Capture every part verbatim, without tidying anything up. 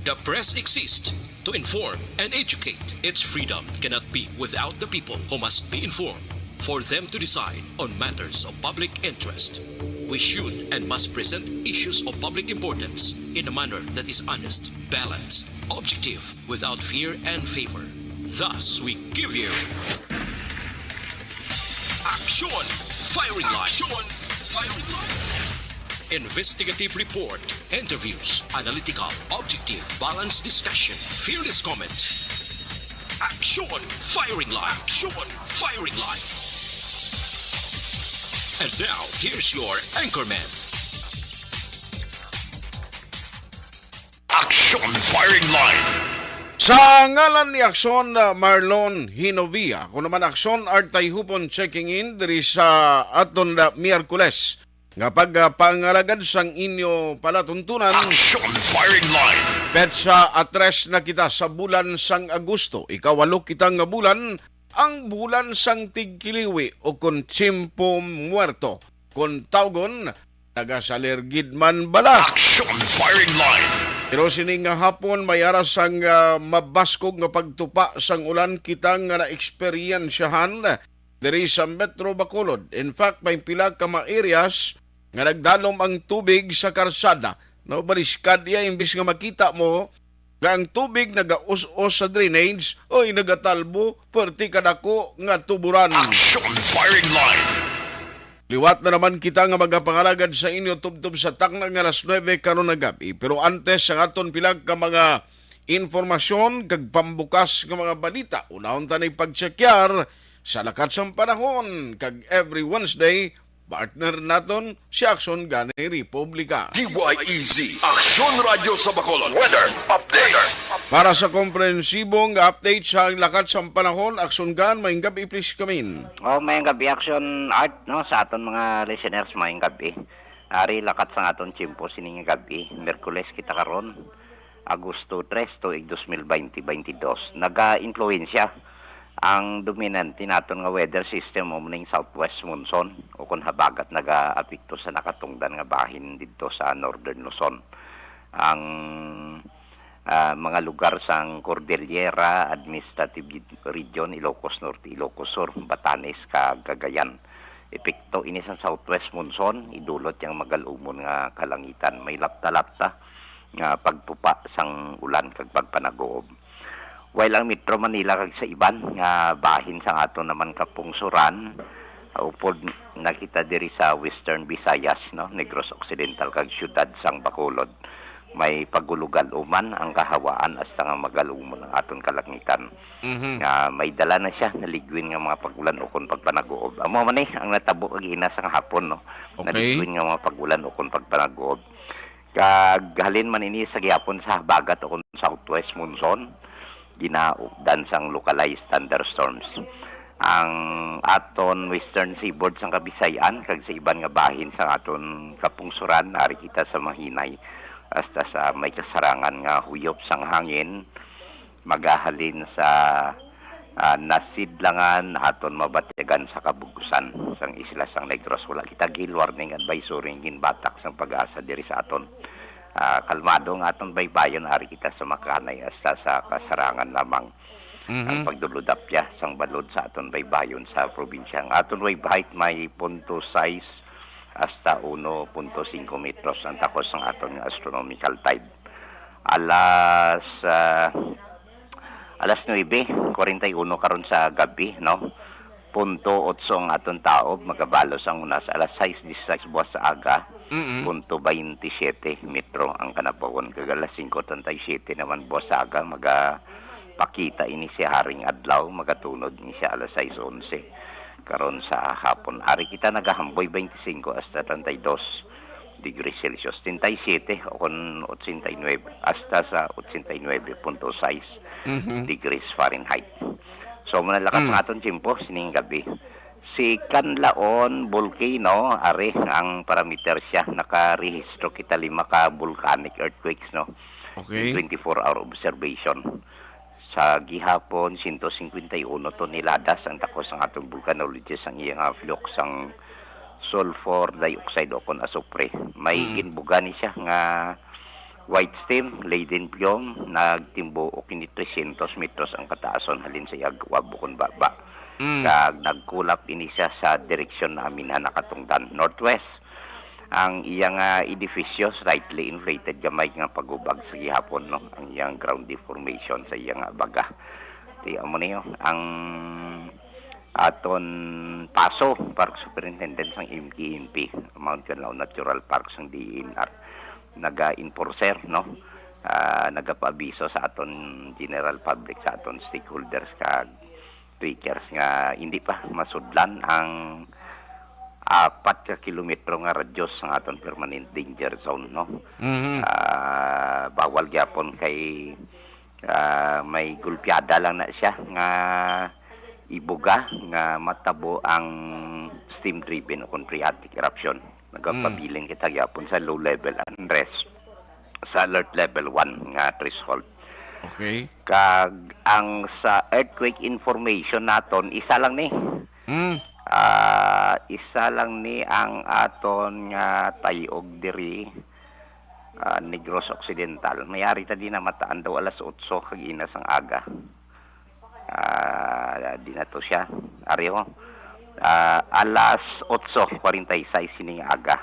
The press exists to inform and educate. Its freedom cannot be without the people, who must be informed for them to decide on matters of public interest. We should and must present issues of public importance in a manner that is honest, balanced, objective, without fear and favor. Thus, we give you Action Firing Line. Action Firing Line. Investigative report, interviews, analytical, objective, balanced discussion, fearless comments. Action Firing Line. Action Firing Line. And now, here's your anchorman. Action Firing Line. Sa ngalan ni Action, uh, Marlon Hinovia, ako naman Action Art Tayhupon checking in diri sa aton, uh, Miyerkules nga pagpangalagad sang inyo palatuntunan. Action Firing Line. Petsa atres na kita sa bulan sang Agosto, ikawalo kita nga bulan, ang bulan sang tigkiliwi o kon tiyempo muerto, kon tawgon, nagasalir gid man bala. Action Firing Line. Pero sini nga hapon, may ara sang, ah, mabaskog nga pagtupa sang ulan kita nga naeksperyensyahan diri sa Metro Bacolod. In fact, may pila ka mga areas nga nagdalom ang tubig sa karsada. Nabaliskad iya, imbis nga makita mo nga ang tubig nagaus-os sa drainage, oy, nagatalbo, perti kadako nga tuburan. Action Firing Line. Liwat na naman kita nga magapangalagad sa inyo tubtob sa takna nga alas nuebe karon nga gab-i. Pero antes, ang aton pila ka mga informasyon kag pambukas nga mga balita, unahon ta ni pagtsekyar sa lakat sang panahon, kag every Wednesday, partner naton si Action Gani Republika. D Y E Z, Action Radio sa Bacolod. Weather update. Para sa komprehensibong update sa lakat sang panahon, Action Gan, maayong gab-i, please come in. Oh, maayong gab-i, Action Art, no, sa aton mga listeners, maayong gab-i. Ari lakat sang aton tiyempo sining gab-i, Miyerkules kita karon, Agosto tres, tuig dos mil baynte, baynte dos. Naga-impluwensya ang dominante naton nga weather system, amo ning southwest monsoon, o kon habagat nagaapekto sa nakatungdan nga bahin didto sa northern Luzon. Ang, ah, mga lugar sang Cordillera Administrative Region, Ilocos Norte, Ilocos Sur, Batanes, kag Cagayan. Epekto ini sang southwest monsoon, idulot yang magalumon nga kalangitan. May lapta-lapta nga pagtupa sang ulan kag pagpanaguob. While ang Metro Manila kag sa iban nga bahin sang aton naman kapungsoran, upod na kita diri sa Western Visayas, no, Negros Occidental kag siyudad sang Bacolod, may pagulugaluman ang kahawaan hasta nga magalumon ang aton kalangitan. Mhm. Nga may dala na siya, naligwin nga mga pag-ulan ukon pagpanaguob. Amo man ni ang natabo kag ina sang hapon, no? Okay. Naligwin nga mga pag-ulan ukon pagpanaguob. Kag halin man ini sa gihapon sa habagat ukon southwest monsoon, ginaupdan sang localized thunderstorms. Ang aton western seaboard sang Kabisayan kag sa iban nga bahin sang aton kapungsoran, ari kita sa mahinay hasta sa may kasarangan nga huyop sang hangin, magahalin sa, ah, nasidlangan aton mabatyagan sa kabug-usan sang isla sang Negros. Wala kita gale warning advisory nga ginbatak sang PAGASA diri sa aton. Ah, kalmado ang aton baybayon, ari kita sa makanay hasta sa kasarangan lamang. Mhm. Ang pagdulodapya sang balod sa aton baybayon sa probinsya. Ang aton wave height may punto sais hasta uno punto singko metros ang takos sang aton nga astronomical tide. Alas, ah, alas nuebe kwarenta y uno karon sa gab-i, no? Punto otso ang aton taob, magabalos ang una sa alas sais disisais buwas sa aga, Mm-mm. punto baynte siyete metro ang kanapawon, kag alas singko treinta y siete naman buwas sa aga, magapakita ini siya haring adlaw, magatunod ini siya alas sais onse karon sa hapon. Ari kita nagahamboy baynte singko hasta treinta y dos degrees Celsius, treinta y siete o kon ochenta y nuebe, hasta sa ochenta y nuebe punto sais Mhm. degrees Fahrenheit. So, muna lakat Mm. ang aton tiyempo sining gab-i. Si Canlaon Volcano, ari ang parameter siya, nakarehistro kita lima ka volcanic earthquakes, no? Okay. In twenty-four hour observation. Sa gihapon, siyento singkwenta y uno toneladas ang takos sang aton volcanologist ang iya nga flux sang sulfur dioxide o kon asupre. May Mm. ginbuga ni siya nga White steam, laden fume, nagtimbuok ini trescientos metros ang kataason halin sa iya guwab ukon baba. Mm. Kag nagkulap ini siya sa direksyon na aminhan nakatungdan, northwest. Ang iya nga edifisyo slightly inflated, gamay nga pagubag sa gihapon, no? Ang iyang ground deformation sa iya nga baga. Ti amo niyo ang aton PASO, Park Superintendent sang M T M P, Mount Kanlaon Natural Park sang D E N R, naga-enforcer, no? Ah, nagapaabiso sa aton general public, sa aton stakeholders kag trekkers nga hindi pa masudlan ang apat ka kilometro nga radius sang aton permanent danger zone, no? Mhm. Ah, bawal gyapon kay, ah, may gulpiada lang na siya nga ibuga nga matabo ang steam-driven o kon phreatic eruption. Nagapabilin kita gyapon sa low level unrest sa alert level one nga threshold. Okay. Kag ang sa earthquake information naton, isa lang ni. Mm. Ah, isa lang ni ang aton nga tayog diri, ah, Negros Occidental. May ari ta di na mataan daw alas otso kag ina sang aga. Ah, di na to siya. Ari, oh. Ah, alas otso kwarenta y seis sining aga,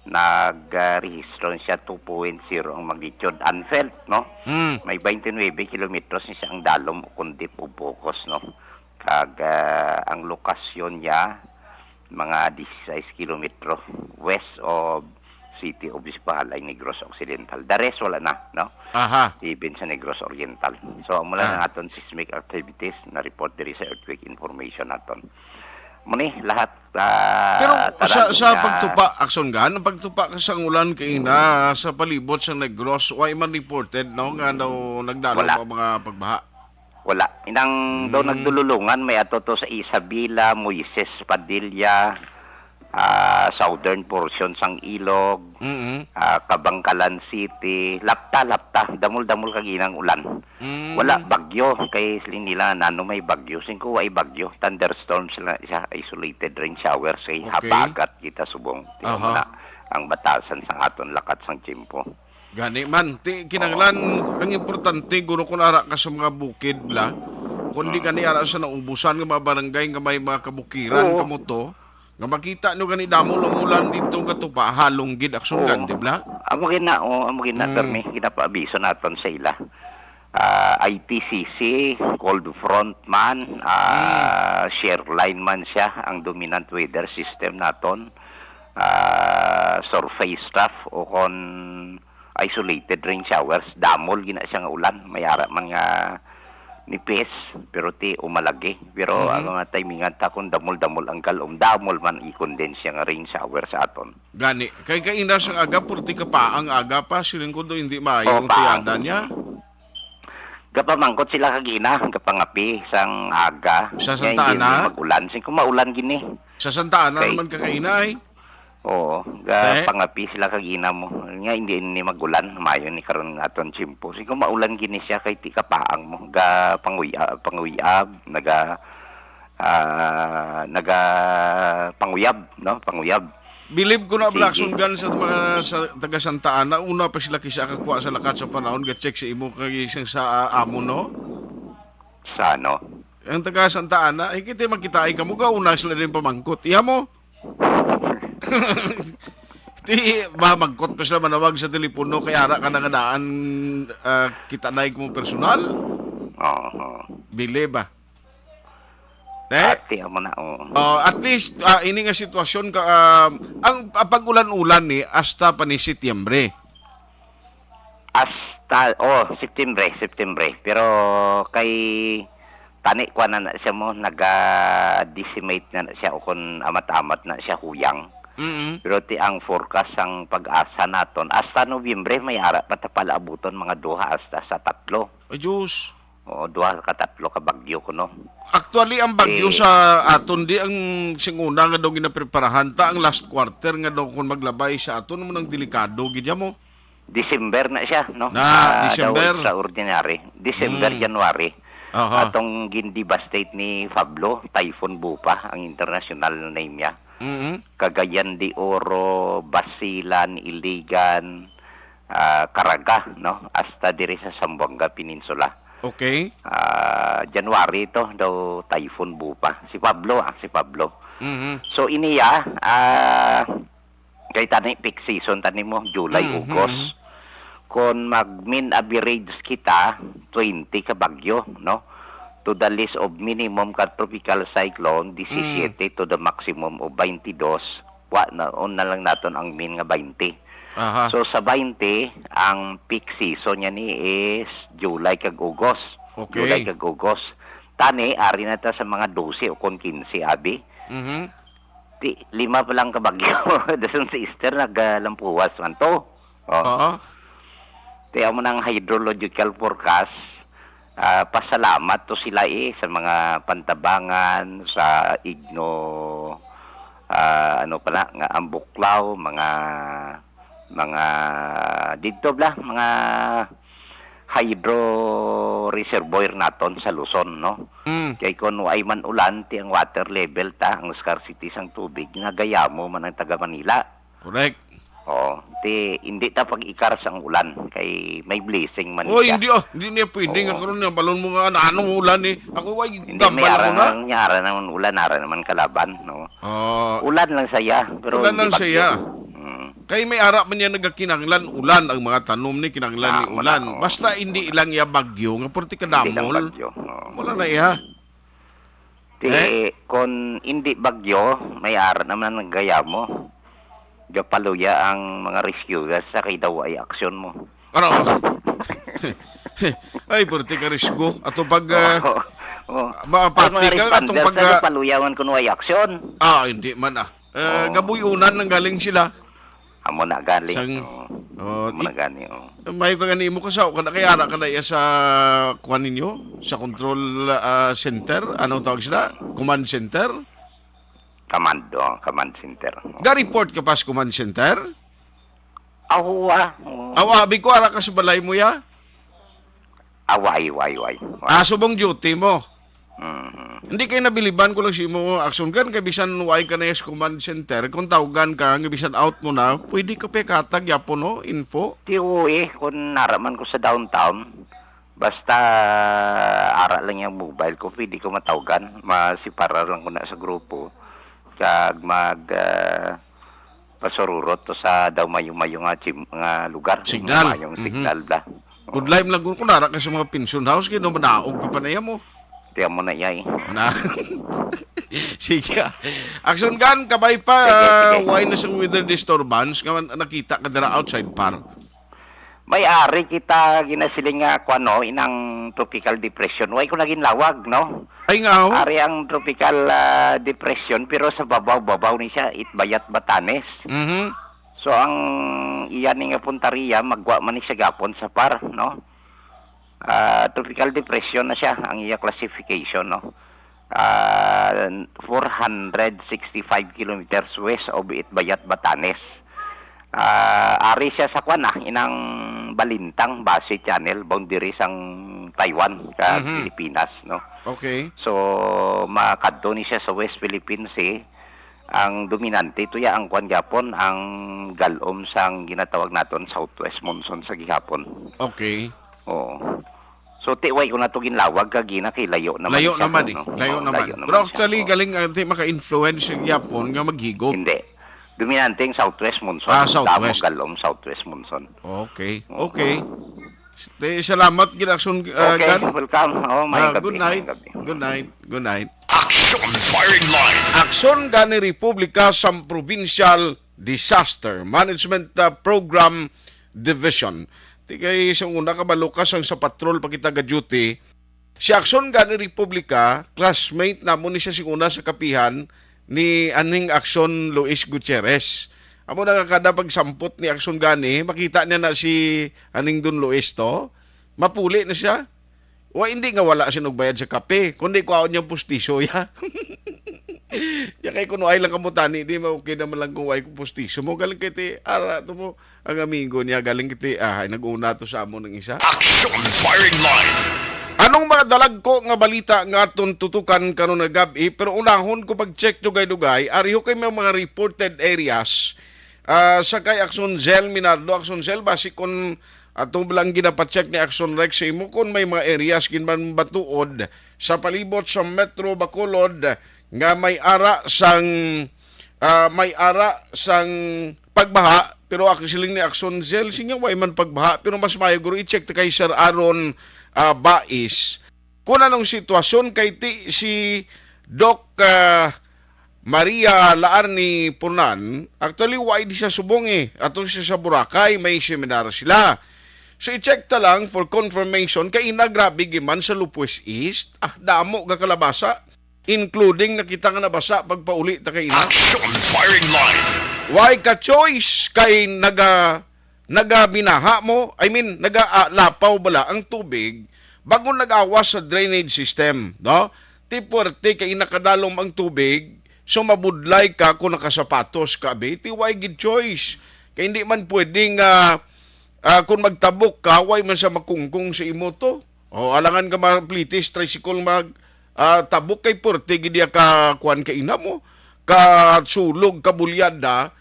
nag-rehistro siya two point zero ang magnitude. Unfelt, no? Hmm. May twenty-nine kilometros ni siya ang dalom, kung deep of focus, no? Kag, ah, ang lokasyon niya, mga dieciséis kilometro west of city of Ispahalay, Negros Occidental. The rest, wala na, no? Aha. Even sa Negros Oriental. So, amo lang Ah. ang aton seismic activities na report diri sa earthquake information naton. Muni, lahat, ah, Pero sa, tanan sa nga pagtupa, Aksyon Gan, ang pagtupa ka sang ulan kaina sa palibot sa Negros, way man reported, no, nga daw nagdalo Wala. pa mga pagbaha? Wala. Inang daw Mm. nagdululungan, may ato to sa Isabela, Moises, Padilla, ah, southern portion sang Ilog, Mm-mm. ah, Kabangkalan City, lapta-lapta, damol-damol kag inang ulan. Mm. Wala bagyo, kay siling nila, nano may bagyo? Singko wa ay bagyo, thunderstorms lang siya, isolated rain showers, kay Okay. habagat kita subong. Tiyan mo Aha. na ang batasan sang aton lakat sang tiyempo. Gani man, ti, kinahanglan, Oo. ang importante, guro, kung ara ka sa mga bukid, bla, kung di Mm. gani ara sa naubusan nga mga barangay nga may mga kabukiran, Oo. kamo to, nga makita nyo gani damo lang ulan dito nga tupa, halong gid Aksyon Oo. Gan, di bla? Amo gina, oh, amo gina, Mm. Permi, ginapaabiso naton sa ila. Ah, I T C C, cold front man, ah, Mm. shear line man siya, ang dominant weather system naton, ah, surface trough, o kon isolated rain showers, damol gina siya nga ulan, may ara man nga nipis, pero ti umalagi. Pero Mhm. ang mga timingan ta kung damol-damol ang galom, damol man i-condense siya nga rain shower sa aton. Gani, kay kaina sang aga, purti ka pa ang aga pa, siling ko do hindi maayo Oh, ang pa. tiyada niya. Gapamangkot sila kagina, gapangapi sang aga. Sa Nga Santa hindi Ana? ni mag-ulan. Sing kung maulan gini. Sa Santa Ana Kay naman kakaina, eh. Oo, Eh? gapangapi sila kagina mo. Nga hindi ni mag-ulan, mayo ni karon nga aton tiyempo. Sing kung maulan gini siya kay ti kapaang mo. Ga panguyab, panguyab, naga, ah, naga panguyab, no? Panguyab. Bilib ko na, Sige. Blackson Gun, sa mga sa, taga Santa Ana, una pa sila kisa kakuha sa lakat sa panahon, ga-check sa imo kag isang sa, ah, amo, no? Sa ano? Ang taga Santa Ana, eh, kita makita ay kamo, gauna sila din pamangkot. Iya mo? Ti, ba, magkot pa sila manawag sa telepono, kay ara ka na nga daan, ah, kita na mo personal? Oo. Bilib, ah. Eh? Ati, amo na, oo. Oh, at least, ah, ini nga sitwasyon ka, ah, ang, ang pag-ulan-ulan ni hasta pa ni Setyembre. Hasta, oh, September, September. Pero kay tani, kuwan na, na siya mo, naga-decimate na, na siya, o kung amat-amat na siya, huyang. Mm-mm. Pero ti ang forecast sang PAGASA naton, hasta Nobyembre, may ara pa ta palaabuton mga duha hasta sa tatlo. Ay, Diyos. Oo, duha ka tatlo ka bagyo kuno. Actually, ang bagyo Eh. sa aton di ang singuna nga daw ginapreparahan ta ang last quarter nga daw kung maglabay sa aton mo nang delikado gid mo. December na siya, no? Na, Ah, December. daw extraordinary. December, Mm. January. Aha. Atong gin-devastate ni Pablo, Typhoon Bupa, ang international name niya. Mm-hmm. Cagayan de Oro, Basilan, Iligan, ah, Caraga, no? Hasta diri sa Zamboanga Peninsula. Okay. Ah, January ito daw typhoon bupa. Si Pablo, ah, si Pablo. Mhm. So, iniya, ah, kay tani peak season tani mo, July, Mhm. August. Kon mag mean average kita, twenty ka bagyo, no? To the list of minimum ka tropical cyclone, disisiete, Mm. to the maximum of twenty-dos. Wa na, on na lang naton ang mean nga twenty. Aha. So, sa twenty, ang peak season niya ni is July kag August. Okay. July kag August. Tani, ari na ta sa mga dose o kon quince, abi. Mhm. Ti, lima pa lang ka bagyo. Dason si Easter, nagalampuwas man to. Oh. Oo. Ti, amo nang hydrological forecast. Ah, pasalamat to sila, eh, sa mga Pantabangan, sa Igno, ah, ano pala, nga Ambuklaw, mga, mga didto bla, mga hydro reservoir naton sa Luzon, no? Mm. Kay kun waay man ulan, ti ang water level ta, ang scarcity sang tubig, nagayamo man ang taga Manila. Correct. Oh, ti hindi ta pag-ikar sang ulan kay may blessing man Oh, siya. Hindi, ah. Hindi niya pwede nga Oo. Karon nga balon mo nga ano, ano mo ulan eh. Ako, way Hindi, may gambal ara ako na. Naman, may ara naman ulan, ara naman kalaban, no? Ah. Ulan lang saya, pero Ulan hindi lang bagyo. Saya. Mm. Kay may ara man niya nagakinanglan ulan ang mga tanom ni kinanglan ni Ah, wala, ulan. Oo. Basta hindi lang iya bagyo nga pwerte Hindi lang kadamol. Bagyo. Oo. Wala na iya. Ti, Eh? Kon hindi bagyo, may ara naman ang gayamo. Gapaluya ang mga rescuers sa kay daw ay aksyon mo. Ano? Ay, pwerte ka risgo. Ato pag, ah, Oo. Oo. Mapati Ay, mga ka, atong responders pag, na ah, gapaluya man kuno ay aksyon. Ah, hindi man, ah. Eh, Oo. Gabuyonan nang galing sila. Amo na galing. Sang, Oo. Oh, Amo na it-, gani, oh. Mayo ka gani imo kasaw, kada kay ara ka na iya sa kuan ninyo, sa control, ah, center, ano tawag sila? Command center? Command, oh, command center. Ga-report ka pa sa command center? Awa, oh. Awa, abi ko, ara ka sa balay mo ya? Away, way, way, way. Ah, subong duty mo. Mhm. Hindi kay nabiliban ko lang si imo, Action Gun, kay bisan way ka na sa command center, kung tawgan ka, nga bisan out mo na, pwede ka pa katag yapon, no? Info? Ti, oo, eh, kung naraman ko sa downtown, basta ara lang yung mobile ko, pwede ko matawgan. Masiparar lang ko na sa grupo. Kag mag, ah, pasururot to sa daw mayo-mayo nga chim-, nga lugar. Signal. Mayong Mhm. Signal bla. Oo. Good life lang kung kunara ka sa mga pension house, kaya naman naog ka pa na mo. Kaya mo na, yay. Na. Sige, ah. Action Gun, kabay pa, Sige, ah, sige. Why na siyang weather disturbance nga nakita ka dira outside par? May ari kita ginasiling nga, kuwan, no, inang tropical depression. Way ko naging lawag, no? Ay, nga, oh. Ari ang tropical, ah, depression, pero sa babaw-babaw ni siya, Itbayat, Batanes. Mhm. So, ang iya ni nga puntaria, magwa man ni siya gapon sa par, no? Ah, tropical depression na siya, ang iya classification, no? Ah, four hundred sixty-five kilometers west of Itbayat, Batanes. Ah, ari siya sa kwan, ah, inang Balintang, Basi Channel, boundary sang Taiwan, kag Mhm. Pilipinas, no? Okay. So, makadto ni siya sa West Philippine Sea. Ang dominante to ya, ang kwan gyapon, ang galom sang ginatawag naton southwest monsoon sa gihapon. Okay. Oo. So, ti, way ko na to ginlawag kag gina kay layo naman Layo siya, naman eh. no? Layo Oo, naman. Layo Pero naman siya. actually, Oo. galing, ah, ti, maka-influence yung Yapon nga maghigop. Hindi. Dominante ang southwest monsoon. Ah, southwest. Damo galom southwest monsoon. Okay. Oo. Okay. Ti, salamat, gid, Action, ah, Okay, Gan. welcome. Oh, may Ah, gabi, good night. may gabi. Good night. Good night. Action Firing Line. Aksyon gani Republika sang Provincial Disaster Management, ah, Program Division. Ti kay sa una, kabalo ka, sang sa patrol pa kita ga-duty. Si Aksyon gani Republika, classmate namon ni siya sing una sa kapihan ni aning Aksyon Luis Gutierrez. Amo na nga kada pagsampot ni Aksyon gani, makita niya na si aning Don Luis to, mapuli na siya. Wa, hindi nga wala siya nagbayad sa kape, kundi kuhaon niya pustiso, ya. Ya kay kuno ay lang kamo tani, di ma-, okay naman lang kung ay ko pustiso mo. Galing kay ti, ara to mo, ang amigo niya, galing kay ti, ah, ay nag-una to sa amo ng isa. Action Firing Line. Anong mga dalagko nga balita nga aton tutukan karon nga gab-i? Pero unahon ko pag-check dugay-dugay, ariho kay may mga reported areas Ah, sa kay Action Cell, Minardo, Action Cell, basi kun ato lang ginapacheck ni Action Rex sa imo kung may mga areas gid man batuod sa palibot sa Metro Bacolod nga may ara sang, ah, may ara sang pagbaha, pero ako siling ni Action Cell, sinya way man pagbaha, pero mas maayo guro i-check ta kay Sir Aaron, ah, Bais. Kung anong sitwasyon kay ti si Doc, ah, Maria Laarni Punan, actually, wa di siya subong eh. Ato siya sa Boracay, may seminar sila. So, i-check ta lang for confirmation kay ina grabe giman sa Lupwes East. Ah, damo ga kalabasa, including nakita nga nabasa pagpauli ta kay ina. Action firing line. Why ka choice kay naga nagabinaha mo, I mean, naga ah, lapaw bala ang tubig bago nag-awas sa drainage system, no? Ti puwerte kay nakadalom ang tubig, so mabudlay ka kung nakasapatos ka, abi. Ti way gid choice. Kay hindi man pwede nga, ah, kung magtabok ka, way man sa makungkong sa imo to. O, alangan ka maplitis, tricycle mag, ah, tabok kay puwerte gid iya ka kuwan ka ina mo, ka sulog, ka bulyada,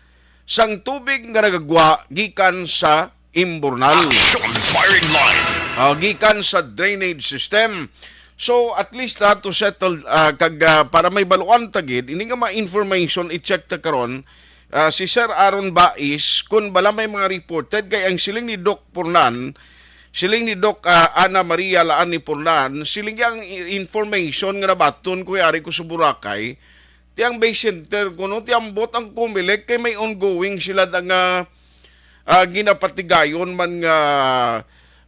sang tubig nga nagagwa gikan sa imburnal. Action firing line. Ah, gikan sa drainage system. So, at least, ah, to settle, ah, kag, ah, para may baluan ta gid, ini nga mga information, i-check ta karon, ah, si Sir Aaron Bais, kun bala may mga reported, kay ang siling ni Doc Purnan, siling ni Doc, ah, Ana Maria Laan ni Purnan, siling niya ang i-, information nga nabaton ko yari ko sa Boracay, ti ang base center kuno, ti ambot ang Comelec kay may ongoing sila na nga, ah, ginapatigayon man nga,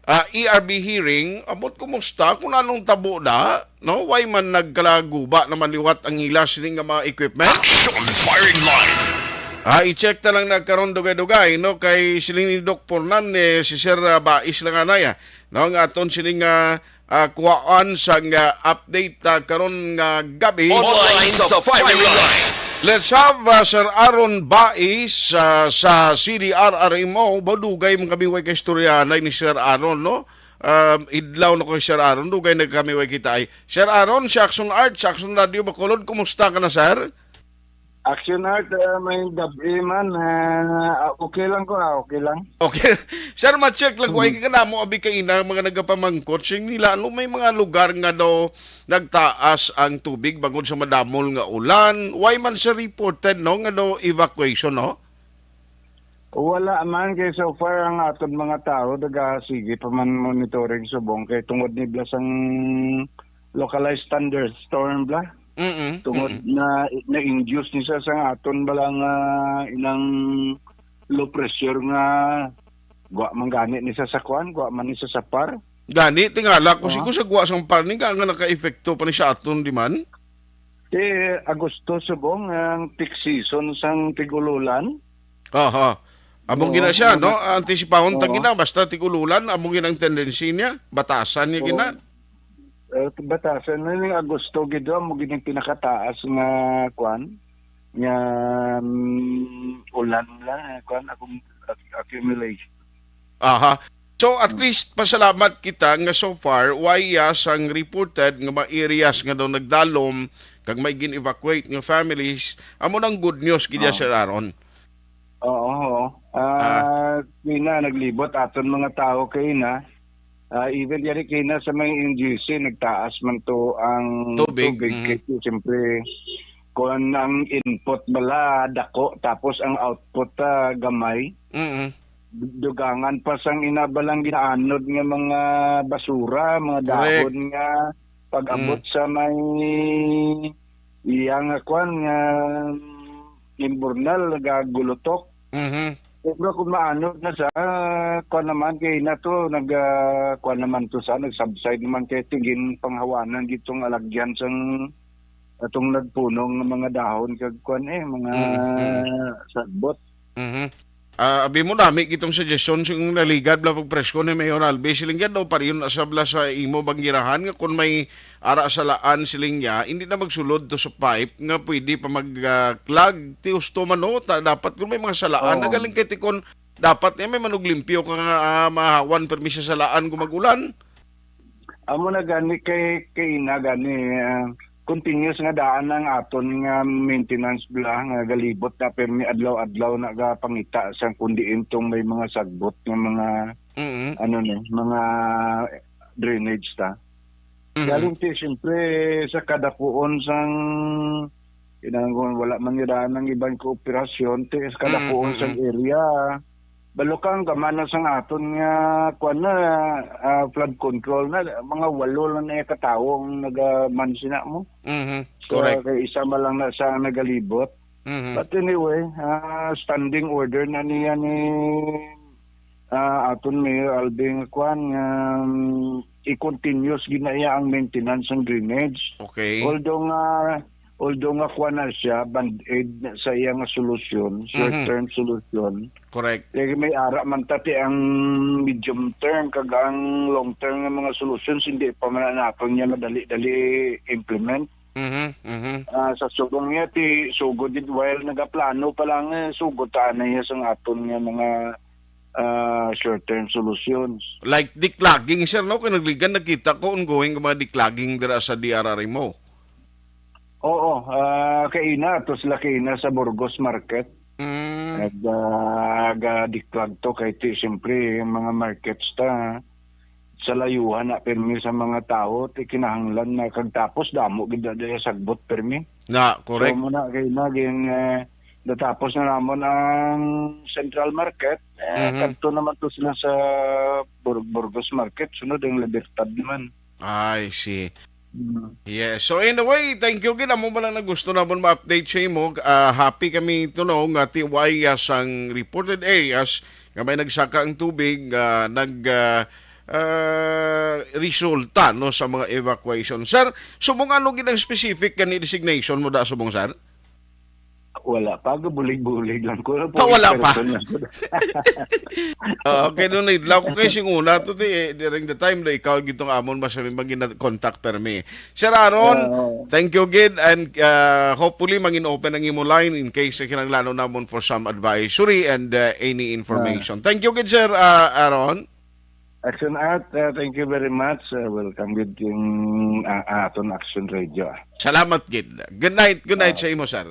ah, E R B hearing. Ambot kumusta kung anong tabo da, no? Why man nagkalaguba naman liwat ang ila sini nga mga equipment? Action firing line. Ah, i-check ta lang na karon dugay-dugay, no? Kay siling ni Doc Pornan, eh, si Sir, ah, Bais lang anay, ah, no? Nga aton sining, ah, ah, kuhaan sang, ah, update, ah, karon nga gabi. Online sa firing line. Let's have, ah, Sir Aaron Bais, ah, sa C D R R M O. Ba, dugay man kami way kaistoryahanay ni Sir Aaron, no? Um, idlaw na ko, Sir Aaron. Dugay na kami way kita ay. Sir Aaron, sa Action Art, sa Action Radio Bacolod, kumusta ka na, sir? Action Art, ah, may gabi man, ah, okay lang ko, ah, okay lang. Okay. Sir, ma-check lang ko, ay, Mm. kanamo abi kaina mga nagapamangkot, sing nila, ano, may mga lugar nga daw nagtaas ang tubig bangod sa madamol nga ulan. Why man sa reported, no, nga daw evacuation, no? Wala man, kay so far ang aton mga tao nagasige pa man monitoring subong kay tungod ni bla sang localized thunderstorm bla. Mm-mm. Tungod Mm-mm. na na-induce ni sa sang aton bala nga inang low pressure nga gwa man gani ni sa sa kwan, gwa man ni sa sa par. Gani, tingala ko, Oo. Siguro sa gwa sang par ni nga, nga naka-epekto pa ni sa aton, di man? Ti Agosto subong ang peak season sang tig-ululan. Aha. Among Oo, gina siya, oo. No? Antisipahon ta Oo. gina, basta tig-ululan, among gina ang tendency niya, batasan niya Oo. gina. Eh, batasan na ning Agosto gid, amo gid ang pinakataas nga, kwan, nga, mm, ulan lang, eh, kwan, akong ac-, accumulation. Aha. So, at Mm. least, pasalamat kita nga so far, way, ah, sang reported nga mga areas nga daw nagdalom, kag may gin-evacuate nga families, amo nang good news gid ya, Oo. Sir Aaron. Oo, oo. Ah. Ah, kina, naglibot aton mga tao kay na. Ah, even diri kina sa may N G C, nagtaas man to ang Tubig, tubig. Mm. Kay siyempre, kung ang input bala dako, tapos ang output, ah, gamay, Mm. dugangan pa sang inabalang ginaanod nga mga basura, mga Correct. dahon nga pag-abot Mm. sa may iya nga kwan nga imburnal, nagagulutok. Mhm. Pero kung maanod na sa, kwan naman, kay na to, nag, ah, kwan naman to sa, nag-subside naman kay tigin panghawanan gitong alagyan sang atong nagpunong nga mga dahon kag kwan eh, mga Mm, mm. sagbot. Mhm. Ah, abi mo, nami gitong suggestion sing naligad bala pagpresko ni Mayor Albi. Siling yan daw, pariyon na sa bala sa imo banggirahan nga kung may ara salaan, siling niya, hindi na magsulod to sa pipe nga pwede pa mag, ah, clog. Ti husto man, no? Ta-, dapat kung may mga salaan, Oo. nagaling kay ti kon dapat niya may manuglimpyo ka nga, ah, mahawan permi sa salaan kung mag-ulan. Amo na gani kay, kay ina gani, ah, continuous nga daan ang aton nga maintenance bala nga galibot na pirmi adlaw-adlaw na gapangita sa kung diin tong may mga sagbot nga mga, Mm. ano ni, mga drainage ta. Mhm. Galing ti, siyempre, sa kadakuon sang, kinahanglan wala man nga daan ang ibang kooperasyon, ti, sa kadakuon Mm, sang mm. area. Balukang gamana sang aton nga, kuwan na, ah, flood control na, mga walo lang na katawo ang nagaman sina mo. Mhm, So, correct. kay isa man lang na sa nagalibot. Mhm. But anyway, ah, standing order na niya ni, ah, aton Mayor Alvin nga kwan nga, um, i-continuous gid na iya ang maintenance ng drainage. Okay. Although nga, although nga kwan na siya, band-aid na sa iya nga solusyon, short Mhm. term solution. Correct. Kaya may ara man tati ang medium term kag ang long term nga mga solutions, hindi pa man naton niya madali-dali implement. Mhm, mhm. Ah, sa subong niya, ti sugod it while nagaplano pa lang, eh, sugod ta na niya sang aton nga mga, ah, short-term solutions. Like declogging, sir, no? Kay nagligan nakita ko ongoing nga mga declogging dira sa D R R M O. Oo, ah, kaina, ato sila kaina sa Burgos Market. Mm. Nag, ah, ga-declog to kay ti, siyempre, yung mga markets ta, sa layuhan na pirmi sa mga tawo, ti kinahanglan na kagtapos damo gid na daya sagbot pirmi. Na, correct. So, muna kay naging, eh, natapos na namon ang Central Market, eh, Mhm. kadto naman to sila sa Bur-, Burgos Market, sunod ang Libertad naman. I see. Mm. Yes. So, anyway, thank you gid. Amo man lang na gusto namon ma-update sa imo. Ah, happy kami to know nga ti way, ah, sang reported areas nga may nagsaka ang tubig, ah, nag, ah, ah, resulta, no, sa mga evacuation. Sir, subong ano gid ang specific gani designation mo da subong, sir? Wala pa, gabulig-bulig lang ko. Ah, wala pa. Person lang ko. Ah, okay, no need lang ko kay singuna to ti, eh, during the time na ikaw gitong amon mas may magin contact permi. Sir Aaron, Oo. thank you gid, and, ah, hopefully mangin open ang imo line in case sa kinahanglanon namon for some advisory and, ah, any information. Thank you gid, Sir, ah, Aaron. Action Art, ah, thank you very much. Ah, welcome gid king, ah, aton Action Radio, ah. Salamat gid. Good night, good night Ah. sa imo, sir.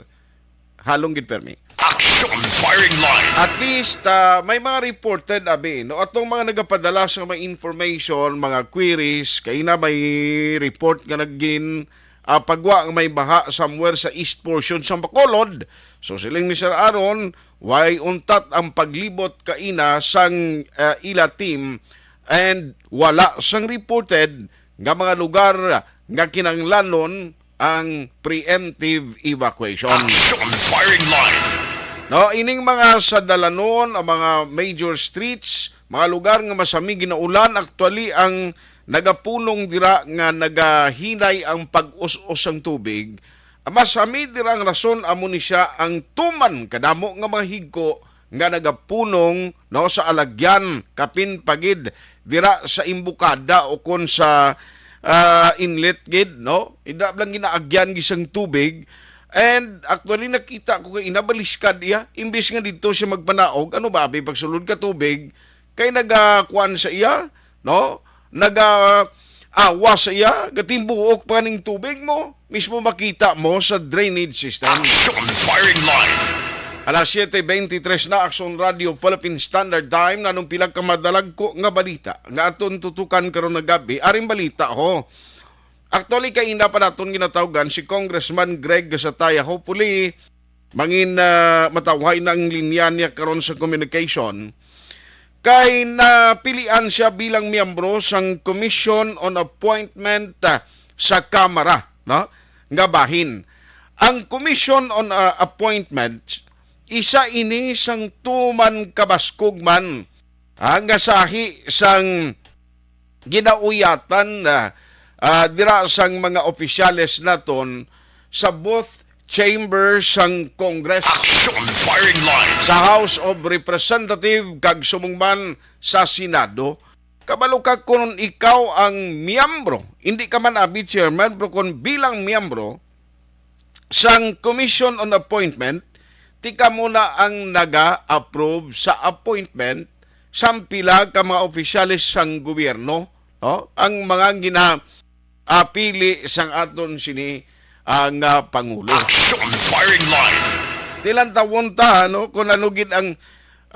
Halong gid permi. Action Firing Line. At least, ah, may mga reported, abi, no? Atong mga nagapadala sa mga information, mga queries, kay na may report nga nagin, ah, pagwa nga may baha somewhere sa east portion sa Bacolod. So, siling ni Sir Aaron, way untat ang paglibot kaina sang, ah, ila team and wala sang reported nga mga lugar nga kinahanglanon ang preemptive evacuation. Action Firing Line. No, ining mga sa dalanon, ang mga major streets, mga lugar nga masami ginaulan, actually ang nagapunong dira nga nagahinay ang pag-us-os sang tubig. Masami dira ang rason amo ni siya ang tuman kadamo nga mga higko nga nagapunong, no, sa alagyan, kapin pa gid dira sa imbukada o kon sa, ah, inlet gid, no? Ida lang ginaagyan gisang tubig. And actually, nakita ko kay inabaliskad iya, imbis nga dito siya magpanaog, ano ba, abi, pagsulod ka tubig, kay nagakuan sa iya, no? Naga-awas sa iya, gatimbuok pa ning tubig mo. Mismo makita mo sa drainage system. Action Firing Line. Alas siete veintitrés na, Action Radio Philippine Standard Time, nanong pila ka madalagko nga balita nga aton tutukan karon nga gabi. Aring balita, ho. Actually, kaina pa naton ginatawgan si Congressman Greg Gasataya. Hopefully, mangin, ah, matawhay na ang linya niya karon sa communication. Kay napilian siya bilang miyembro sang Commission on Appointment, ah, sa Kamara, no? Nga bahin. Ang Commission on, ah, Appointment, isa ini sang tuman kabaskog man, ah, nga sahi sang ginauyatan, ah, ah, dira sang mga opisyales naton sa both chamber sang Congress. Action Firing Line. Sa House of Representative kag subong man sa Senado. Kabalo ka, kung ikaw ang miyembro, hindi ka man abi chairman, pero kung bilang miyembro, sang Commission on Appointment, ti kamo na ang naga-approve sa appointment sang pila ka mga opisyales sang gobyerno, no? Ang mga gina-, ah, pili sang aton sini, ang, ah, Pangulo. Action Firing Line. Tilantawon ta, no, kung ano gid ang,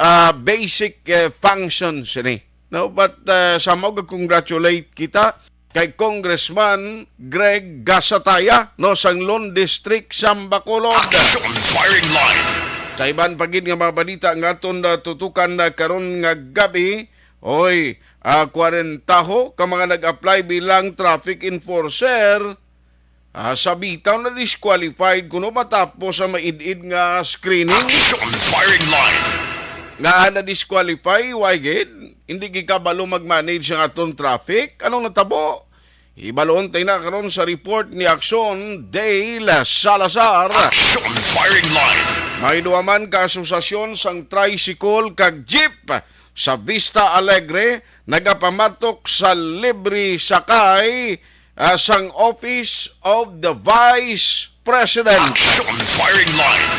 ah, basic, eh, function sini. No, but, ah, somehow ga-congratulate kita kay Congressman Greg Gasataya, no, sang Lone District, sang Bacolod. Action Firing Line. Sa iban pa gid nga mga balita nga aton natutukan na karon nga gabi, oy, ah, kwarenta ho ka mga nag-apply bilang traffic enforcer, ah, sa bitaw na disqualified kuno matapos ang maid-id nga screening. Action Firing Line. Nga na-disqualify, why gid? Hindi gid kabalo mag-manage ang aton traffic. Anong natabo? Ibalon tayo na karon sa report ni Action Dale Salazar. Action Firing Line. May duha man ka asosasyon sang tricycle kag jeep sa Vista Alegre nagapamatok sa libre sakay, ah, sang Office of the Vice President. Action Firing Line.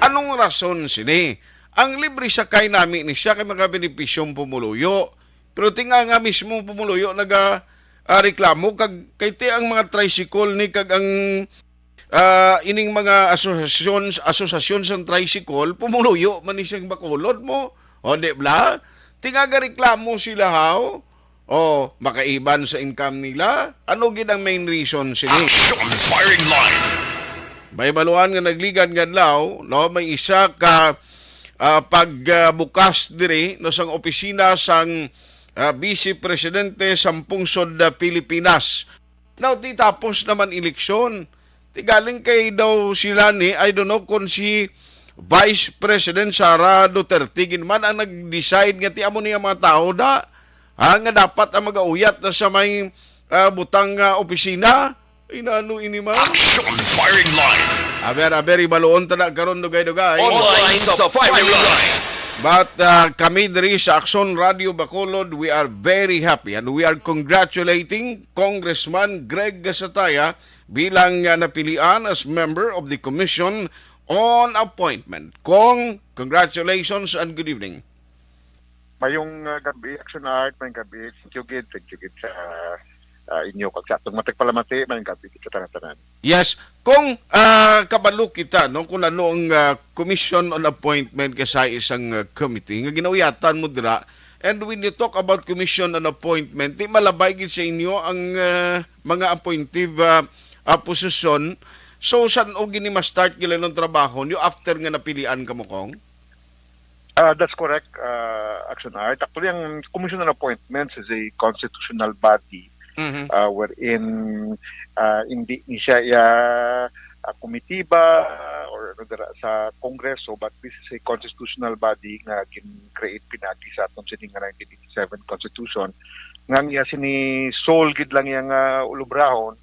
Anong rason sini? Ang libre sakay nami ni siya kay magabenepisyo ang pumuluyo. Pero tinga nga mismo pumuluyo naga, ah, reklamo kag kay ti ang mga tricycle ni kag ang, ah, ining mga asosasyon, asosasyon sang tricycle, pumuluyo man ni siyang Bacolod mo. O, di bla? Tinga ga reklamo sila, haw? O, makaiban sa income nila? Ano gid ang main reason sini? Action Firing Line. May baluan nga nagligad nga adlaw, no, may isa ka, ah, pagbukas diri, no, sang opisina sang, ah, Vice Presidente sang pungsod, ah, Pilipinas. Now, ti tapos naman eleksyon. Ti galing kay daw sila ni, I don't know kung si Vice President Sara Duterte gid man ang nag-decide nga ti amo ni ang mga tao da, ha, nga dapat ang magauyat na sa may, ah, butang nga opisina. Ay, nano ini man? Action Firing Line. Aber, aber, ibaluon ta na karon, dugay-dugay. Online sa Firing Line. But, ah, kami diri sa Action Radio Bacolod, we are very happy and we are congratulating Congressman Greg Gasataya bilang, ah, napilian as member of the Commission on Appointment. Kong, congratulations and good evening. Mayong, ah, gabi, Action Art, mayong gabi. Thank you gid, thank you gid sa, ah, inyo kag sa atong matagpalamati, mayong gabi gid sa tanan-tanan. Yes, kung, ah, kabalo kita, no, kung ano ang, ah, Commission on Appointment ka sa isang, ah, committee nga ginauyatan mo dira, and when you talk about Commission on Appointment, di malabay gid sa inyo ang, ah, mga appointive, ah, ah, posisyon. So, san-o gini ma-start gila ng trabaho niyo after nga napilian ka mo, Kong? Ah, that's correct, ah, Action Art. Actually, ang Commission on Appointments is a constitutional body, Mhm. ah, wherein, ah, hindi ni siya iya, ah, komitiba, ah, or ano dira sa Kongreso, but this is a constitutional body nga gin-create pinagi sa atong sining nga nineteen eighty-seven Constitution. Nga ang iya sini sole gid lang iya nga ulubrahon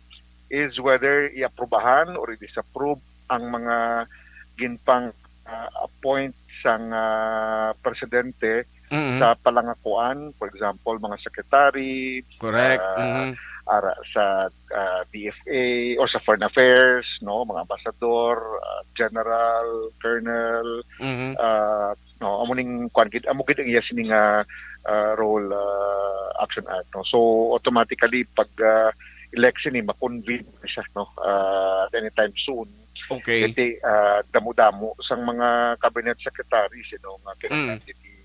is whether i-aprobahan or i-disapprove ang mga ginpang, ah, appoint sang, ah, presidente Mm-hmm. sa palangakuan, for example, mga secretary, Correct. ah, Mm-hmm. ara sa, ah, D F A or sa Foreign Affairs, no, mga ambassador, ah, general, colonel, Mm-hmm. ah, no, amo ning kuan gid, amo gid ang iya sini nga, ah, role, ah, Action Art, no. So, automatically, pag, ah, election ni, ma-convene na siya, no, ah, at any time soon. Okay. Kasi, ah, damo-damo sang mga cabinet secretaries, you know, nga Mm. kinahanglan gid i,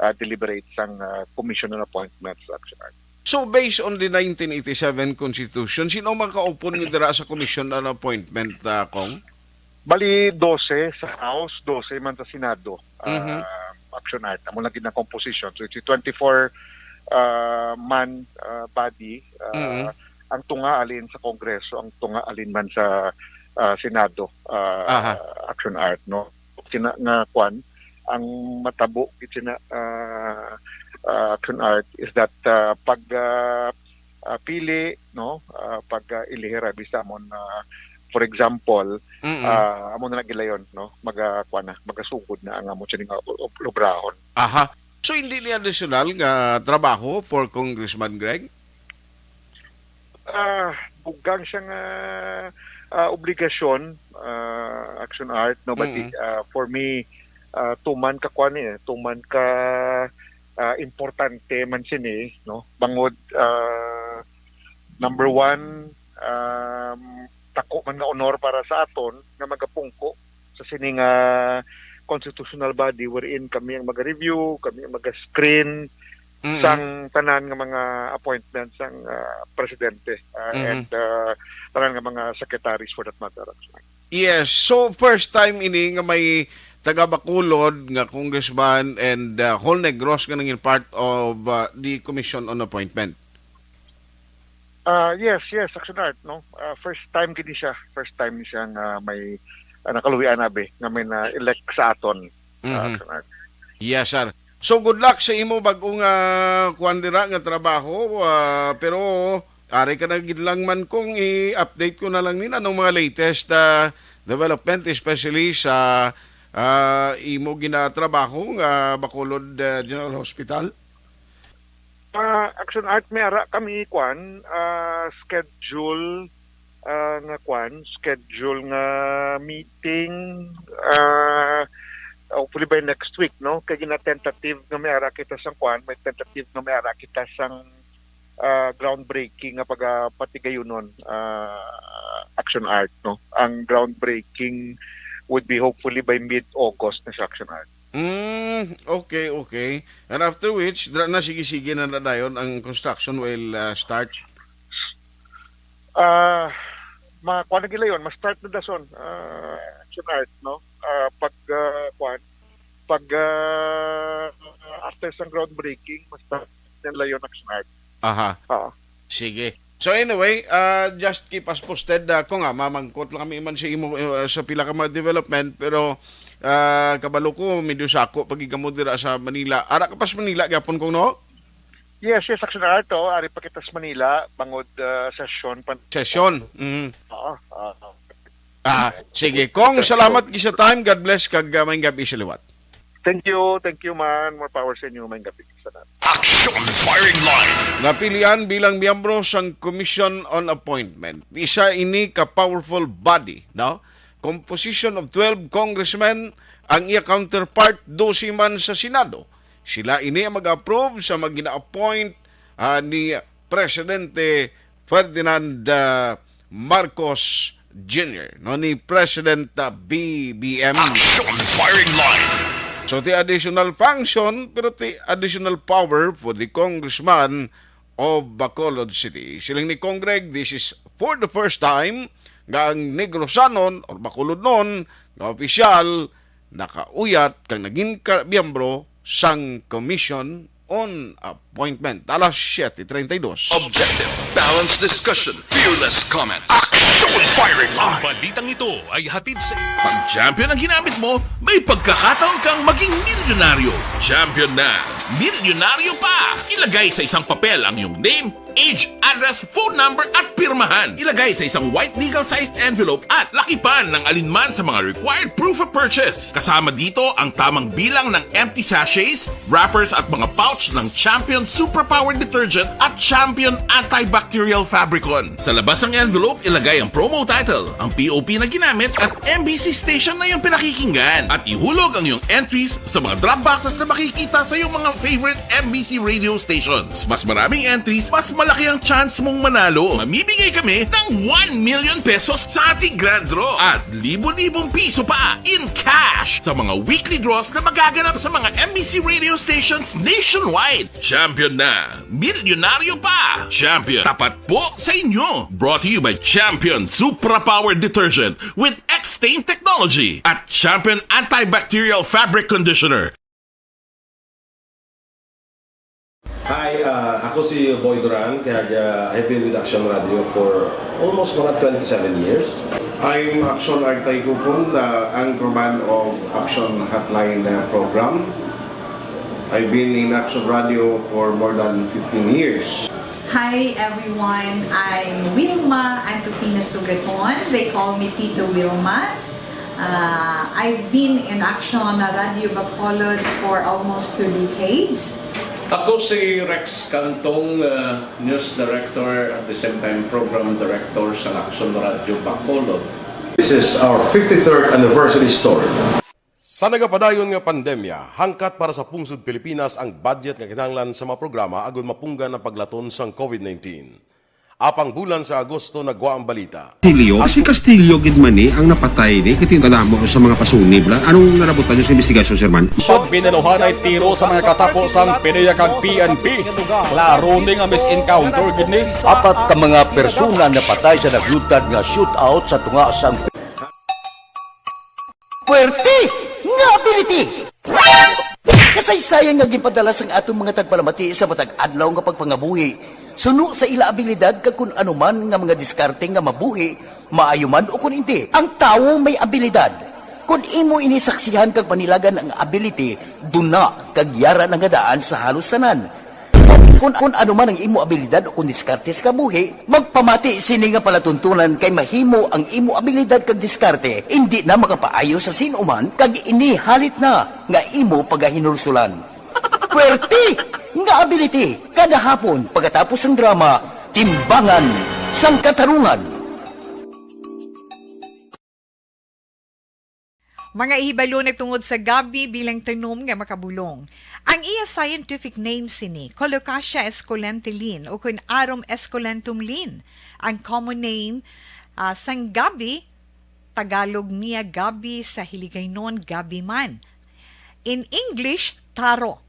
ah, deliberate sang, ah, Commission on Appointments, Action Art. So, based on the nineteen eighty-seven Constitution, sino makaupon nga dira sa Commission on Appointment, ah, Kong? Bali, dose sa House, dose man sa Senado, ah, Mhm. Action Art. Amo lang gid ang composition. So, it's a twenty-four, ah, man, ah, body. Ah, Mhm. Ang tunga alin sa Kongreso, ang tunga alin man sa, ah, Senado, ah, Aha. Action Art, no? Sina nga kwan, ang matabo gid sina, ah, ah, Action Art is that, ah, pag, ah, ah, pili, no? Ah, pag, ah, ilihira, bisa mo na, for example, Mm-mm. ah, amo na lang gilayon, no? Maga, kwan na, magasugod na ang amo sini nga ob-, ob-, obrahon. Aha. So, hindi ni additional nga trabaho for Congressman Greg? Ah, bugang siya nga, ah, obligasyon, ah, Action Art, no? But, Mm-mm. ah, for me, ah, tuman ka kwan eh, tuman ka, ah, importante man sini, no? Bangod, ah, number one, um, tako man nga honor para sa aton nga magapungko sa sini nga constitutional body wherein kami ang maga-review, kami ang maga-screen Mm-mm. sang tanan nga mga appointments sang ah, presidente ah, Mhm. and ah, tanan nga mga secretaries for that matter. Yes. So, first time ini nga may taga Bacolod nga congressman and uh, Hol Negros nga nangin part of uh, the Commission on Appointment. Ah, yes, yes, Action Art, no? Ah, first time gid siya. First time ni siya nga may ah, nakaluwi-an abi nga may na-elect sa aton. Ah, Mhm. Action Art. Yes, sir. So, good luck sa imo bag-ong uh, kuan dira nga trabaho. Ah, pero ari ka na gid lang man kung i-update ko na lang ni anong mga latest ah, development, especially sa ah, imo ginatrabaho nga Bacolod ah, General Hospital. Ah, Action Art, may ara kami kwan ah, schedule ah, nga kwan, schedule nga meeting ah, hopefully by next week, no? Kay gina-tentative nga may ara kita sang kwan, may tentative nga may ara kita sang ah, groundbreaking nga pagapatigayunon ah, Action Art, no? Ang groundbreaking would be hopefully by mid-August na sa Action Art. Mm, okay, okay. And after which, dra na sige-sige na nadayon ang construction will uh, start. Ah, ma kuan na gila yon, ma-start na dason ah, Action Art, no? Ah, pag ah, kuan, pag ah, after sang groundbreaking, ma-start na nila yon, Action Art. Aha. Oo. Sige. So anyway, uh, just keep us posted. Uh, ko nga, mamangkot lang kami man sa imo uh, sa pila ka mga development, pero uh, kabalo ko, medyo sako pag mo dira sa Manila. Ara ka pa sa Manila gyapon kung no? Yes, yes, Action Art, oh. Ari pa kita sa Manila, bangod ah, session pa. Session. Mm. Oo, oo. Ah, sige. Kong, salamat gid sa time. God bless kag uh, maayong gabi sa liwat. Thank you, thank you man. More power sa inyo, maayong gabi. Salamat. Action Firing Line. Napilian bilang miyembro sang Commission on Appointment. Isa ini ka powerful body, no? Composition of twelve congressmen ang iya counterpart, dose man sa Senado. Sila ini ang mag-approve sa mga gina-appoint ah, ni Presidente Ferdinand ah, Marcos Junior, no, ni President ah, B B M. Action Firing Line. So, the additional function, pero the additional power for the congressman of Bacolod City. Siling ni Congreg, this is for the first time nga ang Negrosanon or Bacolodnon nga opisyal nakauyat kag naging ka- miyembro sang Commission on Appointment. Alas siete treinta y dos. Objective, balanced discussion, fearless comment. Action Firing Line. Balitang ito ay hatid sa... Pag champion ang ginamit mo, may pagkakataon kang maging milyonaryo. Champion na, milyonaryo pa! Ilagay sa isang papel ang iyong name, age, address, phone number at pirmahan. Ilagay sa isang white legal-sized envelope at lakipan ng alinman sa mga required proof of purchase. Kasama dito ang tamang bilang ng empty sachets, wrappers at mga pouch ng Champion Superpower Detergent at Champion Antibacterial Fabricon. Sa labas ng envelope, ilagay ang promo title, ang P O P na ginamit at M B C station na iyong pinakikinggan. At ihulog ang iyong entries sa mga drop boxes na makikita sa iyong mga favorite M B C radio stations. Mas maraming entries, mas malaki ang chance mong manalo. Mamimigay kami ng one million pesos sa ating grand draw at libo-libong piso pa in cash sa mga weekly draws na magaganap sa mga M B C radio stations nationwide. Champion na! Milyonaryo pa! Champion, tapat po sa inyo! Brought to you by Champion Supra Power Detergent with X-Stain Technology at Champion Antibacterial Fabric Conditioner. Hi, uh, ako si Boy Duran, kag uh, I've been with Action Radio for almost mga twenty-seven years. I'm Action Artay Kupon, the anchorman of Action Hotline uh, program. I've been in Action Radio for more than fifteen years. Hi everyone, I'm Wilma Antupina Sugaton. They call me Tito Wilma. Uh, I've been in Action Radio Bacolod for almost two decades. Ako si Rex Cantong, uh, News Director at the same time Program Director sa Action Radio Bacolod. This is our fifty-third anniversary story. Sa nagapadayon nga pandemya, hangkat para sa pungsod Pilipinas ang budget nga kinahanglan sa mga programa agud mapunggan ang paglaton sang COVID nineteen. Apang bulan sa Agosto nagwa ang balita. Castillo? Si Castillo gid man ni ang napatay ni, kay kadamo sa mga pasunib la. Anong nalabutan niyo sa investigasyon, Sir Man? Pag binaluhan ay tiro sa mga katapo sang PDEA kag P N P. Klaro ni nga misencounter gid ni. Apat ka mga persona napatay sa naglutad nga shootout sa tunga sang Puwerte nga ability! Kasaysayan nga ginpadala sang aton mga tagpalamati sa matag adlaw nga pagpangabuhi, suno sa ila abilidad kag kun ano man nga mga diskarte nga mabuhi, maayo man o kun indi, ang tawo may abilidad. Kun imo ini saksihan kag panilagan ang ability, duna kag yara na nga daan sa halos tanan. Kun, kun ano man ang imo abilidad o kun diskarte sa kabuhi, magpamati sini nga palatuntunan kay mahimo ang imo abilidad kag diskarte indi na makapaayo sa sin-o man kag ini halit na nga imo pagahinulsulan. Puwerte nga ability kada hapon pagkatapos sang drama, Timbangan sang Katarungan. Mga ihibalo nagtungod sa gabi bilang tanom nga makabulong. Ang iya scientific name sini, Colocasia esculenta Linn, o kun Arum esculentum Linn. Ang common name, ah, sang gabi, Tagalog niya gabi, sa Hiligaynon gabi man. In English, taro.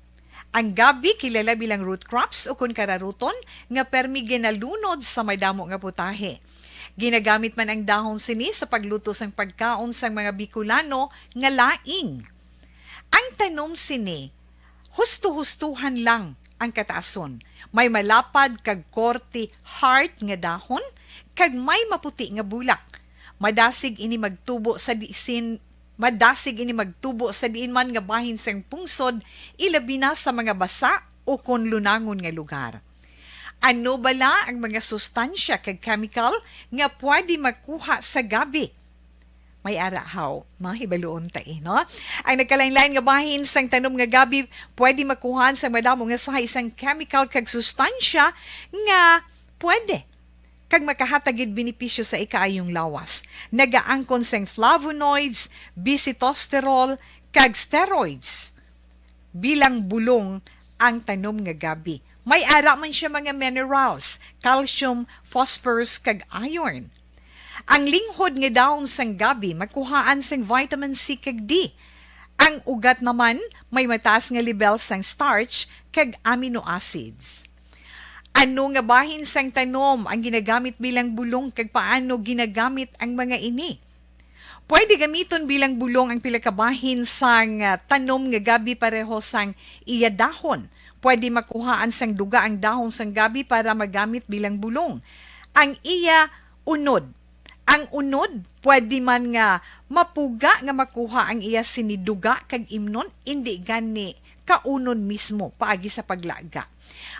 Ang gabi kilala bilang root crops o kun kararuton nga permi ginalunod sa madamo nga putahe. Ginagamit man ang dahon sini sa pagluto sang pagkaon sang mga Bicolano nga laing. Ang tanom sini, husto-hustohan lang ang kataason. May malapad kag korte heart nga dahon, kag may maputi nga bulak. Madasig ini magtubo sa disin, madasig ini magtubo sa diin man nga bahin sang pungsod, ilabi na sa mga basa o kon lunangon nga lugar. Ano bala ang mga sustansya kag chemical nga pwede makuha sa gabi? May ara haw, no? Hibaluon ta, eh, no? Ang nagkalain-lain nga bahin sang tanom nga gabi pwede makuhaan sa madamo nga sahi sang chemical kag sustansya nga pwede kag makahatag gid benepisyo sa ikaayong lawas. Nagaangkon sang flavonoids, bisitosterol, kag steroids. Bilang bulong ang tanom nga gabi. May ara man siya mga minerals, calcium, phosphorus, kag iron. Ang linghod nga dahon sang gabi makuhaan sang vitamin C kag D. Ang ugat naman may mataas nga level sang starch kag amino acids. Ano nga bahin sang tanom ang ginagamit bilang bulong kag paano ginagamit ang mga ini? Pwede gamiton bilang bulong ang pila ka bahin sang, ah, tanom nga gabi pareho sang iya dahon. Pwede makuhaan sang duga ang dahon sang gabi para magamit bilang bulong. Ang iya unod. Ang unod, pwede man nga mapuga nga makuha ang iya sini duga kag imnon, indi gani kaunon mismo paagi sa paglaga.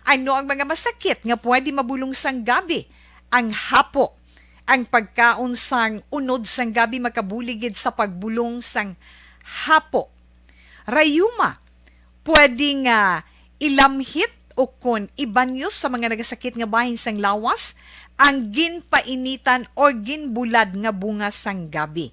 Ano ang mga masakit nga pwede mabulong sang gabi? Ang hapo. Ang pagkaon sang unod sang gabi makabulig gid sa pagbulong sang hapo. Rayuma, pwede nga ilamhit o kon ibanyos sa mga nagasakit nga bahin sang lawas ang ginpainitan or ginbulad nga bunga sang gabi.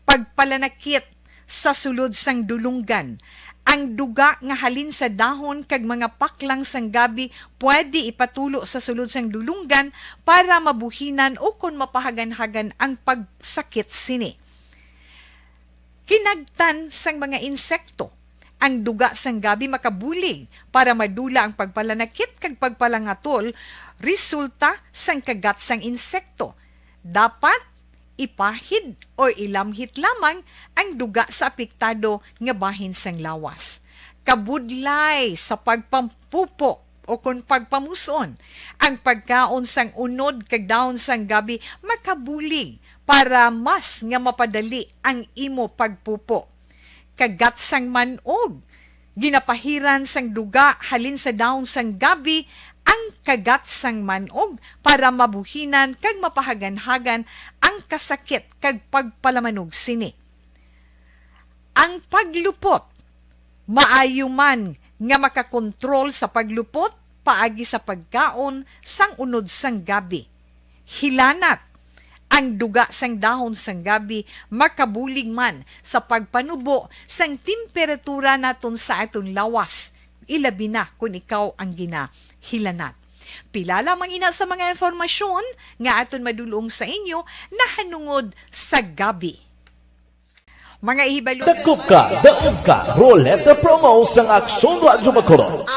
Pagpalanakit sa sulod sang dulunggan. Ang duga nga halin sa dahon kag mga paklang sang gabi pwede ipatulo sa sulod sang dulunggan para mabuhinan o kon mapahaganhagan ang pagsakit sini. Kinagtan sang mga insekto. Ang duga sang gabi makabulig para madula ang pagpalanakit kag pagpalangatol resulta sang kagat sang insekto. Dapat ipahid o ilamhit lamang ang duga sa apektado nga bahin sang lawas. Kabudlay sa pagpampupo o kon pagpamus-on, ang pagkaon sang unod kag dahon sang gabi makabulig para mas nga mapadali ang imo pagpupo. Kagat sang man-og. Ginapahiran sang duga halin sa dahon sang gabi ang kagat sang man-og para mabuhinan kag mapahaganhagan ang kasakit kag pagpalamanog sini. Ang paglupot. Maayo man nga makakontrol sa paglupot paagi sa pagkaon sang unod sang gabi. Hilanat. Ang duga sang dahon sang gabi makabulig man sa pagpanubo sang temperatura naton sa aton lawas, ilabi na kon ikaw ang ginahilanat. Pila lamang ina sa mga informasyon nga aton madulong sa inyo nahanungod sa gabi. Mga ihibalo. Dakop ka, daog ka, Roleta Promo sang Aksyon Radyo Bacolod.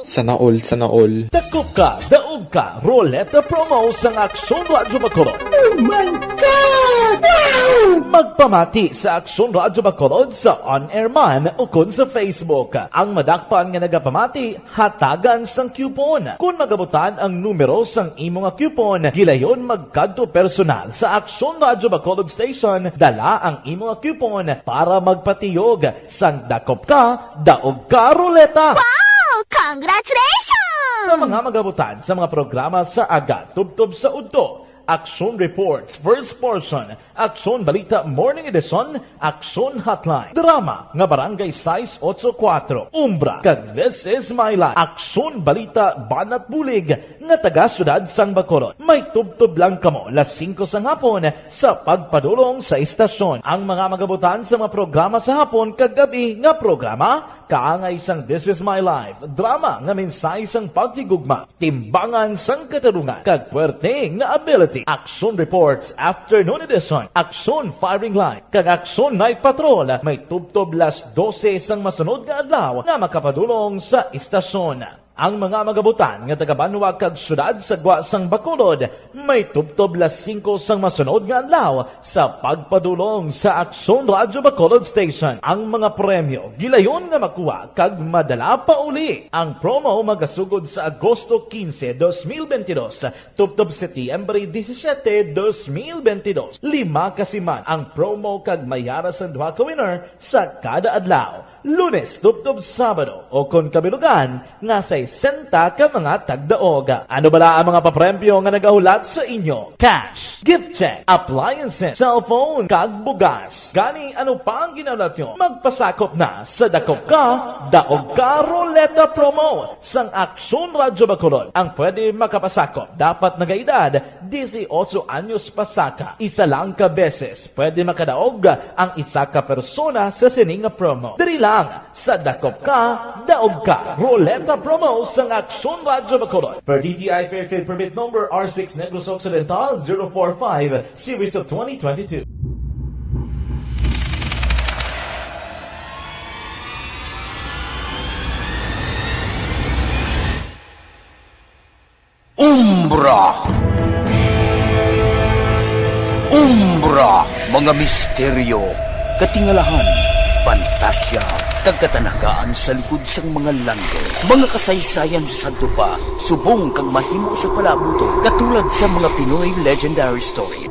Sana all, sana all. Dakop ka, daog ka, Roleta Promo sang Aksyon Radyo Bacolod. Oh my God! Wow! Magpamati sa Aksyon Radyo Bacolod sa on-air man ukon sa Facebook. Ang madakpan nga nagapamati, hatagan sang coupon. Kon magabutan ang numero sang imo nga coupon, gilayon magkadto personal sa Aksyon Radyo Bacolod Station, dala ang imo nga coupon para magpatiyog sang Dakop Ka, Daog Ka Roleta. Wow! Congratulations! Sa mga magabutan sa mga programa sa aga tubtob sa udto, Aksyon Reports, First Portion, Aksyon Balita Morning Edition, Aksyon Hotline, drama nga Barangay sais ocho kuwatro, Umbra, kag This Is My Life, Aksyon Balita Banat Bulig, nga taga Siyudad sang Bacolod. May tubtob lang kamo las singko sang hapon sa pagpadulong sa istasyon. Ang mga magabutan sa mga programa sa hapon kag gabi nga programa, kaangay sang This Is My Life, drama nga mensahe sang paghigugma, timbangan sang katarungan, kag puwerte nga ability. Action Reports, Afternoon Edition, Action Firing Line, kag Action Night Patrol, may tubtob las dose sang masunod nga adlaw nga makapadulong sa istasyon. Ang mga magabutan nga taga-banwa kag siyudad sa gwa sang Bacolod may tubtob las singko sang masunod nga adlaw sa pagpadulong sa Aksyon Radyo Bacolod Station. Ang mga premyo gilayon nga makuha kag madala pa uli. Ang promo magasugod sa Agosto quince, dos mil veintidós, tubtob Setyembre disisiete, dos mil veintidós. Lima ka siman ang promo kag may ara sang duha ka winner sa kada adlaw. Lunes tubtob Sabado, o kon kabilugan nga sesenta ka mga tagdaog. Ano bala ang mga papremyo nga nagahulat sa inyo? Cash, gift check, appliances, cellphone, kag bugas. Gani, ano pa ang ginahulat nyo? Magpasakop na sa Dakop Ka, Daog Ka Roleta Promo sang Aksyon Radyo Bacolod. Ang pwede makapasakop dapat nagaedad dieciocho anyos pasaka. Isa lang ka beses pwede makadaog ang isa ka persona sa sini nga promo. Diri lang sa Dakop Ka, Daog Ka Roleta Promo sang Aksyon Radyo Bacolod. Per D T I Fair Trade Permit Number R six Negros Occidental zero four five, Series of twenty twenty-two. Umbra. Umbra, mga misteryo, katingalahan, pantasya, kag katanagaan sa likod sang mga langit. Mga kasaysayan sa sadto pa, subong kag mahimo sa palaabuton, katulad sa mga Pinoy legendary story.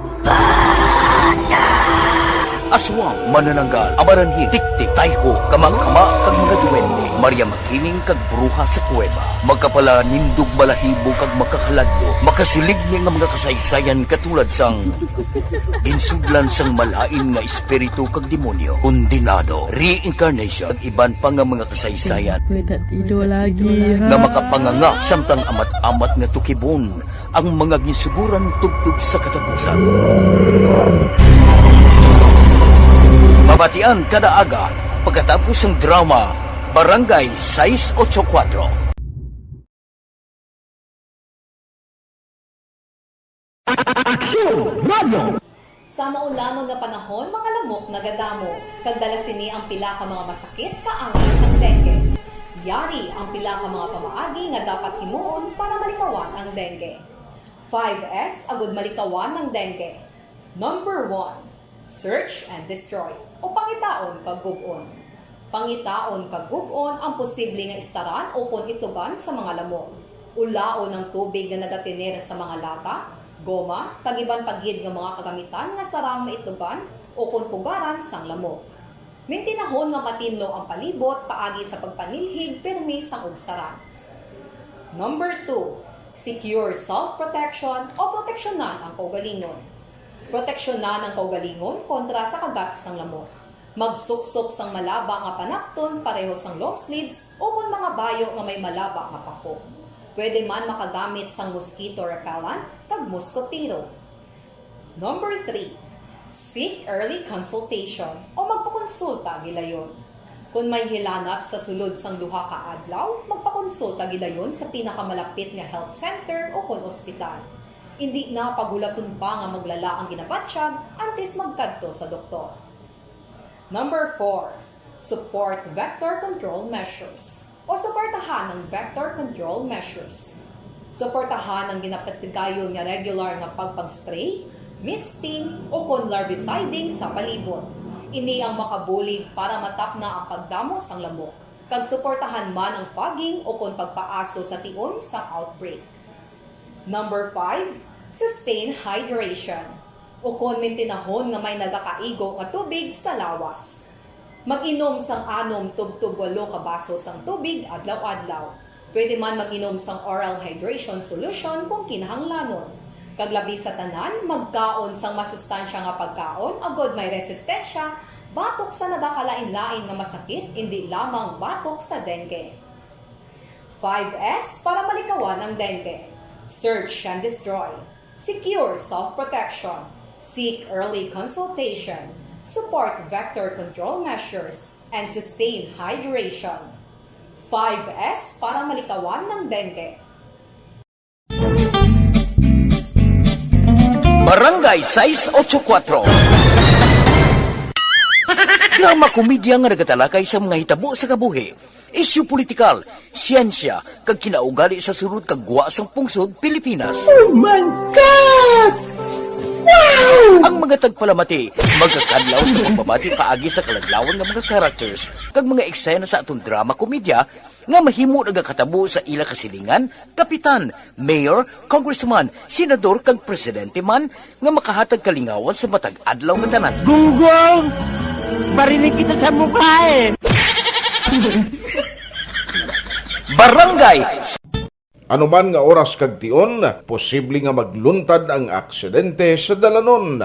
Aswang, manananggal, amaranhit, tiktik, tayho, kamangkama, kag mga duwende, Maria Makiling, kag bruha sa kuweba. Makapalanindog balahibo kag makakaladlok, makasiligni nga mga kasaysayan katulad sang ginsudlan sang malain nga espiritu kag demonyo, kondenado, reincarnation, kag iban pa nga mga kasaysayan May tatido lagi, ha? nga makapanganga samtang amat-amat nga tukibon ang mga ginsuguran tubtob sa katapusan. Mabatian kada aga pagkatapos sang drama Barangay sais ocho kuwatro. Aksyon Radio. Sa maulamon nga panahon, mga lamok nagadamo, kag dala sini ang pila ka mga masakit kaangay sang dengue. Yari ang pila ka mga pamaagi nga dapat himuon para malikawan ang dengue. Five S agud malikawan ang dengue. Number one, search and destroy, o pangitaon kag gub-on. Pangitaon kag gub-on ang posible nga istaran ukon itugan sa mga lamok. Ulaon ang tubig nga nagatener sa mga lata, goma, kag iban pa gid nga mga kagamitan nga sarang maitugan ukon pugaran sang lamok. Mintinahon nga matinlo ang palibot paagi sa pagpanilhig pirmi sang ugsaran. Number two, secure self-protection o proteksyonan ang kaugalingon. Proteksyonan ang kaugalingon kontra sa kagat sang lamok. Magsuksok sang malaba nga panapton pareho sang long sleeves ukon mga bayo nga may malaba nga pako. Pwede man makagamit sang mosquito repellent kag muskotero. Number three, seek early consultation o magpakonsulta gilayon. Kon may hilanat sa sulod sang duha ka adlaw, magpakonsulta gidayon sa pinakamalapit nga health center o kon ospital. Indi na paghulaton pa nga maglala ang ginabatyag antes magkadto sa doktor. Number four, support vector control measures o suportahan ang vector control measures. Suportahan ang ginapatigayon nga regular nga pagpag-spray, misting, o kon larviciding sa palibot. Ini ang makabulig para matapna ang pagdamo sang lamok, kag suportahan man ang fogging o kon pagpaaso sa tion sang outbreak. Number five, sustain hydration, o kon mintinahon nga may nagakaigo nga tubig sa lawas. Mag-inom sang anom tubtob walo ka baso sang tubig adlaw-adlaw. Pwede man mag-inom sang oral hydration solution kung kinahanglanon. Kag labi sa tanan, magkaon sang masustansya nga pagkaon agod may resistensya batok sa nagakalain-lain nga masakit, indi lamang batok sa dengue. Five S para malikawan ang dengue. Search and destroy. Secure self-protection. Seek early consultation. Support vector control measures and sustain hydration. Five S para malikawan ang dengue. Barangay sais ocho kuatro. Drama komedya nga nagatalakay sa mga hitabo sa kabuhi, isyu politikal, siyensya, kag kinaugali sa sulod kag gwa sang pungsod Pilipinas. Oh my God! Wow! Ang mga tagpalamati magkakadlaw sa pagbabati paagi sa kaladlawan nga mga characters kag mga eksena sa aton drama komedya nga mahimo nagakatabo sa ila kasilingan, kapitan, mayor, congressman, senador, kag presidente man nga makahatag kalingawan sa matag adlaw nga tanan. Gunggong! Barinig kita sa mukha eh! Barangay Anuman nga oras kag tion, posible nga magluntad ang aksidente sa dalanon.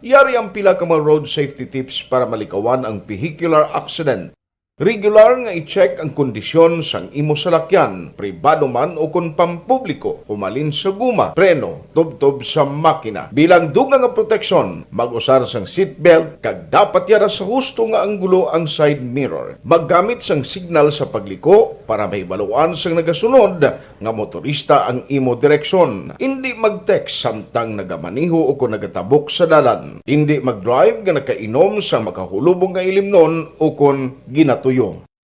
Yari ang pila ka mga road safety tips para malikawan ang vehicular accident. Regular nga i-check ang kondisyon sang imo salakyan, pribado man o kon pampubliko, humalin sa guma, preno, tubtob sa makina. Bilang dugang nga proteksyon, mag-usar sang seatbelt kag dapat yara sa husto nga anggulo ang side mirror. Maggamit sang signal sa pagliko para mahibaluan sang nagasunod nga motorista ang imo direksyon. Indi mag-text samtang nagamaneho o kon nagatabok sa dalan. Indi mag-drive nga nakainom sa makahulubong nga ilimnon o kon ginatuyo.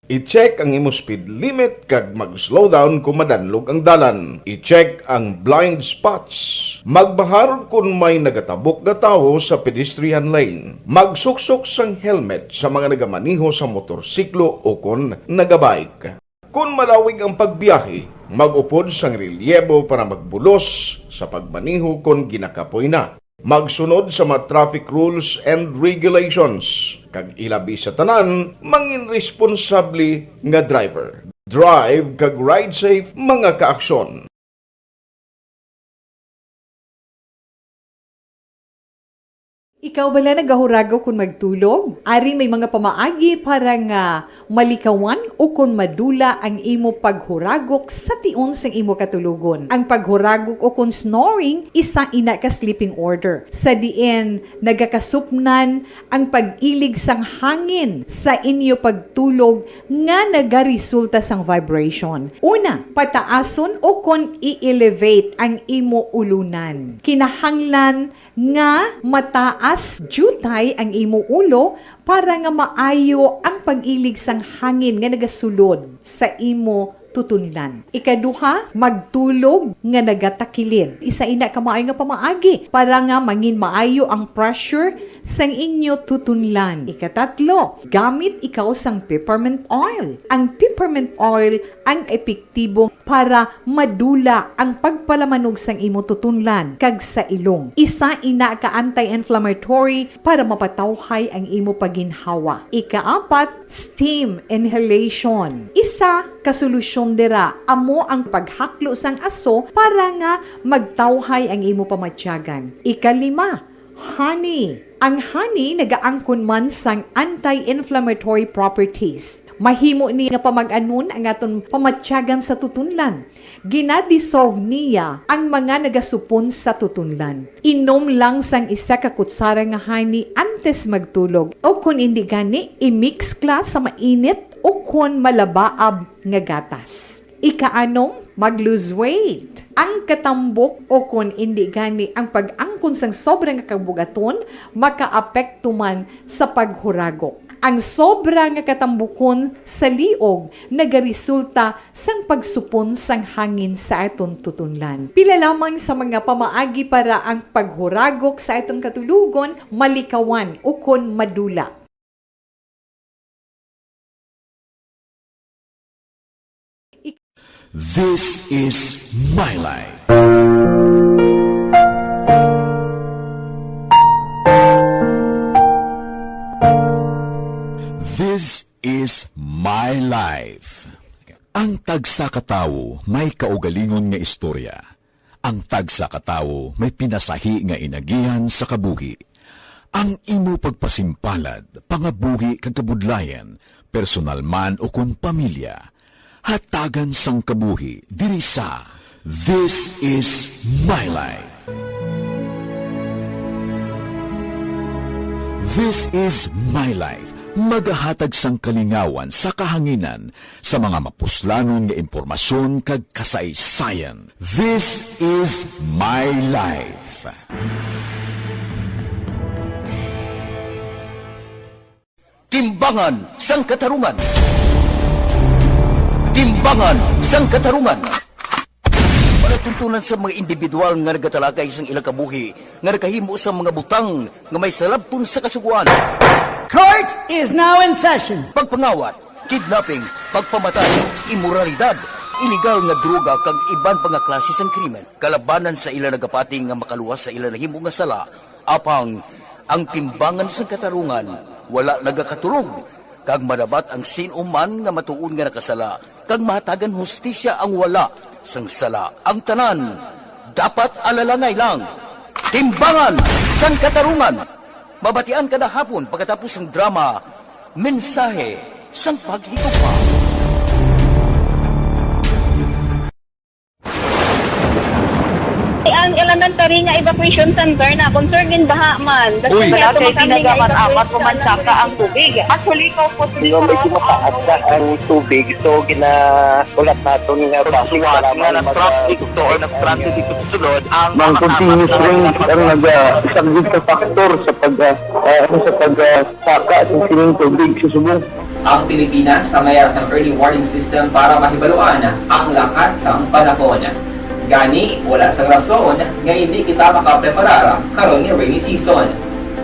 I-check ang imo speed limit kag mag-slow down kon madanlog ang dalan. I-check ang blind spots. Magbahar kon may nagatabok nga tawo sa pedestrian lane. Magsuksok sang helmet sa mga nagamaneho sa motorsiklo o kon nagabike. Kon malawig ang pagbiyahe, mag-upod sang relyebo para magbulos sa pagmaneho kon ginakapoy na. Magsunod sa mga traffic rules and regulations, kag ilabi sa tanan, mangin responsable nga driver. Drive kag ride safe, mga kaaksyon. Ikaw bala nagahuragok kon magtulog? Ari may mga pamaagi para nga malikawan o kon madula ang imo paghuragok sa tion sang imo katulogon. Ang paghuragok o kon snoring, isa ina ka sleeping order, sa diin nagakasupnan ang pag-ilig sang hangin sa inyo pagtulog nga nagaresulta sang vibration. Una, pataason o kon i-elevate ang imo ulunan. Kinahanglan nga mataas diutay ang imo ulo para nga maayo ang pag-ilig sang hangin nga nagasulod sa imo tutunlan. Ikaduha, magtulog nga nagatakilid. Isa ina ka maayo nga pamaagi para nga mangin maayo ang pressure sang inyo tutunlan. Ikatatlo, gamit ikaw sang peppermint oil. Ang peppermint oil ang epektibo para madula ang pagpalamanog sang imo tutunlan kag sa ilong. Isa ina ka anti-inflammatory para mapatawhay ang imo pagginhawa. Ikaapat, steam inhalation. Isa ka solusyon dira amo ang paghaklo sang aso para nga magtawhay ang imo pamatyagan. Ikalima, honey. Ang honey nagaangkon man sang anti-inflammatory properties. Mahimo ni nga pamag-anon ang aton pamatyagan sa tutunlan. Ginadissolve niya ang mga nagasupon sa tutunlan. Inom lang sang isa ka kutsara nga honey antes magtulog, o kon indi gani, i-mix kla sa mainit o kon malabaab nga gatas. Ikaanom, mag-lose weight. Ang katambok o kon indi gani ang pag-angkon sang sobra nga kabugaton makaapekto man sa paghuragok. Ang sobra nga katambukon sa liog nagaresulta sang pagsupon sang hangin sa aton tutunlan. Pila lamang sa mga pamaagi para ang paghuragok sa aton katulogon malikawan ukon madula. This is my life. This is my life. Ang tagsa ka tawo may kaugalingon nga istorya. Ang tagsa ka tawo may pinasahi nga inagihan sa kabuhi. Ang imo pagpasimpalad, pangabuhi kag kabudlayan, personal man o kon pamilya, hatagan sang kabuhi diri sa This Is My Life. This Is My Life, magahatag sang kalingawan sa kahanginan sa mga mapuslanon nga impormasyon kag kasaysayan. This is my life. Timbangan sang Katarungan. Timbangan sang Katarungan. Palatuntunan sa mga individual nga nagatalakay sang ilang kabuhi nga nakahimo sang mga butang nga may salabton sa kasugoan. Court is now in session. Pagpangawat, kidnapping, pagpamatay, imoralidad, iligal nga droga kag iban pa nga klase sang krimen kalabanan sa ila nagapati nga makaluwas sa ila nahimo nga sala, apang ang timbangan sang katarungan wala nagakaturog, kag madapat ang sin-o man nga matuod nga nakasala kag mahatagan hustisya ang wala sang sala. Ang tanan dapat alalangay lang. Timbangan sang Katarungan. Mabatian kada hapon pagkatapos sang drama, Mensahe sang Paghigugma. Ang elementary nga evacuation center na concern gin baha man. Uy, wala kay tinaga man amat ko man saka ang tubig. Actually, ko po. Medyo mataas na ang tubig, so gina-, ulat naton nga basi nga nag-traffic to or nag-transit dito sa sulod ang mga continuous rain ang nag-, ah, isang big factor sa pag, ah, ah, ano, sa pag, ah, saka sa sining tubig sa subong. Ang Pilipinas ang may sang early warning system para mahibaluan ang lakat sang panahon. Gani, wala sang rason nga hindi kita makapreparar karon nga rainy season.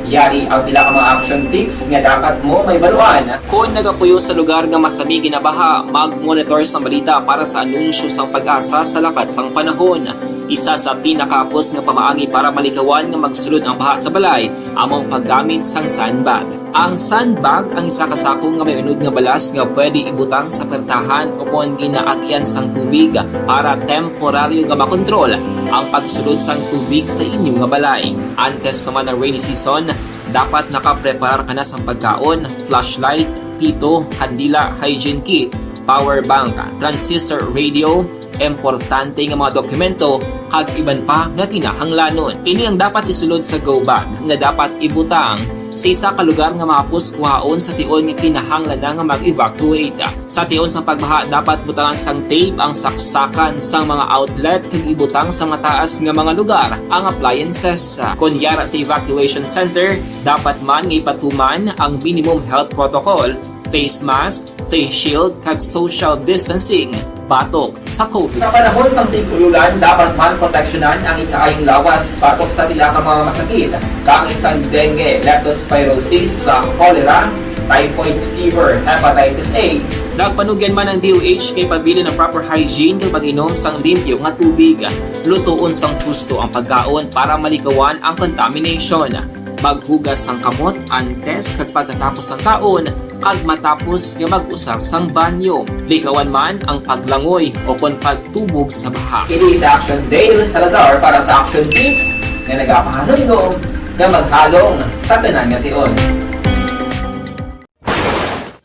Yari ang pila ka mga action tips nga dapat mo mahibaluan. Kon nagapuyo sa lugar nga masami ginabaha, mag-monitor sang balita para sa anunsyo sang PAGASA sa lakat sang panahon. Isa sa pinakahapos nga pamaagi para malikawan nga magsulod ang baha sa balay amo ang paggamit sang sandbag. Ang sandbag ang isa ka sako nga may unod nga balas nga pwede ibutang sa pertahan o kon ginaagian sang tubig para temporaryo nga makontrol ang pagsulod sang tubig sa inyo nga balay. Antes pa man ang rainy season, dapat nakapreparar ka na sang pagkaon, flashlight, pito, kandila, hygiene kit, power bank, transistor radio, importante nga mga dokumento, kag iban pa nga kinahanglanon. Ini ang dapat isulod sa go bag nga dapat ibutang sa isa ka lugar nga mahapos kuhaon sa tion nga kinahanglan na nga mag-evacuate. Sa tion sang pagbaha, dapat butangan sang tape ang saksakan sang mga outlet kag ibutang sa mataas nga mga lugar ang appliances. Kon yara sa evacuation center, dapat man nga ipatuman ang minimum health protocol, face mask, face shield, kag social distancing batok sa COVID. Sa panahon sang tig-ulolan, dapat man proteksyonan ang ikaayong lawas batok sa pila ka mga masakit, kaangay sang dengue, leptospirosis, sa cholera, typhoid fever, hepatitis A. Nagpanugyan man ang D O H kay pabilin ang proper hygiene kag pag-inom sang limpyo nga tubig. Lutoon sang husto ang pagkaon para malikawan ang contamination. Maghugas sang kamot antes kag pagkatapos sang kaon, kag matapos nga mag-usar sang banyo. Likawan man ang paglangoy o kon pagtubog sa baha. Kini si Action Dale Salazar para sa Action Tips nga nagapahanumdom Nga maghalong sa tanan nga tion.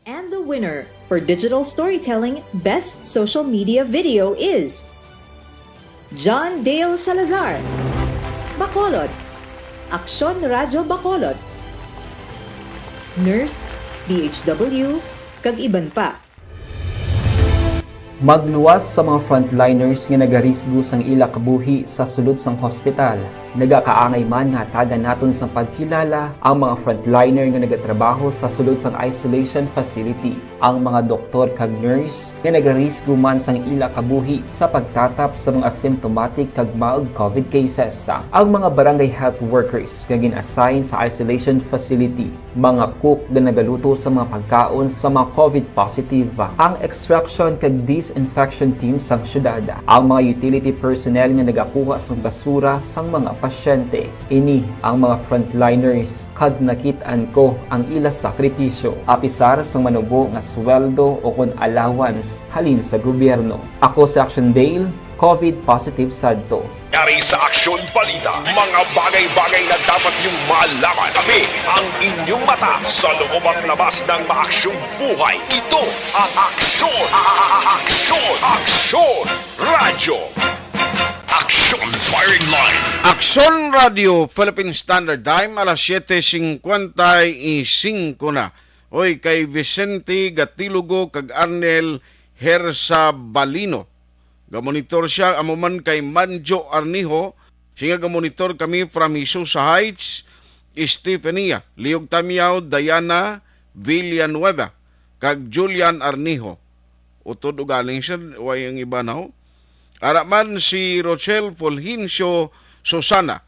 And the winner for digital storytelling best social media video is John Dale Salazar, Bacolod, Aksyon Radyo Bacolod, Nurse, D H W, kag iban pa. Magluwas sa mga frontliners nga nagarisgo sang ila kabuhi sa sulod sang hospital. Nagakaangay man nga hatagan naton sang pagkilala ang mga frontliner nga nagatrabaho sa sulod sang isolation facility, ang mga doktor kag nurse nga nagarisgo man sang ila kabuhi sa pagtatap sa mga asymptomatic kag mild covid cases, ang mga barangay health workers nga gin-assign sa isolation facility, mga cook nga nagaluto sa mga pagkaon sa mga covid positive, ang extraction kag disinfection team sang syudad, ang mga utility personnel nga nagakuha sang basura sang mga pasyente. Ini ang mga frontliners kag nakit-an ko ang ila sakripisyo, apisar sang manubo nga sweldo o kon allowance halin sa gobyerno. Ako si Action Dale, covid positive sadto. Yari sa Aksyon Balita, mga bagay-bagay na dapat niyong malaman. Kami ang inyong mata sa loob at labas ng maaksyong buhay. Ito ang Aksyon, a- a- a- Aksyon, Aksyon Radyo. Aksyon Firing Line. Aksyon Radyo, Philippine Standard Time, alas siyete cincuenta y cinco na. Oy, kay Vicente Gatilogo kag Arnel Hersabalino. Gamonitor siya, amo man kay Manjo Arnijo. Siya nga gamonitor kami from Hisusa Heights, Estefania, Liog Tamiao, Diana Villanueva, kag Julian Arnijo. Utod ugaling siya, way ang iba, no? Ara man si Rochelle Fulgencio Susana.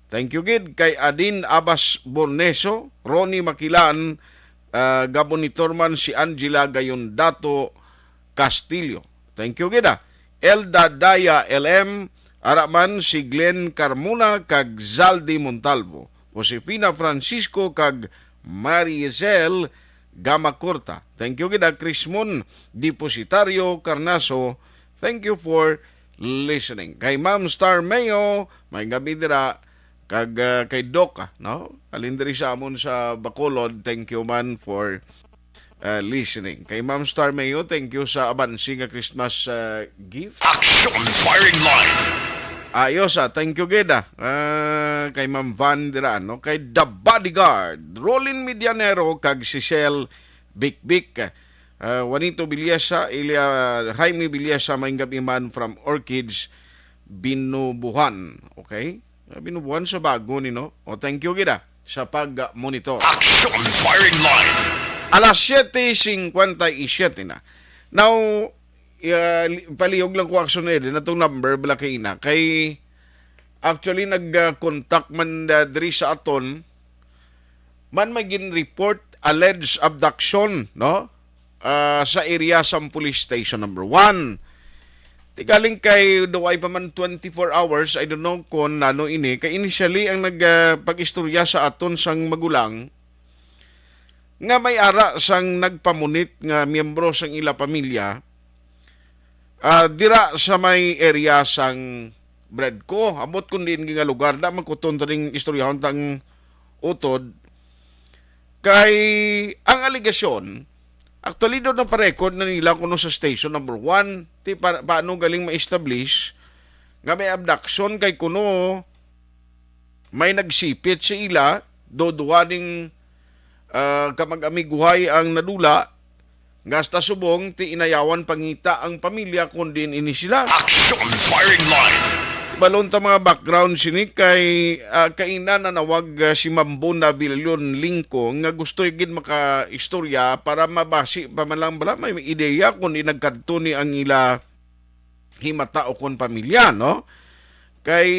Thank you gid kay Adin Abas Borneso, Ronnie Makilan, ah, gamonitor man si Angela Gayondato Castillo. Thank you gid, ah. Elda Daya L M, ara man si Glenn Carmona kag Zaldi Montalvo, Josefina Francisco kag Maricel Gamacorta. Thank you gid, ah, Crismon Depositario Carnaso. Thank you for listening. Kay Ma'am Star Mayo, may gabi dira, kag, ah, kay Doc, ah, no? Alin diri sa amon sa Bacolod, thank you man for, ah, listening. Kay Ma'am Star Mayo, thank you sa abansi nga Christmas, ah, gift. Action Firing Line. Ayos, ah. Thank you gid, ah. Ah, kay Ma'am Van dira, no? Kay The Bodyguard, Rolin Medianero, kag Cecil Bikbik. Ah, Juanito Villesa, Ilya, Jaime Villesa, maayong gabi man from Orchids, Binubuhan. Okay? Ah, Binubuhan sa bago ni, no? O, thank you gid, ah, sa pag-monitor. Action Firing Line. Alas siyete cincuenta y siete na. Now, ah, li-, palihog lang ko, Action Eden, atong number, bala kay ina. Kay, actually, nag-contact man, ah, diri sa aton, man may gin-report alleged abduction, no? Ah, sa area sang Police Station Number One. Tigaling kay duway pa man twenty-four hours, I don't know kung nano ini. Kay initially, ang nag, ah, pag-istorya sa aton sang magulang, nga may ara sang nagpamunit nga miyembro sang ila pamilya, ah, dira sa may area sang Bredco, ambot kun diin nga lugar, da man kuton ta ning istoryahon tang utod. Kay ang alegasyon, actually, daw naparecord na nila kuno sa station number one. Ti pa-, paano galing ma-establish nga may abduction kay kuno may nagsipit sa ila, do duha ning, ah, kamag-amiguhay ang nadula, nga hasta subong ti inayawan pangita ang pamilya kon diin ini sila. Action Firing Line. Balon ta mga background sini kay, ah, kaina nanawag, ah, si Ma'am Bona Villalon Lingco nga gusto gid makaistorya para mabasi pa man lang bala may ideya kon di nagkadto ni ang ila himata o kon pamilya, no? Kay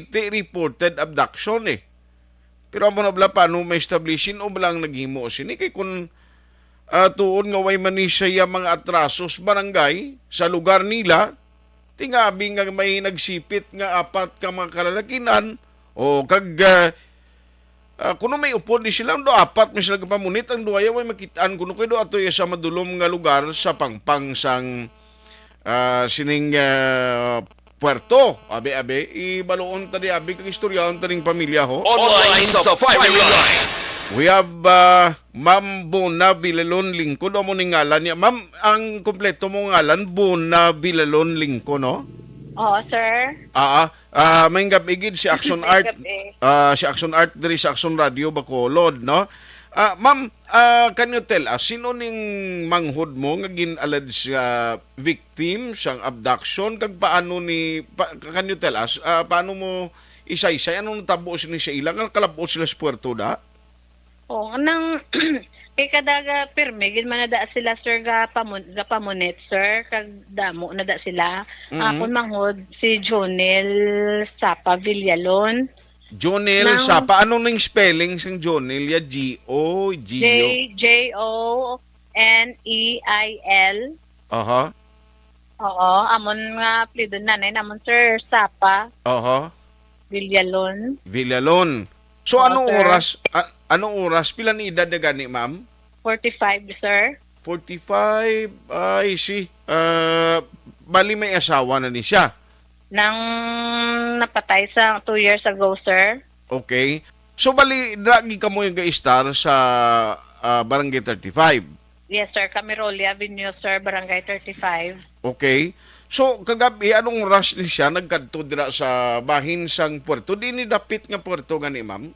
ti reported abduction eh. Pero amo na bala paano ma-establish sin-o bala ang naghimo sini? Kay kun, ah, tuod nga way man ni siya mga atraso sa barangay, sa lugar nila, tingabi nga may nagsipit nga apat ka mga kalalakinan, o kag, ah, ah, kuno may upod ni sila, do apat man sila gapamunit, ang duha ya way makit-an, kuno kay do ato ya sa madulom nga lugar sa pangpang sang, ah, sining, ah, puerto. Abi, abi, ibaluon ta di, abi, kag istoryahon ta ning pamilya, ho. Online sa Fire Line. We have, ah, Ma'am Bona Villalon Lingkod, amo ni ngalan niya. Ma'am, ang kompleto mo ngalan, Bona Villalon Lingkod, no? Oo, sir. Ah, ah, ah, maayong gab-i gid si Action Art. Maayong gab-i. Ah, si Action Art diri sa Action Radio Bacolod, no? Ah, ma'am, ah, can you tell us, sino ning manghod mo nga gin-allege nga victim sang abduction, kag paano ni, pa-, can you tell us, ah, paano mo isaysay, ano natabo sini sa ila nga nakalab-ot sila sa puerto da? Oo, nang kay kada ga-, pirmi gid man na da sila, sir, ga pamun-, ga pamunit, sir, kag damo na da sila. Mm. Akon manghod si Jonel Sapa Villalon. Jonel Nang Sapa. Ano ning spelling sang Jonel ya? G O, G O? J, J O N E I L. Aha. Oo, amon nga apelyido nanay namon, sir, Sapa. Aha. Villalon. Villalon. So, Oo, anong sir. oras, a-, anong oras? Pila ni edad na gani, ma'am? Forty-five, sir. Forty-five, I see. Ah, bali may asawa na ni siya. Nang napatay sa two years ago, sir. Okay. So, bali, dra gid kamo yung ga-estar sa, ah, Barangay thirty-five? Yes, sir. Camiroli Avenue, sir, Barangay thirty-five. Okay. So, kagab-i, anong oras ni siya nagkadto dira sa bahin sang puerto? Di ni dapit nga puerto gani, ma'am?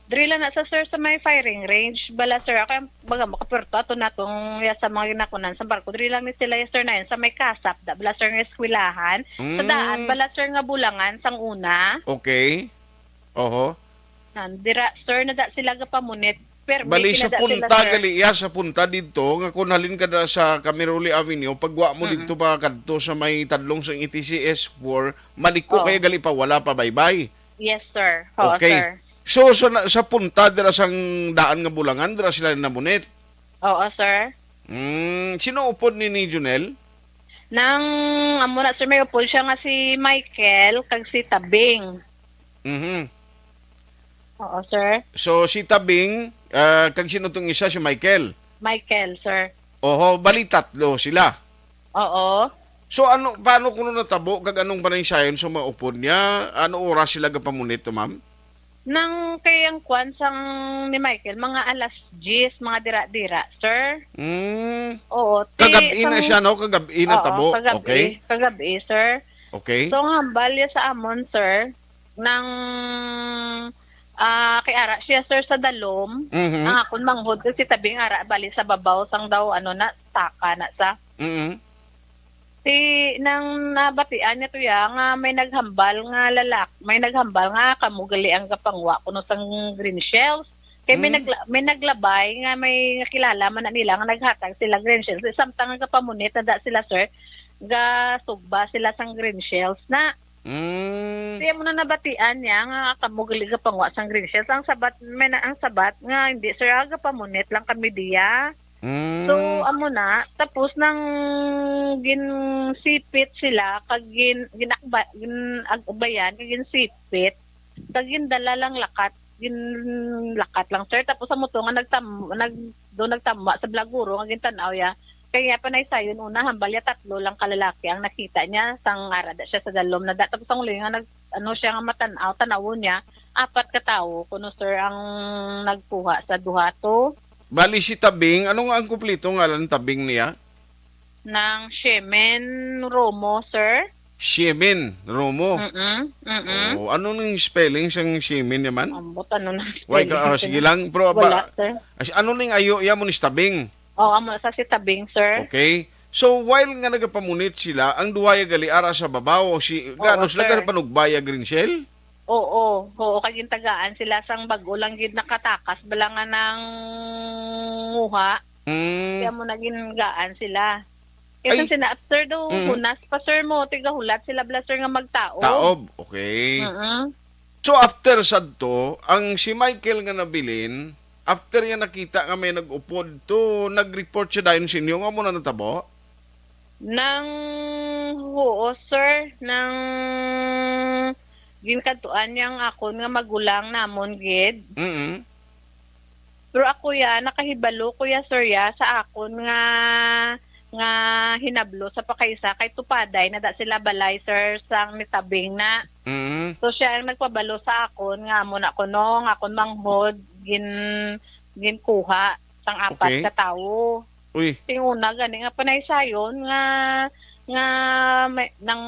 Diri lang na sa, sir, sa may firing range. Bala, sir, ako yung baga makapuerto ato natong ya sa mga ginakunan sa barko. Diri lang ni sila, yes, sir, na yun, sa may kasap. Da, bala, sir, nga eskwelahan. Sa Mm. daan, bala, sir, nga bulangan sang una. Okay. Oho. Nandira, sir, na da sila gapamunit. Permi Bali sa kinada sila, punta, sir. gali iya sa punta didto, nga kung halin ka na sa Camiroli Avenue, pagwa mo Mm-mm. didto pa kadto sa may tadlong sang E T C S four, maliko Oo. kaya gali pa, wala pa baybay. Yes, sir. Oo, Okay. sir. So, sa, na-, sa punta dira sang daan nga bulangan, dira sila namunit? Oo, sir. Mm, sino upod ni, ni Junel? Nang, amo na, sir, may upod siya nga si Michael kag si Tabing. Mhm. Oo, sir. So, si Tabing, ah, kag sino tong isa, si Michael? Michael, sir. Oho, bali tatlo sila. Oo. So, ano, paano kuno natabo kag anong panaysayon sa mga upod niya? Ano oras sila gapamunit to, ma'am? Nang kay ang kwan sang ni Michael, mga alas diyes, mga dira-dira, sir. Mm. Oo, ti-, Kagab-i na sang siya, no? Kagab-i na Oo, tabo. kagab-i, Okay. kagab-i, sir. Okay. So, ang hambal niya sa amon, sir, nang, ah, kay ara siya, sir, sa dalom, Mhm. ang akon manghod ko si Tabing ara, bali sa babaw sang daw, ano na, saka na sa. Mhm. Ti, nang nabatian niya to ya, nga may naghambal nga lalak-, may naghambal nga kamo gali ang gapangwa kuno sang green shells. Kay may Mm. nagla-, may naglabay nga may nakilala man na nila nga naghatag sila green shells. Samtang nga gapamunit na da sila, sir, gasugba sila sang green shells na. Mm. Siya mo na nabatian niya nga kamo gali gapangwa sang green shells. Ang sabat, may na, ang sabat nga, "Hindi, sir, ah, gapamunit lang kami diya." Mm. So, amo na. Tapos nang ginsipit sila, kag gin-, ginakba-, gin-, ag-, bayan, kag ginsipit, kag gindala lang lakat, ginlakat lang, sir. Tapos amo to nga nagtam-, nag-, do nagtamwa sa balaguro nga gintan-aw ya. Kaya panaysayon una, hambal ya tatlo lang ka lalaki ang nakita niya, sang ara da siya sa dalom na da. Tapos ang uli nga nag-, ano siya nga matan-aw, tan-awon niya, apat ka tawo kuno, sir, ang nagkuha sa duha to. Bali si Tabing, ano nga ang kumpleto ngalan Tabing niya? Nang Shemin Romo, sir. Shemin Romo? Mm-mm, mm-mm. Oh, ano ning spelling sang Shemin naman? Ambot, ano na Why spelling ka, ah, sa sige lang, pero Wala, ba, sir. as-, ano ning ayo iya mo ni Tabing? Oh, amo sa si Tabing, sir. Okay. So, while nga nagapamunit sila, ang duha ya gali ara sa babaw, si, Oo, gaano sila sir. Ganapanugbaya, Grinchel? Oo, oo, kag gintagaan sila sang bag-o lang gid nakatakas bala nga nanguha. Mm. Kaya mo naging gaan sila. Kaya Ay. Sina, after daw Mm. hunas pa, sir, mo, tigahulat sila bala, sir, nga magtaob. Taob, okay. Mm-mm. So, after sadto, ang si Michael nga nabilin, after niya nakita nga may nag-upod to, nag-report siya dayon sa inyo nga mo na natabo? Nang, huo, sir, nang ginkadtuan niya ang akon nga magulang namon gid. Mm-mm. Pero ako ya, nakahibalo ko ya, sir, ya, sa akon nga nga hinablo sa pakaisa kay tupaday na da sila balay, sir, sang nitabing na. Mm. So, siya ang nagpabalo sa akon nga amo na kuno nga akon manghod gin-, ginkuha sang apat Okay. ka tawo. Uy. Ting una gani nga panaysayon nga, nga may, nang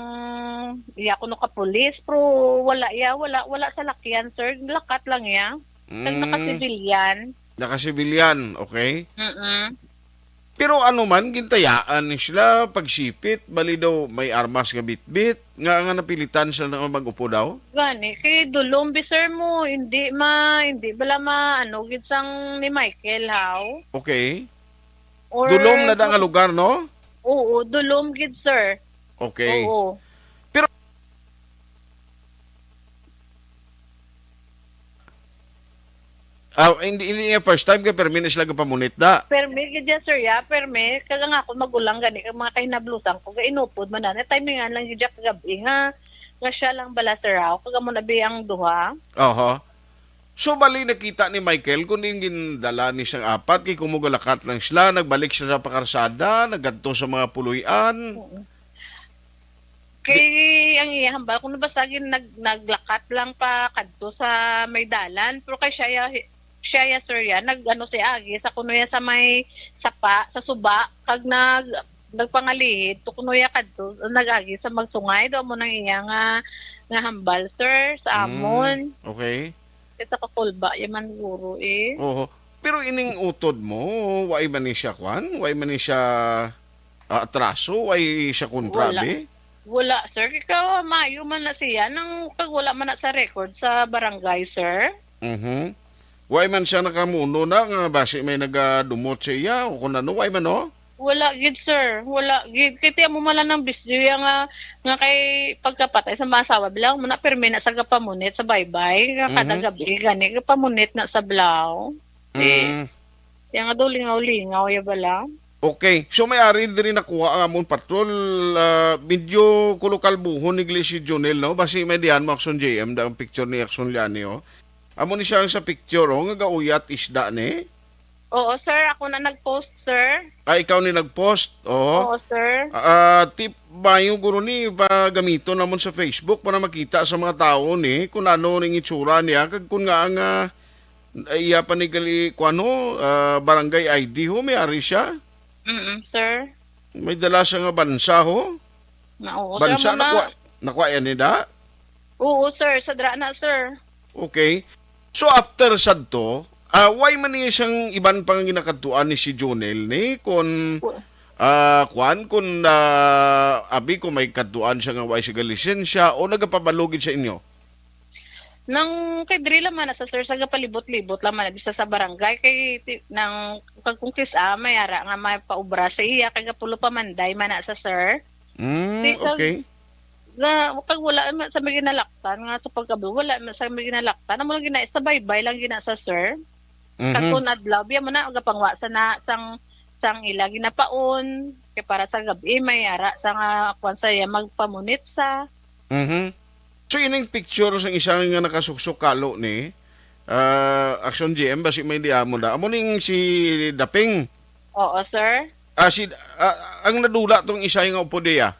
iya kuno ka pulis, pero wala iya, wala, wala salakyan, sir. Lakat lang iya. Kag Mm. nakasibilyan. Nakasibilyan, okay. Mm-mm. Pero ano man, gintayaan ni sila pagsipit, bali daw may armas nga bitbit, nga, nga napilitan sila nga mag-upo daw? Gani, kay dulom bi, sir, mo, hindi ma-, hindi bala ma-, ano, gid sang ni Michael, haw? Okay. Or Dulom na da nga lugar, no? Oo, dulom gid, sir. Okay. Oo. Pero Ah, hindi, hindi niya first time kay permi na sila gapamunit da. Permi gid ya, sir, ya, permi. Kag ang akon magulang gani, kag mga kahinablusan ko, gainupod man na. Timingan lang gid ya kagabi nga, nga siya lang bala, sir, aw. Kag amo na bi ang duha. Oho. So, bali nakita ni Michael kung diin gindala ni sang apat, kay kumo galakat lang sila, nagbalik sila sa pakarsada, nagadto sa mga puloy-an. Oo. Kay ang iya hambal, kuno basta gin-, nag-, naglakat lang pa kadto sa may dalan, pero kay siya ya, siya ya, sir, ya, nag-ano siya agi sa kuno ya sa may sapa, sa suba, kag nag-, nagpangalihid to kuno ya kadto, nag-agi sa magsungay, daw mo nang iya nga, nga hambal, sir, sa Mm, amon. Okay. Kita ka kulba, ya man guro, eh. Oho. Pero ining utod mo, wa man ni siya, kwan? Wa man ni siya, ah, atraso? Wa siya kontra, Wala. be? Wala, sir. Ikaw, maayo man na siya. Nang, kag wala man na sa record sa barangay, sir. Mhm. Wa man siya nakamuno na nga basi may nagadumot sa iya o kung ano, wa man, no? Wala gid, sir. Wala gid. Kay tiyan mo man lang nang bisyo ya nga, nga kay pagkapatay sa mga asawa, bilang mo na pirmi na sa gapamunit sa baybay, nga kada Mhm. gabi, gani, gapamunit na sa blaw. Eh, Mm. Kaya nga daw lingaw-lingaw, ya bala? Okay. So, may ari diri nakuha ang amon patrol. Ah, medyo kulo kalbuhon ni Glisy Junel, no? Basi may diyan mo, Action J M, da ang picture ni Action Liani, oh. Amo ni siya ang sa picture, oh, nga gauyat isda ni. Oo, sir. Ako na nag-post, sir. Ah, ikaw ni nag-post? Oo. Oo, sir. Ah, tip, bayo guro ni, pagamiton namon sa Facebook para makita sa mga tao ni kung ano ning itsura niya, kag kung nga ang, ah, Ay, iya pa ni gali, kuwan, ho, ah, barangay I D, ho, may ari siya. Mm, sir. May dala siya nga bansa, ho. Na, oo, Bansa, tama na. nakuha, nakuha yan ni da? Oo, sir. Sa dra na, sir. Okay. So, after sadto, ah, why man niya siyang iban pa nga ginakadtuan ni si Jonel ni? Kun, Wa- ah, kuwan, kun, ah, abi ko may kadtuan siya nga way siya lisensya o nagapabalugid sa inyo? Nang kay diri lang man na sa, sir, sa gapalibot-libot lang man na bisa sa barangay kay ti-, nang kag kung kis-a may ara nga may paubra sa iya kay gapulo pa Manday man na sa, sir. Mm, Di kag okay. na, kag wala man sa may ginalaktan nga sa pagkablo, wala man sa may ginalaktan. Amo lang gina-, sa baybay lang gina sa, sir. Kag Mhm. kun adlaw, biya mo na, gapangwa sa na, sang, sang ila ginapaon. Kay para sa gabi, may ara sa nga, kwan sa iya, magpamunit sa. Mhm. So, ining picture sang isa nga nakasuksok kalo ni, ah, Action G M, basi may di amo da. Amo ning si Daping. Oo, sir. Ah, si, ah, ang nadula tong isa nga upo diya.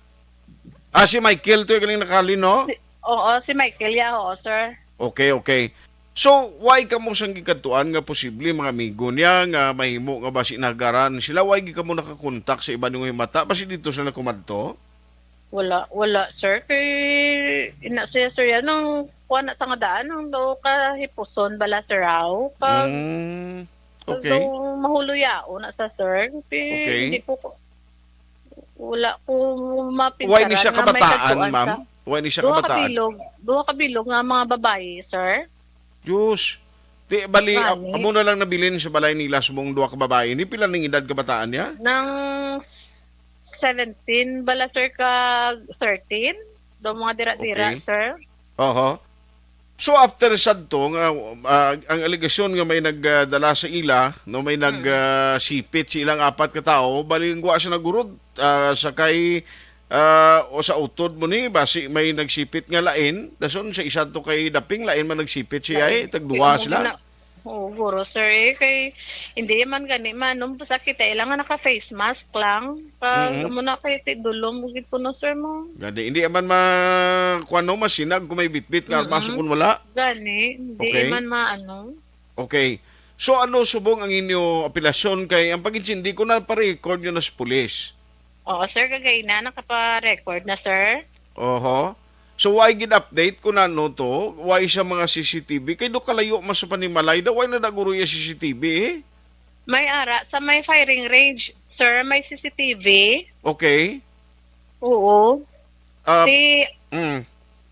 Ah, si Michael to yung galing nakalin, no? Si, oo, si Michael, ya, oo, sir. Okay, okay. So, why kamo sang gikadtuan nga posible mga amigo niya nga mahimo nga basi nagaran sila? Why gi kamo nakakontak sa iban nga himata? Basi dito sila kumadto? Wala, wala, sir. Kay ina siya, sir, yan ang kuha na sa nga daan, ang daw kahipuson bala, sir, aw. Kag Mm, okay. daw mahuloyao na sa, sir. Kay Okay. hindi po ko, wala ko mapinsaran Why ni siya nga may kabataan, katuan ma'am? sa Why ni siya duha ka kabataan? bilog, duha ka bilog nga mga babayi, sir. Diyos. Ti, bali, a-, Gani. amo na lang nabilin sa balay nila sa mong duha ka babayi. Ni pila ning edad kabataan niya? Nang seventeen bala, sir, ka thirteen. Do mga dira-dira, Okay. sir. Oho. So, after sadto nga, ah, ang alegasyon nga may nagdala sa ila, no, may nag, Hmm. ah, sipit sa ilang apat ka tawo, bali ang guwa sa nagurod, ah, sa kay, ah, o sa utod mo ni, basi may nagsipit nga lain, dason sa isa to kay Daping, lain man nagsipit siya, Lain. eh, tagduwa Kay amo sila. gina-, Oo, guro, sir, eh, kay hindi man gani man, no, basta kita ilang nga naka-face mask lang. Pag Mm. amo na kay ti dulom gid po, no, sir, mo. Gani, hindi man ma, kuwan, no, masinag kung may bitbit nga armas Mm-mm. kung wala. Gani, hindi Okay. man maano. Okay. So, ano subong ang inyo apelasyon? Kay ang pag-intindi ko, napa-record nyo na sa pulis. Oo, sir, kagay na, nakapa-record na, sir. Oho. So, why gid update kung ano to? Why sa mga C C T V? Kay do kalayo mas sa panimalay daw, why na daguro yung C C T V, eh? May ara, sa may firing range, sir, may C C T V. Okay. Oo. Ah, Si, mm.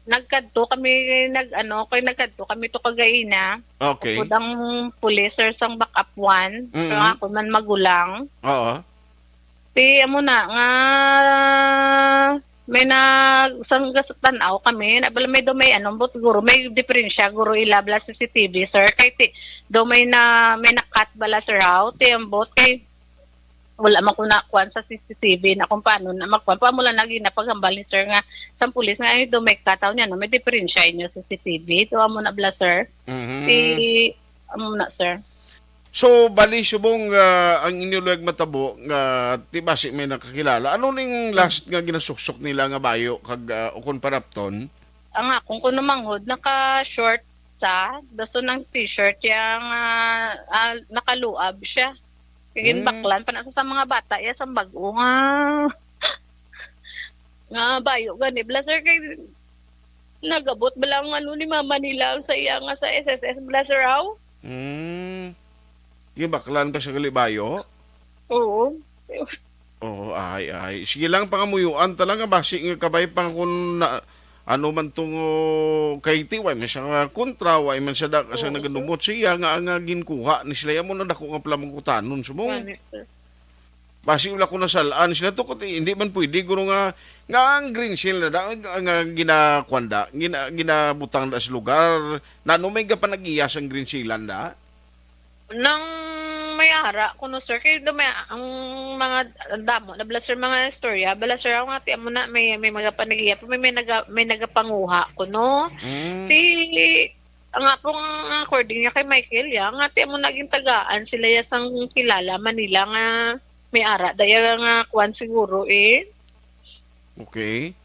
nagkadto kami, nag-, ano, kay nagkadto kami to kagaina. Okay. Upod ang pulis, sir, sang backup one. Mm. Kaya ako man magulang. Oo. Ti, amo na, nga may nag-, sang gas-, tan-aw kami, na bala may do may ano, but guro, may diferensya, guro, ila bala C C T V, sir. Kay ti, do may na, may nakat bala, sir, haw, ti, ambot, kay wala man ko nakuan sa C C T V na kung paano na magkuan. Pa mo lang lagi na paghambal ni sir nga, sang pulis nga, "Ay, do may kataw niya, no? May diferensya inyo sa C C T V." To, amo na bala, sir. Mhm. Ti, amo na, sir. So, bali, subong, ah, ang inyo luwag matabo nga ti basi may nakakilala. Ano ning last nga ginasuksok nila nga bayo kag, ah, ukon panapton? Ang akong kuno manghod, naka-short sa, dason ang t-shirt, yang, ah, ah, nakaluab siya. Kay Hmm. ginbaklan pa na sa, sa mga bata, iya sang bag-o nga, nga bayo gani. Bala, sir, kay nagabot bala ang ano ni mama nila sa iya nga sa S S S bala, sir, aw? Hmm. Ginbaklan pa sa kalibayo? Oo. Oo, ay, ay. Sige lang, pangamuyuan ta lang nga basi nga kabay pa kung na, ano man tong, oh, kay ti, way man siya nga kontra, way man siya da-, sa Oo, sir. naganumot siya nga, nga ginkuha ni sila. Amo na dako nga pala mangkutanon, subong. Gani, sir. Basi wala ko nasalaan sila to, kundi hindi man pwede, guro, nga, nga ang green shield na da-, nga, nga ginakuan da, gina-, ginabutang da sa lugar. Nano may gapanag-iya sang green shield da? Nang may ara kuno, sir, kay do may, ang mga damo na bala, sir, mga istorya bala, sir, ako nga ti amo na may, may mga panag-iya, may, may naga-, may nagapanguha kuno. Mm. Si, ang akong according niya kay Michael, ya, nga ti amo na gintagaan sila ya sang kilala Manila nga may ara daya nga kuan siguro, eh. Okay.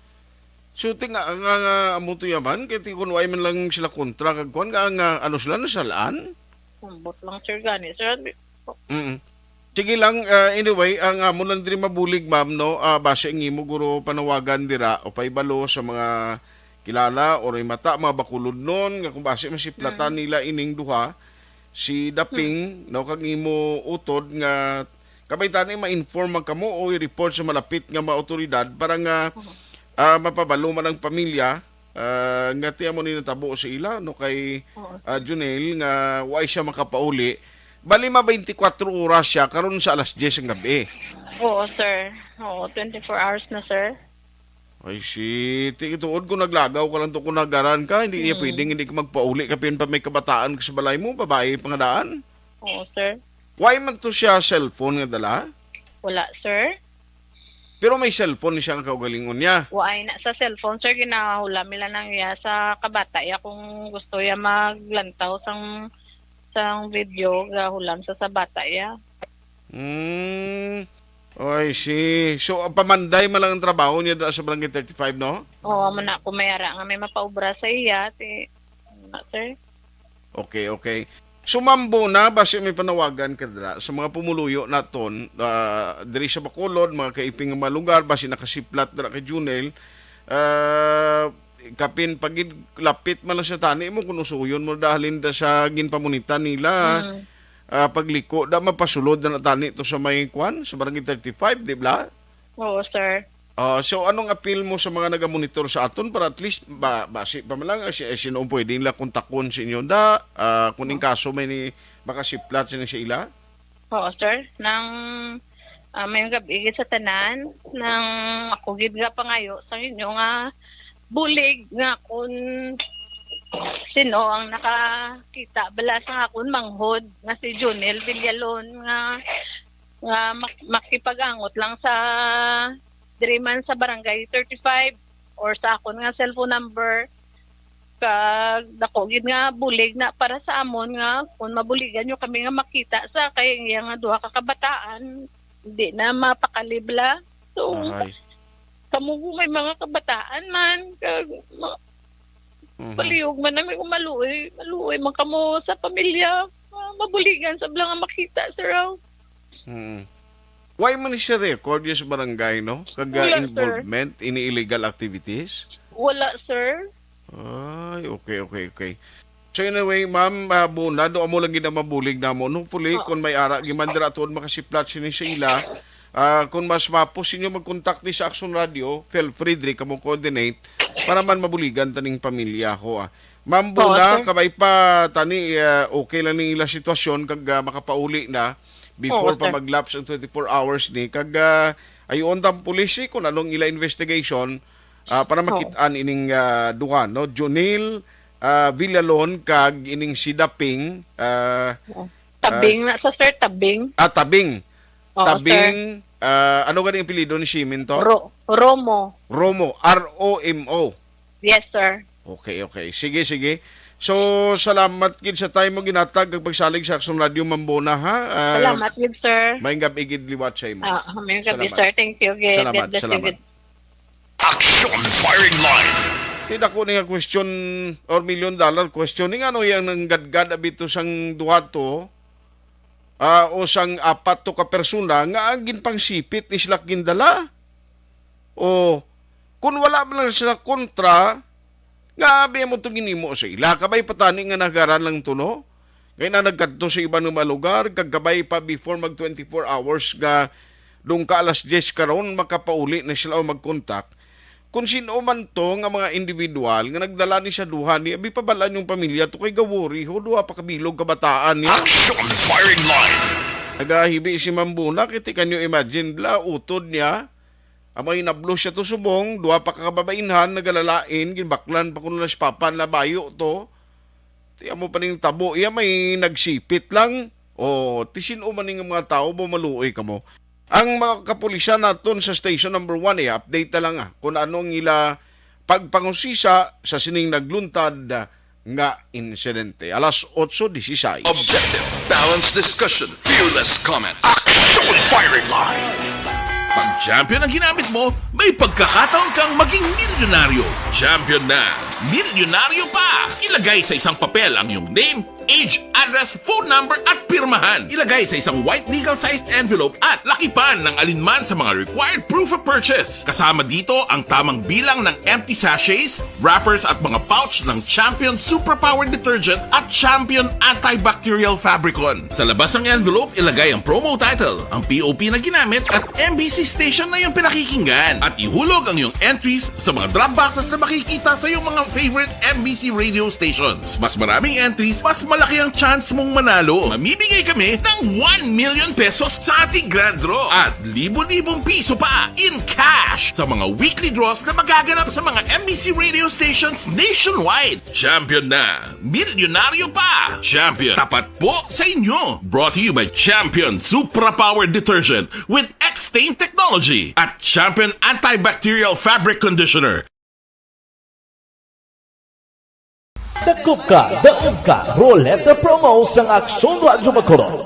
So, ti nga, nga, nga, amo to yaman, kay ti kun way man lang sila kontra kag kuan, nga, nga, ano sila, nasalaan? Ambot lang, sir, gani, sir. Mm. Sige lang, ah, anyway, ang amo lang diri mabulig, ma'am, no? Ah, base ang imo, guro, panawagan dira, o paibalo sa mga kilala, o may mata, mga bakulodnon, nga kung base masiplatan Mm. nila ining duha, si Daping, Mm. no, kag imo utod nga kabay tani ma-inform man kamo o i-report sa malapit nga mga awtoridad para nga, Mhm. ah, mapabalo man ang pamilya, ah, nga ti amo ni natabo sa ila, no, kay, Oo. ah, Junel nga way siya makapauli. Bali, ma twenty-four oras siya karon sa alas diyes ang gabi. Oo, sir. Oo, twenty-four hours na, sir. Ay, si, ti-, tuod ko naglagaw ka lang to kung nagaran ka, hindi niya Hmm. pwedeng hindi ka magpauli, kapin pa may kabataan ka sa balay mo, babae pa nga daan. Oo, sir. Why man to siya cellphone nga dala? Wala, sir. Pero may cellphone siya nga kaugalingon niya. Waay na sa cellphone, sir. Ginahulam nila nang iya sa kabata iya kung gusto iya maglantaw sang, sang video, gahulam sa, sa bata iya. Hmm. Oh, I see. So, ang pamanday man lang ang trabaho niya da sa Barangay thirty-five, no? Oo, amo na. Kung may ara nga may mapaubra sa iya, ti, ano na, sir? Okay, okay. So, Ma'am Bona, basi may panawagan ka dira sa mga pumuluyo naton, ah, diri sa Bacolod, mga kaiping nga mga lugar, basi nakasiplat dira kay Junel, ah, kapin pagid lapit man lang sa tani mo, kung usuyon mo dahalin da sa ginpamunitan nila, Mm. ah, pagliko, da mapasulod na tani to sa may kwan, sa Barangay thirty-five, di ba? Oo, sir. Ah, so, anong appeal mo sa mga nagamonitor sa aton para at least ba, basi pa man lang, ah, si, eh, sino ang pwede nila kontakon sa inyo da, ah, kung in Oo. kaso may ni makasiplat sa, sa ila? Oo, sir. Nang, ah, may gabi gid sa tanan, nang ako gid nga pangayo sa inyo nga bulig nga kun sino ang nakakita bala sa akon manghod nga si Junel Villalon nga, nga mak-, makipag-angot lang sa diri man sa Barangay thirty-five or sa akon nga cellphone number. Kag dako gid nga bulig na para sa amon nga kung mabuligan nyo kami nga makita sa kay iya nga duha ka kabataan, di na mapakalibla. So, Ahay. Kamo po may mga kabataan man, kag ma-, Mhm. palihog man namin kung maluoy, maluoy man kamo sa pamilya. Ah, mabuligan sa bala nga makita, sir, aw. Mm. Why man siya record yung sa barangay, no? Kag, ah, Wala, sir. involvement in illegal activities? Wala, sir. Ay, okay, okay, okay. So anyway, ma'am, ah, Bona, do amo lang gid ang mabulig namo. No, hopefully, Oo. kung may ara, gimandra tuod makasiplat sini sa ila, ah, kung mas mapos inyo mag-contact di sa Action Radio, feel free diri kamo coordinate para man mabuligan taning pamilya ho, ah. Ma'am Oo, Bona, sir. kabay pa tani, ah, okay lang ning ila sitwasyon kag, ah, makapauli na before Oo, pa sir. mag-lapse ang twenty-four hours ni kag, ah, ayuon ta ang pulis, eh, kung anong ila investigation, ah, para Oo. makit-an ining, ah, duha, no? Junil, ah, Villalon kag ining si Daping, ah, Oo. Tabing na sa, sir, Tabing. ah, Tabing. Oo, Tabing, sir. ah, ano gani ang apelyido ni Simin to? Ro-, Romo. Romo, R O M O. Yes, sir. Okay, okay. Sige, sige. So, salamat gid sa time mo ginatag kag pagsalig sa Action Radio, Ma'am Bona, ha? Ah, Salamat gid, sir. Maayong gab-i gid liwat sa imo. Ah, maayong gab-i, Salamat. sir. Thank you gid. Salamat, God bless you salamat. gid. Action Firing Line. Ti dako ni nga question or million dollar question. Ni ngano yang nanggadgad abito sang duha to, ah, o sang apat to ka persona nga ang ginpangsipit ni sila gindala? O, kung wala man lang sila kontra, nga abi mo itong ginimo sa ila. Kabay patani nga nagaran lang to, no? Kaya na nagkadto sa iban nga mga lugar, kag kabay pa before mag twenty-four hours nga dong ka alas diyes karon, makapauli na sila o mag-contact. Kung sino man to nga mga individual nga nagdala ni sa duha ni, abi pabalaan yung pamilya to kay gawori ho, duha pa kabilog kabataan niya. Action Firing Line. Nagahibi si Mambuna, kiti kanyo imagine, bla, utod niya. Amay nablo siya to subong, duha pa ka kababainhan, nagalalain, ginbaklan pa kuno na si Papa na bayo to. Ti amo pa ning tabo, iya may nagsipit lang. O, ti sin-o man ning mga tao, bo maluoy kamo. Ang mga kapulisan naton sa station number one, eh, update na lang, ah, kung ano ang ila pagpangusisa sa sining nagluntad, ah, nga insidente. Alas otso disisais. Objective, balanced discussion, fearless comment. Action Firing Line. Pag champion ang ginamit mo, may pagkakataon kang maging milyonaryo. Champion na, milyonaryo pa! Ilagay sa isang papel ang iyong name, age, address, phone number, at pirmahan. Ilagay sa isang white legal-sized envelope at lakipan ng alinman sa mga required proof of purchase. Kasama dito ang tamang bilang ng empty sachets, wrappers at mga pouch ng Champion Superpower Detergent at Champion Antibacterial Fabricon. Sa labas ng envelope, ilagay ang promo title, ang P O P na ginamit at M B C station na iyong pinakikinggan. At ihulog ang iyong entries sa mga drop boxes na makikita sa iyong mga favorite M B C radio stations. Mas maraming entries, mas malaki ang chance mong manalo. Mamimigay kami ng one million pesos sa ating grand draw at libo-libong piso pa in cash sa mga weekly draws na magaganap sa mga M B C radio stations nationwide. Champion na! Milyonaryo pa! Champion, tapat po sa inyo! Brought to you by Champion Supra Power Detergent with X-Stain Technology at Champion Antibacterial Fabric Conditioner. Dakop ka, daog ka, Roleta Promo sang Aksyon Radyo Bacolod.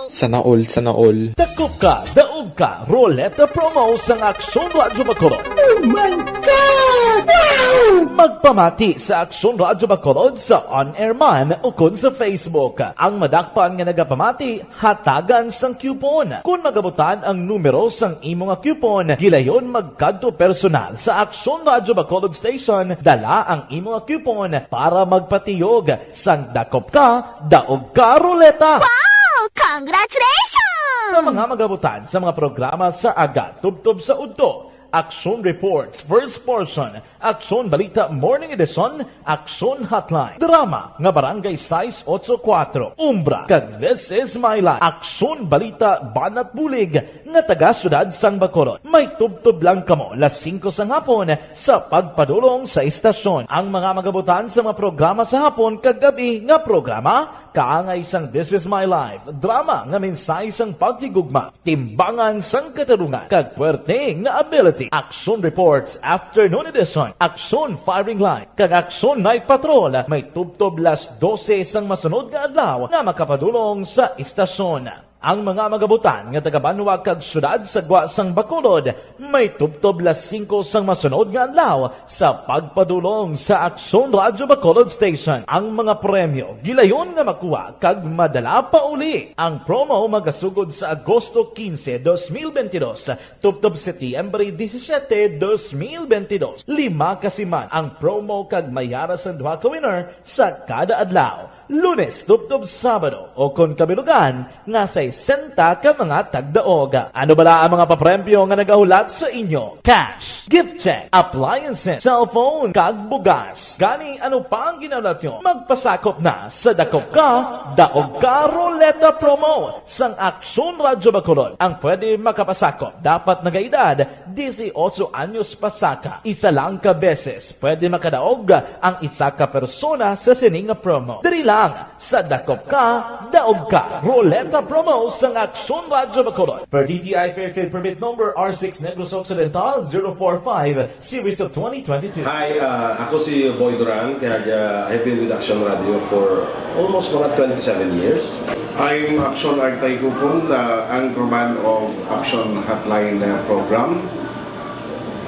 Sana all, sana all. Dakop ka, daog ka, Roleta Promo sang Aksyon Radyo Bacolod. Oh my God! Wow! Magpamati sa Aksyon Radyo Bacolod sa on-air man ukon sa Facebook. Ang madakpan nga nagapamati, hatagan sang coupon. Kon magabutan ang numero sang imo nga coupon, gilayon magkadto personal sa Aksyon Radyo Bacolod Station, dala ang imo nga coupon para magpatiyog sang dakop ka, daog ka ruleta. Wow! Congratulations! Sa mga magabutan sa mga programa sa aga, tubtob sa udto, Aksyon Reports, First Portion, Aksyon Balita Morning Edition, Aksyon Hotline, drama nga Barangay sais otso kuwatro, Umbra, kag This Is My Life, Aksyon Balita Banat Bulig nga taga Siyudad sang Bacolod. May tubtob lang kamo las singko sang hapon sa pagpadulong sa istasyon. Ang mga magabutan sa mga programa sa hapon kag gab-i nga programa, Kaangay sang This Is My Life, drama nga mensahe sang paghigugma, timbangan sang katarungan, kag puwerte nga ability. Action Reports, Afternoon Edition, Action Firing Line, kag Action Night Patrol, may tubtob las dose sang masunod nga adlaw nga makapadulong sa istasyon. Ang mga magabutan nga taga-banwa kag syudad sa gwa sang Bacolod may tubtob las singko sang masunod nga adlaw sa pagpadulong sa Aksyon Radyo Bacolod Station. Ang mga premyo gilayon nga makuha kag madala pa uli. Ang promo magasugod sa Agosto quince, dos mil veintidós, tubtob Setyembre disisiete, dos mil veintidós. Lima ka siman ang promo kag may ara sang duha ka winner sa kada adlaw. Lunes tubtob Sabado, o kon kabilugan nga sesenta ka mga tagdaog. Ano bala ang mga papremyo nga nagahulat sa inyo? Cash, gift check, appliances, cellphone, kag bugas. Gani, ano pa ang ginahulat nyo? Magpasakop na sa Dakop Ka, Daog Ka Ruleta Promo sang Aksyon Radyo Bacolod. Ang pwede makapasakop dapat nagaedad dieciocho anyos pasaka. Isa lang ka beses pwede makadaog ang isa ka persona sa sini nga promo. Diri lang sa Dakop Ka, Daog Ka Ruleta Promo sang Aksyon Radyo Bacolod. Per D T I Fair Trade Permit Number R six Negros Occidental zero four five, Series of twenty twenty-two. Hi, uh, ako si Boy Duran, kag, uh, I've been with Action Radio for almost mga twenty-seven years. I'm Action Artay Kupon, the anchorman of Action Hotline, uh, program.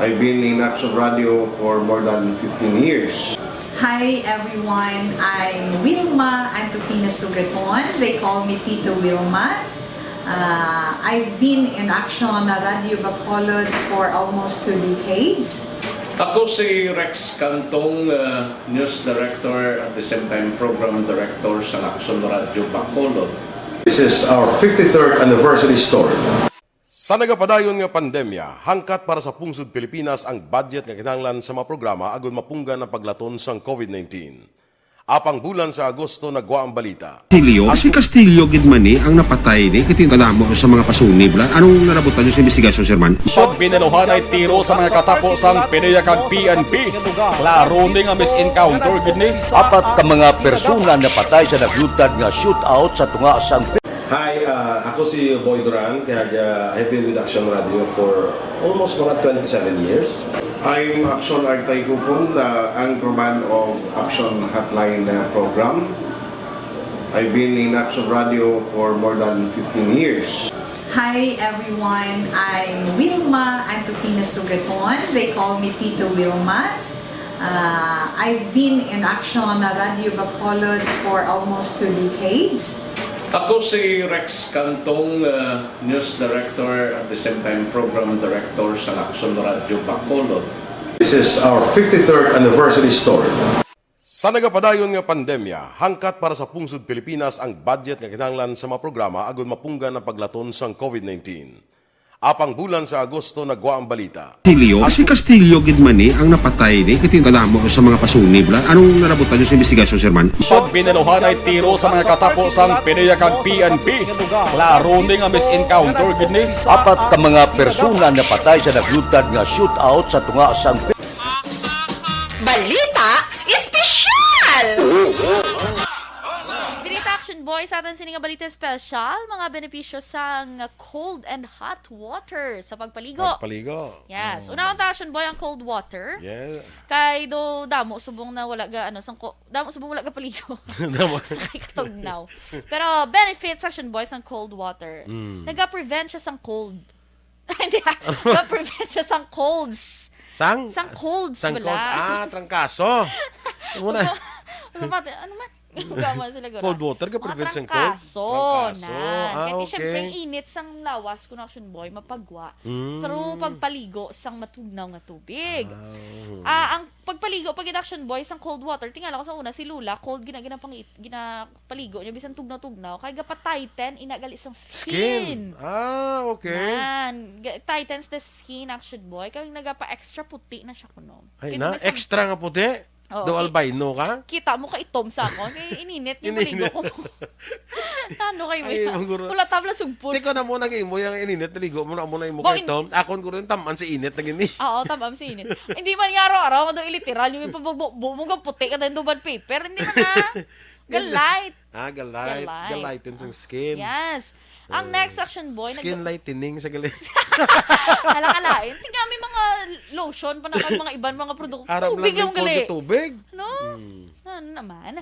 I've been in Action Radio for more than fifteen years. Hi everyone, I'm Wilma Antupina Sugaton. They call me Tito Wilma. Uh, I've been in Action Radio Bacolod for almost two decades. Ako si Rex Cantong, uh, news director, at the same time program director sa Action Radio Bacolod. This is our fifty-third anniversary story. Sa nagapadayon nga pandemya, hangkat para sa pungsod Pilipinas ang budget nga kinahanglan sa mga programa agud mapunggan ang paglaton sang COVID nineteen. Apang bulan sa Agosto nagwa ang balita. Castillo? Si Castillo gid man ni ang napatay ni, kay kadamo sa mga pasuni bala. Anong narabutan niyo sa investigasyon, Sir Man? Siya binaluhanay tiro sa mga katapo sang PDEA kag P N P. Klaro ni nga mis-encounter gid ni. Apat ka mga persona napatay sa naglutad nga shootout sa tunga sang Hi, uh, ako si Boy Duran, kag, uh, I've been with Action Radio for almost mga twenty-seven years. I'm Action Artay Kupon, the anchorman of Action Hotline, uh, program. I've been in Action Radio for more than fifteen years. Hi everyone, I'm Wilma Antupina Sugaton. They call me Tito Wilma. Uh, I've been in Action Radio Bacolod for almost two decades. Ako si Rex Cantong, uh, news director, at the same time program director sa Action Radio Bacolod. This is our fifty-third anniversary story. Sa nagapadayon nga pandemya, hangkat para sa pungsod Pilipinas ang budget nga kinahanglan sa mga programa agud mapunggan ang paglaton sang COVID nineteen. Apang bulan sa Agosto nagwa ang balita. Castillo? Si Castillo gid man ni ang napatay ni, kay kadamo sa mga pasuni bala. Anong narabutan niyo sa investigasyon, Sir Man? Siya binaluhanay tiro sa mga katapo sang PDEA kag P N P. Klaro ni nga mis-encounter gid ni. Apat ka mga persona napatay sa naglutad nga shootout sa tunga sang Balita Espesyal! Diri ta, Action Boy, sa aton sini nga balita espesyal, mga benepisyo sang cold and hot water sa pagpaligo. Pagpaligo. Yes. Mm. Unahon ta, Action Boy, ang cold water. Yeah. Kay do damo subong na wala ga, ano, sang ko-, damo subong wala ga paligo. Damo. Kay katugnaw. Pero benefits, Action Boy, sang cold water. Mm. Naga-prevent siya sang cold. Hindi, ah. Naga-prevent siya sang colds. Sang? Sang colds, sang bala. Colds. Ah, trangkaso. Ano na? Ano man? Ano man? Gama sila gura. Cold water ka prevent sang colds? Trangkaso. Trangkaso. Ah, okay. Kaya siyempre, init sang lawas, kun Action Boy, mapagwa. Mm. Through pagpaligo sang matugnaw nga tubig. Ah, oo. Ah, ang pagpaligo, pag Action Boy, sang cold water, tingala ko sa una, si Lola, cold, gina-, ginapangit-, ginapaligo niya, bisan tugnaw-tugnaw, kay gapa-tighten, ina gali sang skin. Skin. Ah, okay. Nan, ga-, tightens the skin, Action Boy, kay nagapa-extra puti na siya kuno. Ay, kay na, may sab- extra nga puti? Oo, do ki-, albino ka? Kita mo ka itom sa ako. Kay ininit niya, ininit. Maligo ko. Ano kayo, ay, Mia? Maguro. Wala tabla sugpon. Tiko na mo nag-imo yung ininit, naligo mo na mo na imo. Bo, in- kay Tom. Akon ko rin, taman si init na gini. Oo, taman si init. Hindi man nga araw-araw, mado iliteral yung ipabugbo mo, puti ka din duman paper. Hindi man na. Ga-light. Ah, ga-light. Ga-light. Ga-lighten sang skin. Yes. Ang next Action Boy, nag- Skin lightening sa gali. Hala ka lain. Tingnan, may mga lotion pa na kag mga iban mga produkto. Aram Tubig lang lang yung cold gali. Tubig. No? Mm. Ano naman?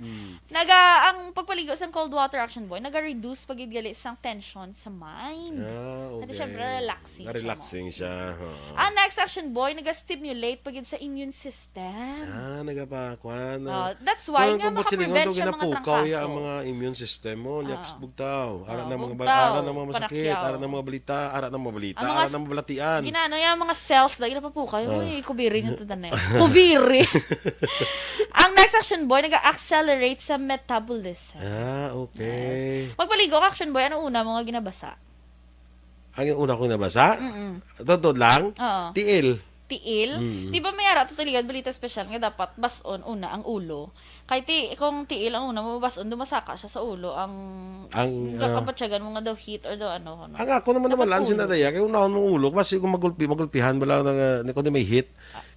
Naga, ang pagpaligo sang cold water, Action Boy, naga-reduce pa gid gali sang tension sa mind. Ah, Ate, okay. syempre, relaxing siya mo. Relaxing siya. Oo. Ang next, Action Boy, naga-stimulate pa gid sa immune system. Ah, nagapakuan. Oh, that's why nga makaprevent siya mga Ginapukaw ya trangkaso. Ang mga immune system mo, niya Oo. Bugtaw. Ara Oo, na mga bugtaw, ara na mga masakit, panakyaw. Ara na mga balita, ara na mga balita, Ang mga ara na mga balatian. Ginano yung mga cells dahil napapukaw. Ah. Uy, kubiri na ito na. Kubiri. Ang next, Action Boy, nag-accelerate sa metabolism. Ah, okay. Magpaligo ka, Action Boy, ano una mo nga ginabasa? Ang una kong nabasa? Mm-mm. Totoo lang? Oo. Tiil. Tiil? Mm. Di ba may ara to taligan balita special nga dapat bason una ang ulo? Kay ti kung tiil ang una mo bason, dumasaka siya sa ulo ang Ang, ang ah, kabatyagan mo nga daw heat or daw ano, ano. Ang ako naman Dapat naman lang ulo. Sinadaya kay unahon mong ulo kasi kung magulpi magulpihan bala na nga kundi may hit.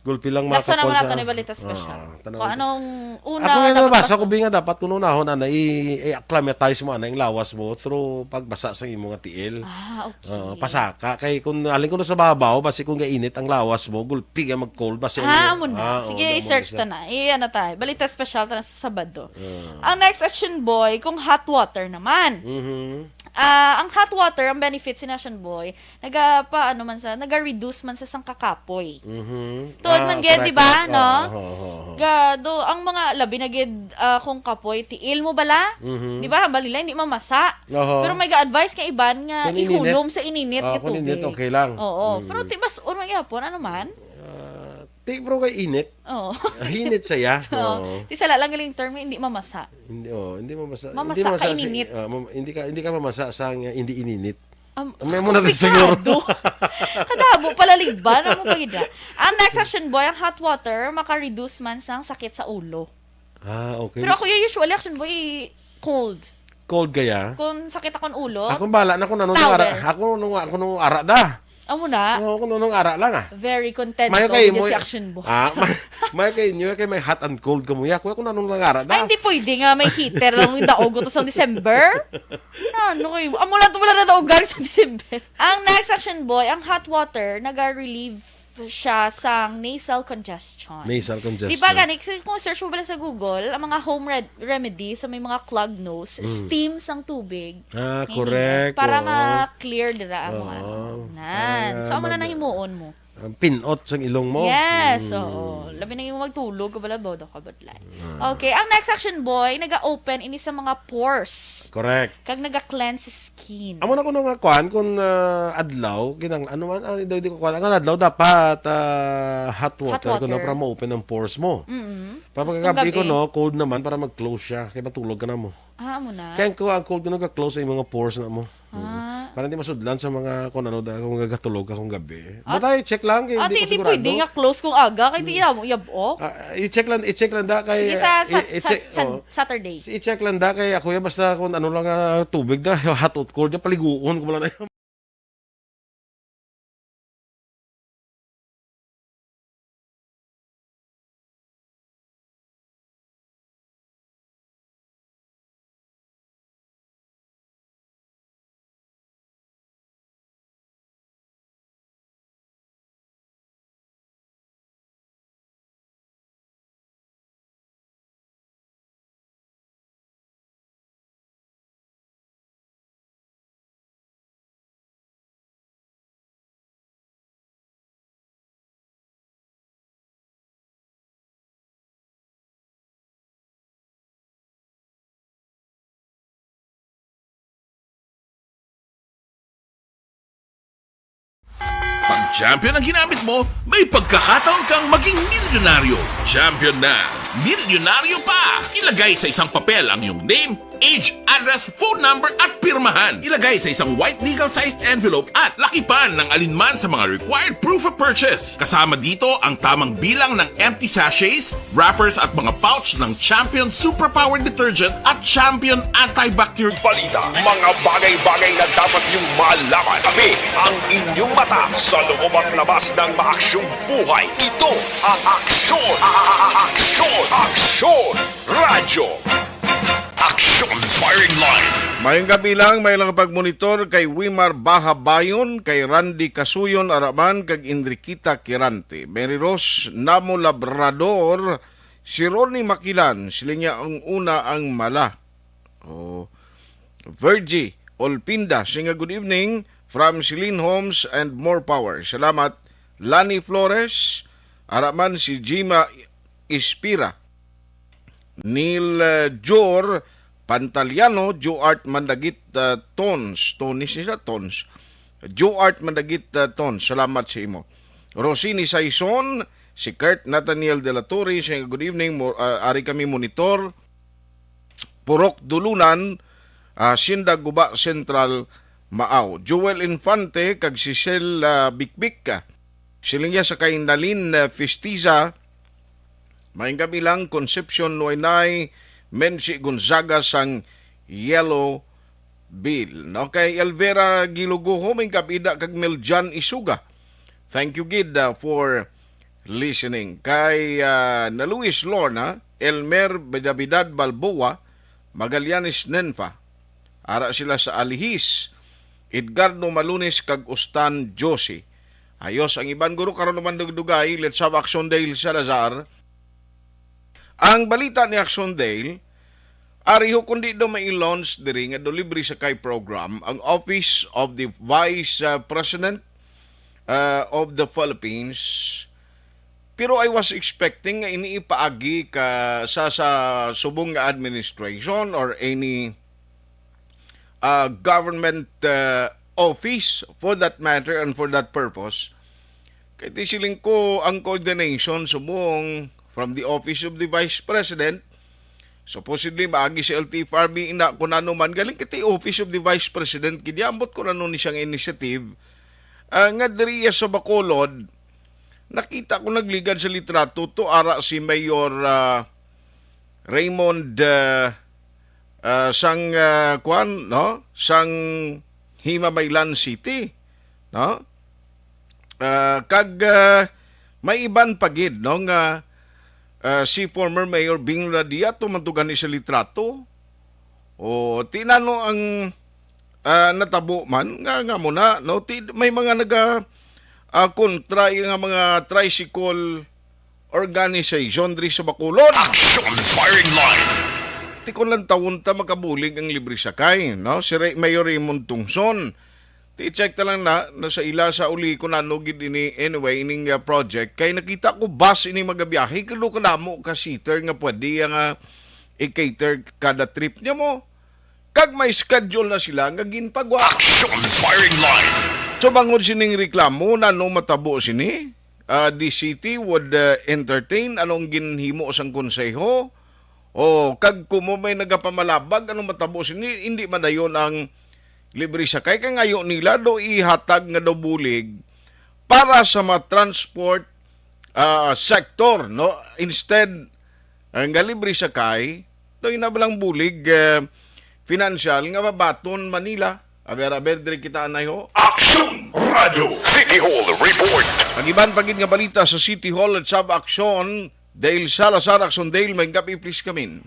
Gulpi lang Nasa makakuha naman sa nato ni balita special. Ah, tanaw. Kung anong una Ako nga nga dapat nabasa bason. Ko bi nga dapat kung unahon ana i-acclimatize mo ana ang lawas mo through pagbasa sa imo nga tiil. Ah, okay. Oo, pasaka kay kung alin ko sa babaw basi kung gainit ang lawas mo gulpi nga mag-cold basi Ah, ang- amo na. Ah, oo, Sige, amo i-search na ta siya. na. I-ano tayo. Balita special ta na sa Sabado. Ah. Ang next Action Boy, kung hot water naman. Mhm. Ah, ang hot water, ang benefits ni Action Boy, nagapa ano man sa, naga-reduce man sa sang kakapoy. Mhm. Tuod man gid, di ba, no? Oo, oo, oo. Gado, ang mga labi na gid ah, kung kapoy, tiil mo bala? Mhm. Di ba, hambal nila, hindi mamasa. Oho. Pero may ga-advise nga iban nga Kung ininit. Ihulom sa ininit Ah, nga kung ininit, tubig. Okay lang. Oo, Mm. Pero tibas-on man gyapon, ano man? Ah, ti bro kay init. Oo. Hinit saya. Oo. Ti sala lang galing term, hindi mamasa. Hindi, oh, hindi mamasa. Mamasa Hindi mamasa ka sa- ininit. Ah, mam- hindi ka hindi ka mamasa sa nga hindi ininit. Um, May muna tayo siguro. Kadabo pala ligban ang mga gida. Ang next Action Boy, ang hot water, maka-reduce man sang sakit sa ulo. Ah, okay. Pero ako yung usually Action Boy, cold. Cold kaya? Kung sakit akong ulo, Akong bala na kung anong Towel. ara, ako nung ako nung ara da. Amo na. Oo, kung anong ara lang ah. Very content Mayo ko kay with mo. si Action Boy. Ah, may, mayo kay inyo kay may hot and cold kamo. Ya, kuya kung anong lang ara da. Ay, hindi pwede nga may heater lang yung daog to sa December. Ano kayo? Amo lang ito wala na daogan sa December. Ang next Action Boy, ang hot water, naga-relieve siya sa nasal congestion. Nasal congestion. Di ba gani, kasi kung search mo pala sa Google, ang mga home red- remedy sa may mga clogged nose, steam sang tubig. Ah, Ininit. correct. Para Oo. ma-clear dira ang mga Oo. ano. Nan. So, amo na mag- nahimuon mo. Ang pinot sang ilong mo. Yes, Mm. oo. Labi na yung magtulog ka pala, bodo ka ba, like. Okay, ang next Action Boy, naga-open ini sa mga pores. Correct. Kag naga-cleanse skin. Amo na kuno nga kuan kung ah, adlaw kinang ano man ah, daw di ko kuan ang adlaw dapat ah, hot water, Hot kuno water. Para ma-open ang pores mo. Mm-mm. Para Tapos pagkagabi kung ko gabi? No, cold naman para mag-close siya kay matulog ka na mo. Ah, amo na. Kaya ko ang cold ko nag-close sa imong pores na mo. Ah. Para hindi masudlan sa mga kung ano da kung gagatulog akong gabi. At- Butay check lang kay Ate, hindi ko hindi sigurado. Pwede nga close kung aga, kay di mo yabok. Ah, i-check lang, i-check lang da kay Sige, sa, sa, i- i-check, sa, sa oh. Saturday. I-check lang da kay ako ya basta kung ano lang ah, tubig da hot or cold ya paliguon ko lang na. Pag champion ang ginamit mo, may pagkakataon kang maging milyonaryo. Champion na, milyonaryo pa! Ilagay sa isang papel ang iyong name, age, address, phone number at pirmahan. Ilagay sa isang white legal-sized envelope at lakipan ng alinman sa mga required proof of purchase. Kasama dito ang tamang bilang ng empty sachets, wrappers at mga pouch ng Champion Superpower Detergent at Champion Antibacterial. Balita, mga bagay-bagay na dapat niyong malaman. Kami ang inyong mata sa loob at labas ng maaksyong buhay. Ito ang Aksyon, a- a- a- Aksyon, Aksyon Radyo. Mayong gabi lang, may lang pagmonitor kay Wimar Bahabayon, kay Randy Kasuyon Araman, kag Enriquita Kirante. Mary Rose Namo Labrador, si Ronnie Makilan, sila niya ang una ang mala. Oh. Virgie Olpinda, singa good evening from Celine Homes and More Power. Salamat. Lani Flores, araman si Jima Ispira. Neil, uh, Jor Pantaliano, Joart Mandagit, uh, Tons, Tonis ni siya, Tons. Joart Mandagit, uh, Tons, salamat sa imo. Rosini Saison, si Kurt Nathaniel de la Torre, siya, good evening, mo, uh, ari kami monitor. Purok Dulunan, uh, Sinda Guba Central, Maaw. Joel Infante, kag Cecil, uh, Bikbik, uh, siling niya sa kay Nalin, uh, Festiza, Mayong gabi lang, Concepcion Nuaynay, Mensi Gonzaga sang Yellow Bill. No, kay Elvira Giluguho, mayong gabi da kag Meljan Isuga. Thank you gid, ah, for listening. Kay, ah, na Luis Lorna, Elmer Bidabidad Balboa, Magallanes Nenfa. Ara sila sa Alihis, Edgardo Malunis kag Ustan Josie. Ayos, ang iban guro karon naman dugdugay, let's have Action Dale Salazar. Ang balita ni Action Dale, ari ho kundi daw may launch diri nga daw libre sakay program ang Office of the Vice, uh, President, uh, of the Philippines. Pero I was expecting nga ini ipaagi ka sa, sa subong nga administration or any, uh, government, uh, office for that matter and for that purpose. Kay ti siling ko ang coordination subong from the Office of the Vice President, supposedly maagi sa L T F R B, ina ko nano man galing kay ti Office of the Vice President, gid ambot ko nano ni siyang initiative, ah, nga diriya sa Bacolod, nakita ko nagligad sa litrato to ara si Mayor, ah, Raymond, ah, ah, sang, ah, kwan, no? Sang Himamaylan City, no? Ah, kag, ah, may iban pa gid, no, nga, ah, si former Mayor Bing Radiato man to gani sa litrato. O, tinano ang, ah, natabo man nga, nga mo na, no? Ti-, may mga naga, ah, kontra nga mga tricycle organization diri sa Bacolod. Action Firing Line. Ti kon lang tawon ta makabulig ang libre sakay, no? Si Ray-, Mayor Raymond Tungson. Ti check ta lang na, na sa ila sa uli kung ano gid ini, anyway, ining, ah, project. Kay nakita ko bus ini magabiyahe, kalo kadamo ka seater nga pwede nga, ah, i-cater kada trip niya mo. Kag may schedule na sila nga ginpagwa. Action Firing Line. So, bangod sining reklamo, nano matabo sini? Ah, the city would, uh, entertain anong ginhimo sang konseho? O, kag kumo may nagapamalabag, anong matabo sini? Hindi madayon ang libre sakay. Kay ngayo nila do ihatag nga do bulig para sa mga transport, ah, sector, no? Instead, ang nga libre sakay, do ina ba lang bulig, eh, financial nga mabaton Manila? Aber, aber, diri kita anay ho. Action Radio City Hall Report. Ang iban pa gid nga balita sa City Hall at sab Action, Dale Salazar, Action Dale, may gabi, please come in.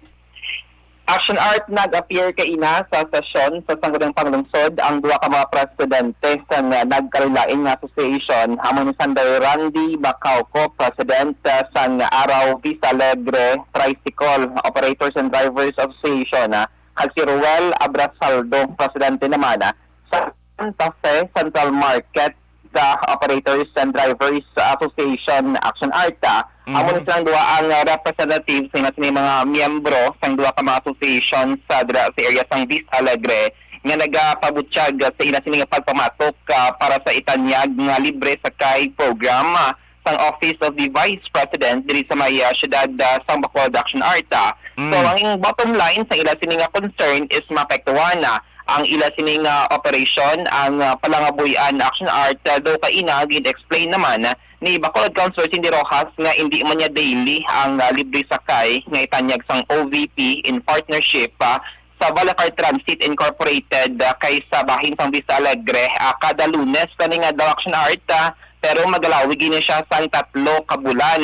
Action Art, nag-appear kaina sa sesyon sa Sangguniang Panglungsod ang duha ka mga presidente sang nagkalain-lain nga association. Amo ni Sanday Randy Bacauco, president, ah, sang Araw Vista Alegre Tricycle Operators and Drivers Association, ah, kag si Ruel Abrasaldo, presidente naman, ah, sa Santa Fe Central Market, ah, Operators and Drivers Association, Action Art. Ah, amo ni silang duha ang, ah, representative sa ina sini mga miyembro sang duha ka mga association sa dira sa area sang Vista Alegre nga nagapabutyag sa ina sini nga pagpamatok, ah, para sa itanyag nga libre sakay program, ah, sang Office of the Vice President diri sa may, ah, siyudad, ah, sang Bacolod, Action Art. Ah. So, ang bottom line sa ila sini nga concern is maapektuhan, ah, ang ila sini nga operation, ang, ah, Palangabuy-an, Action Art, ah, daw kaina gin-explain naman ni Bacolod Councilor Cindy Rojas nga indi man niya daily ang, ah, libre sakay nga itanyag sang O V P in partnership, ah, sa Balakar Transit Incorporated, ah, kay sa bahin sang Vista Alegre, ah, kada Lunes kani nga daw, Action Art, ah, Pero magalawig ini siya sang tatlo ka bulan.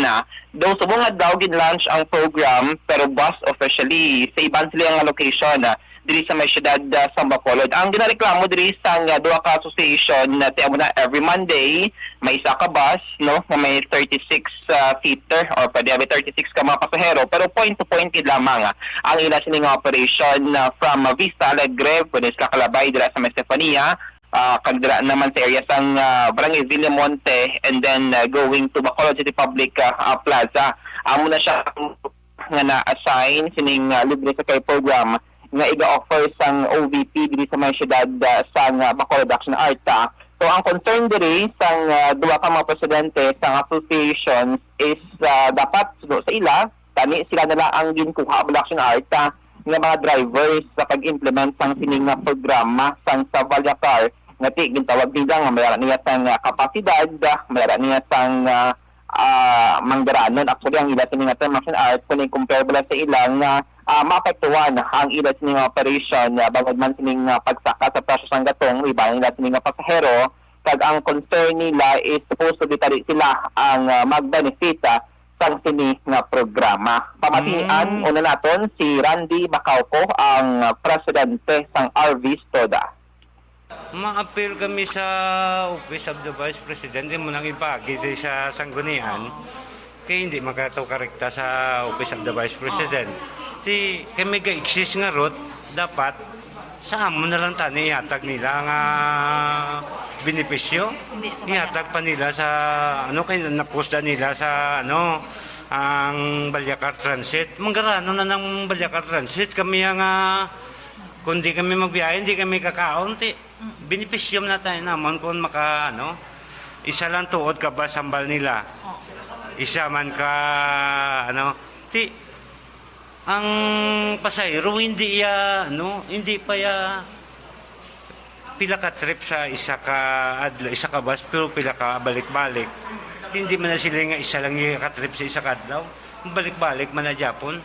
Daw subong adlaw gin-launch ang program, pero bus officially sa iban sila nga location, ah, diri sa may siyudad, ah, sa Bacolod. Ang ginareklamo diri sang, ah, duha ka association na ti amo na every Monday, may isa ka bus, no, nga may thirty-six, ah, seater or pwede may thirty-six ka mga pasahero, pero point to point gid lamang, ah, ang ila sini nga operation, ah, from, ah, Vista Alegre, pwede sila kalabay dira sa may Estefania, ah, kag dira naman sa area sang, ah, Barangay Villamonte, and then, ah, going to Bacolod City Public, ah, ah, Plaza. Amo na siya nga na-assign sining, ah, libre sakay program nga iga-offer sang O V P diri sa may siyudad, ah, sang, ah, Bacolod Action Art, ah. So, ang concern diri sang, ah, duha ka mga presidente sang associations is, ah, dapat suno sa ila, tani sila na lang ang ginkuha ang Action Art, ah, nga mga drivers sa pag-implement sang sining nga programa sang sa Valyacar, nga ti gintawag nila nga may ara niya sang, ah, kapasidad, ah, may ara niya sang, ah, ah, manggaranon. Actually, ang ila sini nga term Action Art, kung i-compare bala sa ilang, ah, ah, maapektuhan ang ila sini nga operation, ah, bangod man sining, ah, pagsaka sa presyo sang gatong, iban nila sini nga pasahero, kag ang concern nila is supposed to be tali sila ang, ah, mag-benefit, ah, sang sini nga programa. Pamatian Mm. una naton si Randy Bacauco, ang, ah, presidente sang R V Stoda. Maapil kami sa Office of the Vice President, imo nang ibagi di sa Sanggunian, kay hindi makataw karekta sa Office of the Vice President. Ti kami ga-exist nga route, dapat sa amo na lang tani ihatag nila nga benepisyo. Hindi sa Ihatag pa nila sa, ano, kay napost na nila sa, ano, ang Balyacar Transit. Manggarano na ng Balyacar Transit. Kami nga, kung di kami magbiyahe, hindi kami kakaon, ti. Benepisyo na tayo naman kung maka, ano, isa lang tuod ka ba sambal nila. Isa man ka, ano, ti, ang pasahero, hindi ya, ano, hindi pa ya pila ka trip sa isa ka adlaw, isa ka bus, pero pila ka balik-balik. Hindi man na sila nga isa lang ya ka trip sa isa ka adlaw. Balik-balik man na Japon.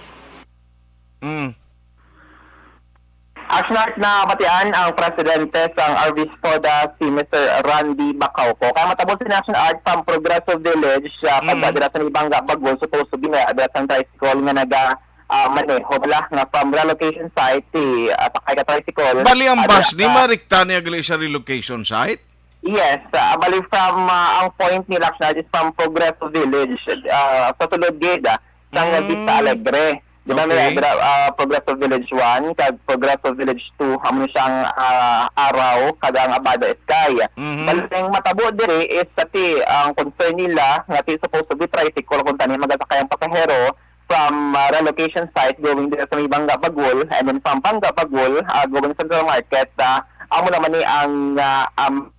Mm. Action Art, na batian ang presidente sang R V Spoda, si Mister Randy Bacauco. Kaya matabo si Action Art from Progreso Village, ah, Mm. pagka dira sa Nibanga, Bagol, supposed to be na dira sang tricycle nga naga, ah, maneho bala nga from relocation site, si, ah, sakay ka tricycle. Bali ang Ah, bus dira ni sa marikta niya gali sa relocation site? Yes, ah, bali from, ah, ang point ni Action Art is from Progreso Village, ah, sa sulod gid, ah, sang Mm. Vista Alegre. Di ba, may Okay. adra-, ah, Progreso Village one kag Progreso Village two, amo ni siyang, ah, Araw kag ang Abada Sky. Mhm. Bali, ang matabo diri is sa ti, ang concern nila nga ti supposed to be tricycle kung tani magasakay ang pasahero from, ah, relocation site going dito sa may Banga Bagol, and then from Banga Bagol, ah, going Central Market, ah, amo naman ni ang, ah, um,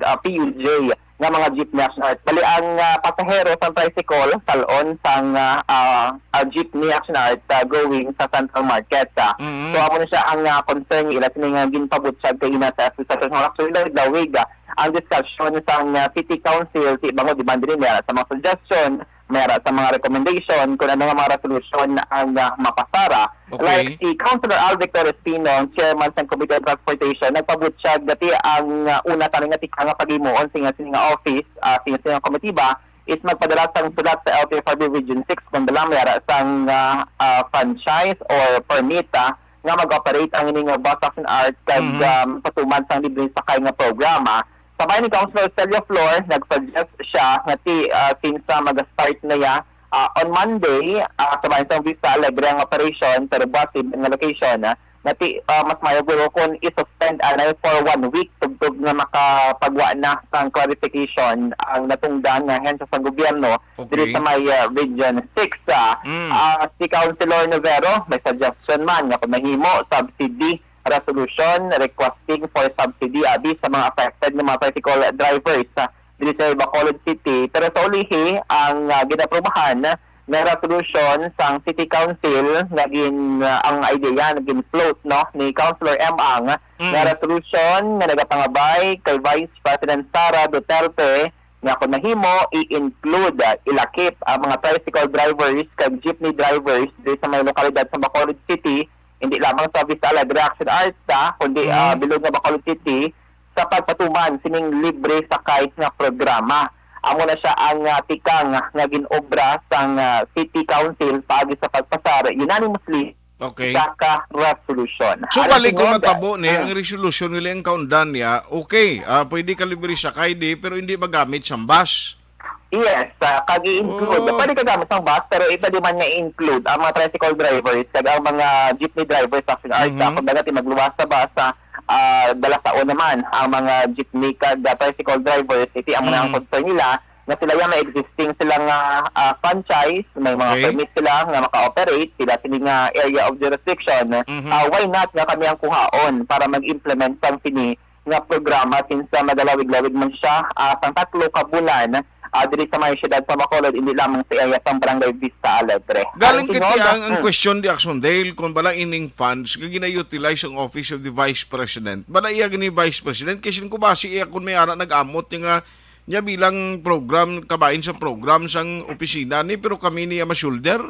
ah, P U J nga mga jeepney, Action Art. Bali, ang, ah, pasahero sang tricycle, salon sang, ah, ah, ah, jeepney, Action Art, ah, going sa Central Market, ah. Mm. So, amo na siya ang, ah, concern nila, sini nga ginpabutyag kaina sa association. Actually, lawig-lawig, ah, ang discussion sang, ah, City Council, ti bangod, di ba, diri niya sa mga suggestion, may ara sa mga recommendation kung ano nga mga resolution ang, ah, mapasara. Okay. Like si Councilor Al Victor Espino, ang chairman sang Committee on Transportation, nagpabutyag dati ang, ah, una tani nga tika nga paghimuon sing, sing nga office, ah, sing, sing nga komitiba is magpadala sang sulat sa L T F R B Region six kung bala may ara sang, ah, ah, franchise or permit, ah, nga mag-operate ang ini nga bus, Action Art kag, Mhm. um, patuman sang libre sakay nga programa. Sa bahin ni Councilor Celio Flor, nag-suggest siya nga ti, ah, since, ah, mag-start na ya, ah, on Monday, ah, sa bahin sang Vista Alegre ang operation, pero bus iban nga location, ah, nga ti, ah, mas maayo guro kung i-suspend anay for one week tubtob nga makapagwa na sang clarification ang natungdan nga ahensya sang gobyerno Okay. diri sa may, ah, Region six, ah. Mm. Ah, si Councilor Novero, may suggestion man nga pamahimo subsidy resolution requesting for subsidy abi sa mga affected nga mga tricycle drivers, ah, diri sa Bacolod City. Pero sa ulihi, ang, ah, ginaprobahan nga resolution sang City Council nga gin, ah, ang idea nga gin-float, no, ni Councilor M. Ang, Mm. nga resolution nga nagapangabay kay Vice President Sara Duterte nga kung mahimo, i-include, ah, ilakip ang mga tricycle drivers kag jeepney drivers diri sa may lokalidad sa Bacolod City, hindi lamang sa Vista Alegre, Action Art, ah, kundi, ah, Mm. bilog nga Bacolod City, sa pagpatuman sining libre sakay nga programa. Amo na siya ang, ah, tikang nga gin-obra sang, ah, City Council paagi sa pagpasar unanimously Okay. sa ka-resolution. So, Alang balik ko sunod, matabo ni, ah, ang resolution nila ang kaundan niya, okay, ah, pwede ka libre sakay di, pero hindi magamit sang bus. Yes, ah, kag i-include. Oh. Pwede ka gamit sang bus, pero ipwede man nga i-include ang mga tricycle drivers kag ang mga jeepney drivers sa Action Arts. Mhm. Kung baga, ti magluwas sa bus, ah, ah, dala sa una man ang mga jeepney kag, ah, tricycle drivers, iti amo na ang Mm. concern nila, nga sila ya may existing sila nga, ah, franchise, may mga Okay. permit sila nga maka-operate, sila sini nga area of jurisdiction. Mhm. Ah, why not nga kami ang kuhaon para mag-implement sang sini nga programa since, ah, magalawig-lawig man siya, ah, sang tatlo ka bulan, ah, diri sa may siyudad sa Bacolod, hindi lamang sa area sang Barangay Vista Alegre. Galing Aling kiti Tinoda, ang, ang hmm. question di Action Dale kung bala ining funds nga gina-utilize ang Office of the Vice President. Bala iya gini Vice President, kay sin ko basi iya kun may ara nag-amot niya nga niya bilang program, kabahin sa program sang opisina ni, pero kami niya ma-shoulder?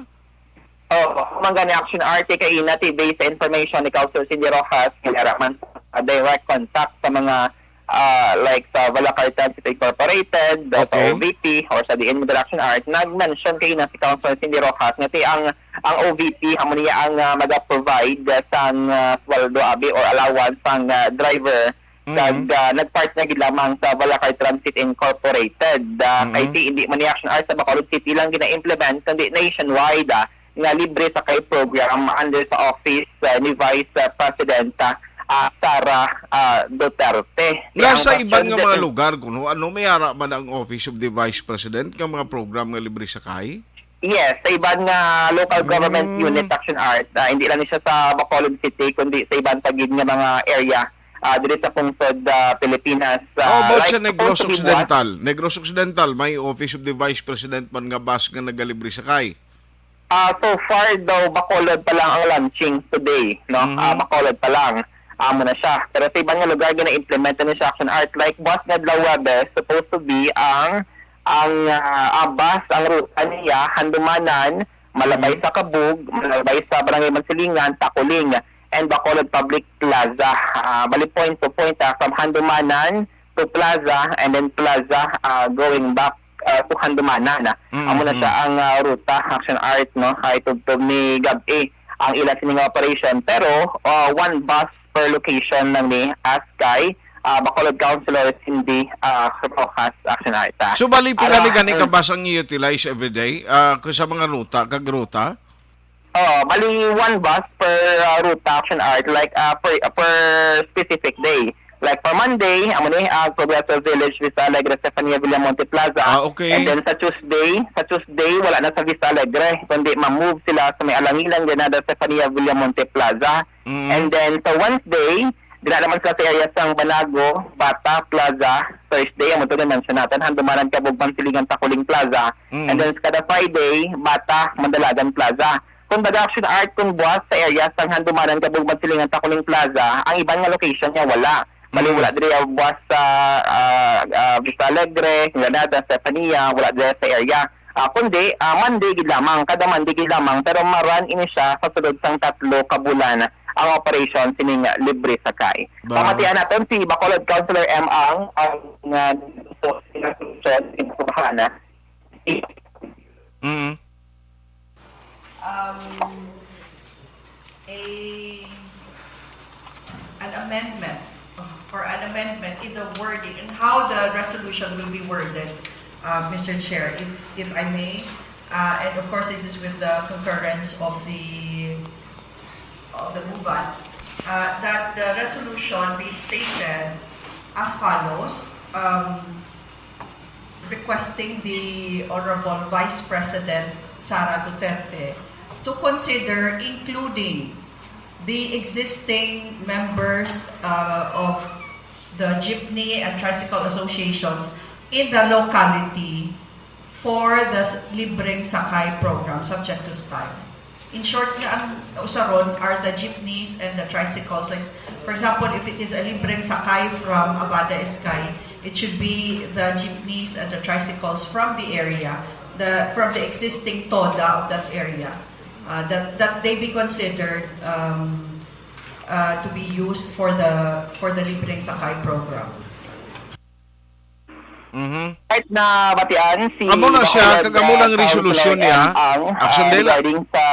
Oh, man gani Action Arts, kaina ti based sa information ni Councilor Cindy Rojas, nga ara man sa direct contact sa mga, ah, like sa Balakar Transit Incorporated, sa Okay. O V P, or sa D N Model Action Arts, nag-mention kaina si Councilor Cindy Rojas nga ti ang, ang O V P, amo niya ang, ah, maga-provide sang, ah, sweldo abi or allowance sang, ah, driver. Kag, Mm. ah, nagpartner gid lamang sa Balakar Transit Incorporated. Ah, kay Mm. si, hindi man ni Action Arts sa Bacolod City lang gina-implement, kundi nationwide, ah, nga libre sakay program under sa office, ah, ni Vice, ah, President, ah, ah, Sara, ah, Duterte. Ti ang Nasa iban question nga mga dito lugar kuno, ano, may ara man ang Office of the Vice President nga mga program nga libre sakay? Yes, sa iban nga local government Mm. unit Action Arts, ah, hindi lang ni siya sa Bacolod City, kundi sa iban pa gid nga mga area, ah, diri sa pungsod, ah, Pilipinas. How Ah, about like, sa Negros supposed to be buwas. Occidental? Negros Occidental, may Office of the Vice President man nga bus nga nagalibre sakay. Ah, so far daw, Bacolod pa lang ang launching today, no? Mhm. Ah, Bacolod pa lang. Amo na siya. Pero sa iban nga lugar, gina-implement na ni siya Action Arts. Like, buwas nga adlaw, Huwebes, supposed to be ang, ang, ah, ang bus, ang ruta niya, Handumanan, malabay Mhm. sa Cabug, malabay sa Barangay Mansilingan, Taculing, and Bacolod Public Plaza. Ah, bali, point to point, ah, from Handumanan to Plaza, and then Plaza, ah, going back, ah, to Handumanan. Mm, Amo na mm. siya ang, ah, ruta, Action Arts, no? Ay tubtob ni gab-i ang ila sini nga operation. Pero, ah, one bus per location lang ni, as kay, ah, Bacolod Councilor Cindy, ah, Rojas, Action Arts, ah. So, bali, pila Ala, ni gani ka mm. bus ang i-utilize every day? Ah, kung sa mga ruta, kag ruta? Oh, bali one bus per, ah, ruta, Action Arts, like, ah, per, per specific day. Like for Monday, amo ni ang Progreso Village, Vista Alegre, Stefania Villamonte Plaza. Ah, okay. And then sa Tuesday, sa Tuesday, wala na sa Vista Alegre, kundi ma-move sila sa may Alangilan, Granada, Stefania Villamonte Plaza. Mm. And then sa Wednesday, dira naman sila sa area sang Banago, Bata Plaza. Thursday, amo to din mention natin, Handumanan, Cabug, Mansilingan, Taculing Plaza. Mm. And then kada Friday, Bata, Mandalagan Plaza. Kung baga, Action Arts, kung buwas sa area sang Handumanan, Cabug, Mansilingan, Taculing Plaza, ang iban nga location niya wala. Bali, Mm. wala diri, ah, buwas sa, ah, ah, Vista Alegre, Granada, Stefania, wala diri sa area. Ah, kundi, ah, Monday gid lamang, kada Monday gid lamang, pero ma-run ini siya sa sulod sang tatlo ka bulan ang operation sining libre sakay. Ba? Pamatian naton si Bacolod Councilor M. Ang, ang, ah, Mm. Um, a, an amendment, uh, for an amendment in the wording and how the resolution will be worded, uh, Mister Chair, if, if I may. Uh, and of course, this is with the concurrence of the, of the movant, uh, that the resolution be stated as follows. Um, requesting the Honorable Vice President Sara Duterte to consider including the existing members, uh, of the jeepney and tricycle associations in the locality for the s-, libreng sakay program subject to style. In short, nga ang usaron are the jeepneys and the tricycles. Like, for example, if it is a libreng sakay from Abada Iskay, it should be the jeepneys and the tricycles from the area, the, from the existing TODA of that area, uh, that, that they be considered, um, uh, to be used for the for the Libreng Sakay program. Mhm. Kahit na batian si Amo na siya, Bacolod, kag amo lang uh, resolution Councilor niya. Ang, ang, Action uh, nila. Regarding sa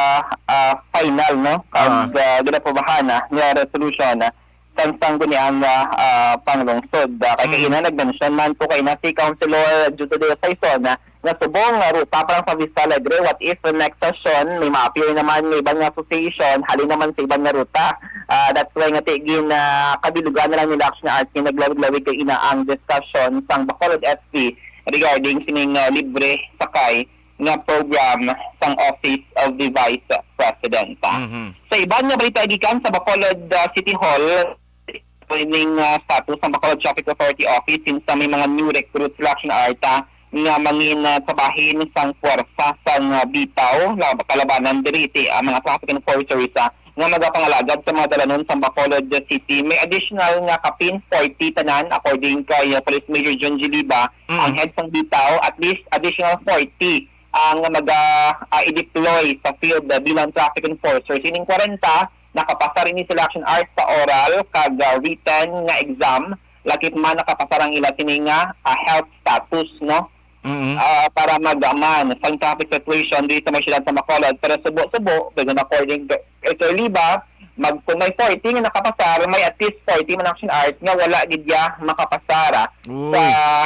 uh, final, no? Ah. Kag uh, ginaprobahan na nga resolution uh, sang sangguniang uh, uh, panglungsod. Uh, kay Mm. kaina nag-mention man to kaina si Councilor Jude Deo Saison uh, nga subong nga ruta para sa Vista Alegre. What if the next session may ma-appear naman nga iban nga association halin naman sa iban nga ruta? Uh, that's why nga ti gin uh, kabilugan na lang nila Action Arts nga naglawig-lawig kaina ang discussion sang Bacolod S P regarding sining uh, libre sakay nga program sang Office of the Vice President. Mhm. Sa iban nga balita gikan sa Bacolod uh, City Hall, training uh, status sang Bacolod Traffic Authority Office since uh, may mga new recruits sila Action Arts uh, nga mangin uh, trabahin sang puwersa sang uh, bitaw la- kalabanan diri ti ang mga traffic enforcers uh, nga magapangalagad sa mga dalanon sa Bacolod City. May additional nga kapin forty tanan according kay uh, Police Major John G. Liba, Mm. ang head sang bitaw, at least additional forty ang maga uh, i-deploy sa field uh, bilang traffic enforcers. Ining kwarenta nakapasar ini sila Action Arts sa oral kag uh, written nga exam, lakip man nakapasar ang ila sini nga uh, health status, no? Mhm. Ah, para magaman sang traffic situation dito may siyudad sa Bacolod. Pero subo-subo, pero according kay Sir Liba, mag, kung may forty nga nakapasar, may at least forty man Action Arts nga wala gid ya makapasar ah, Uy. sa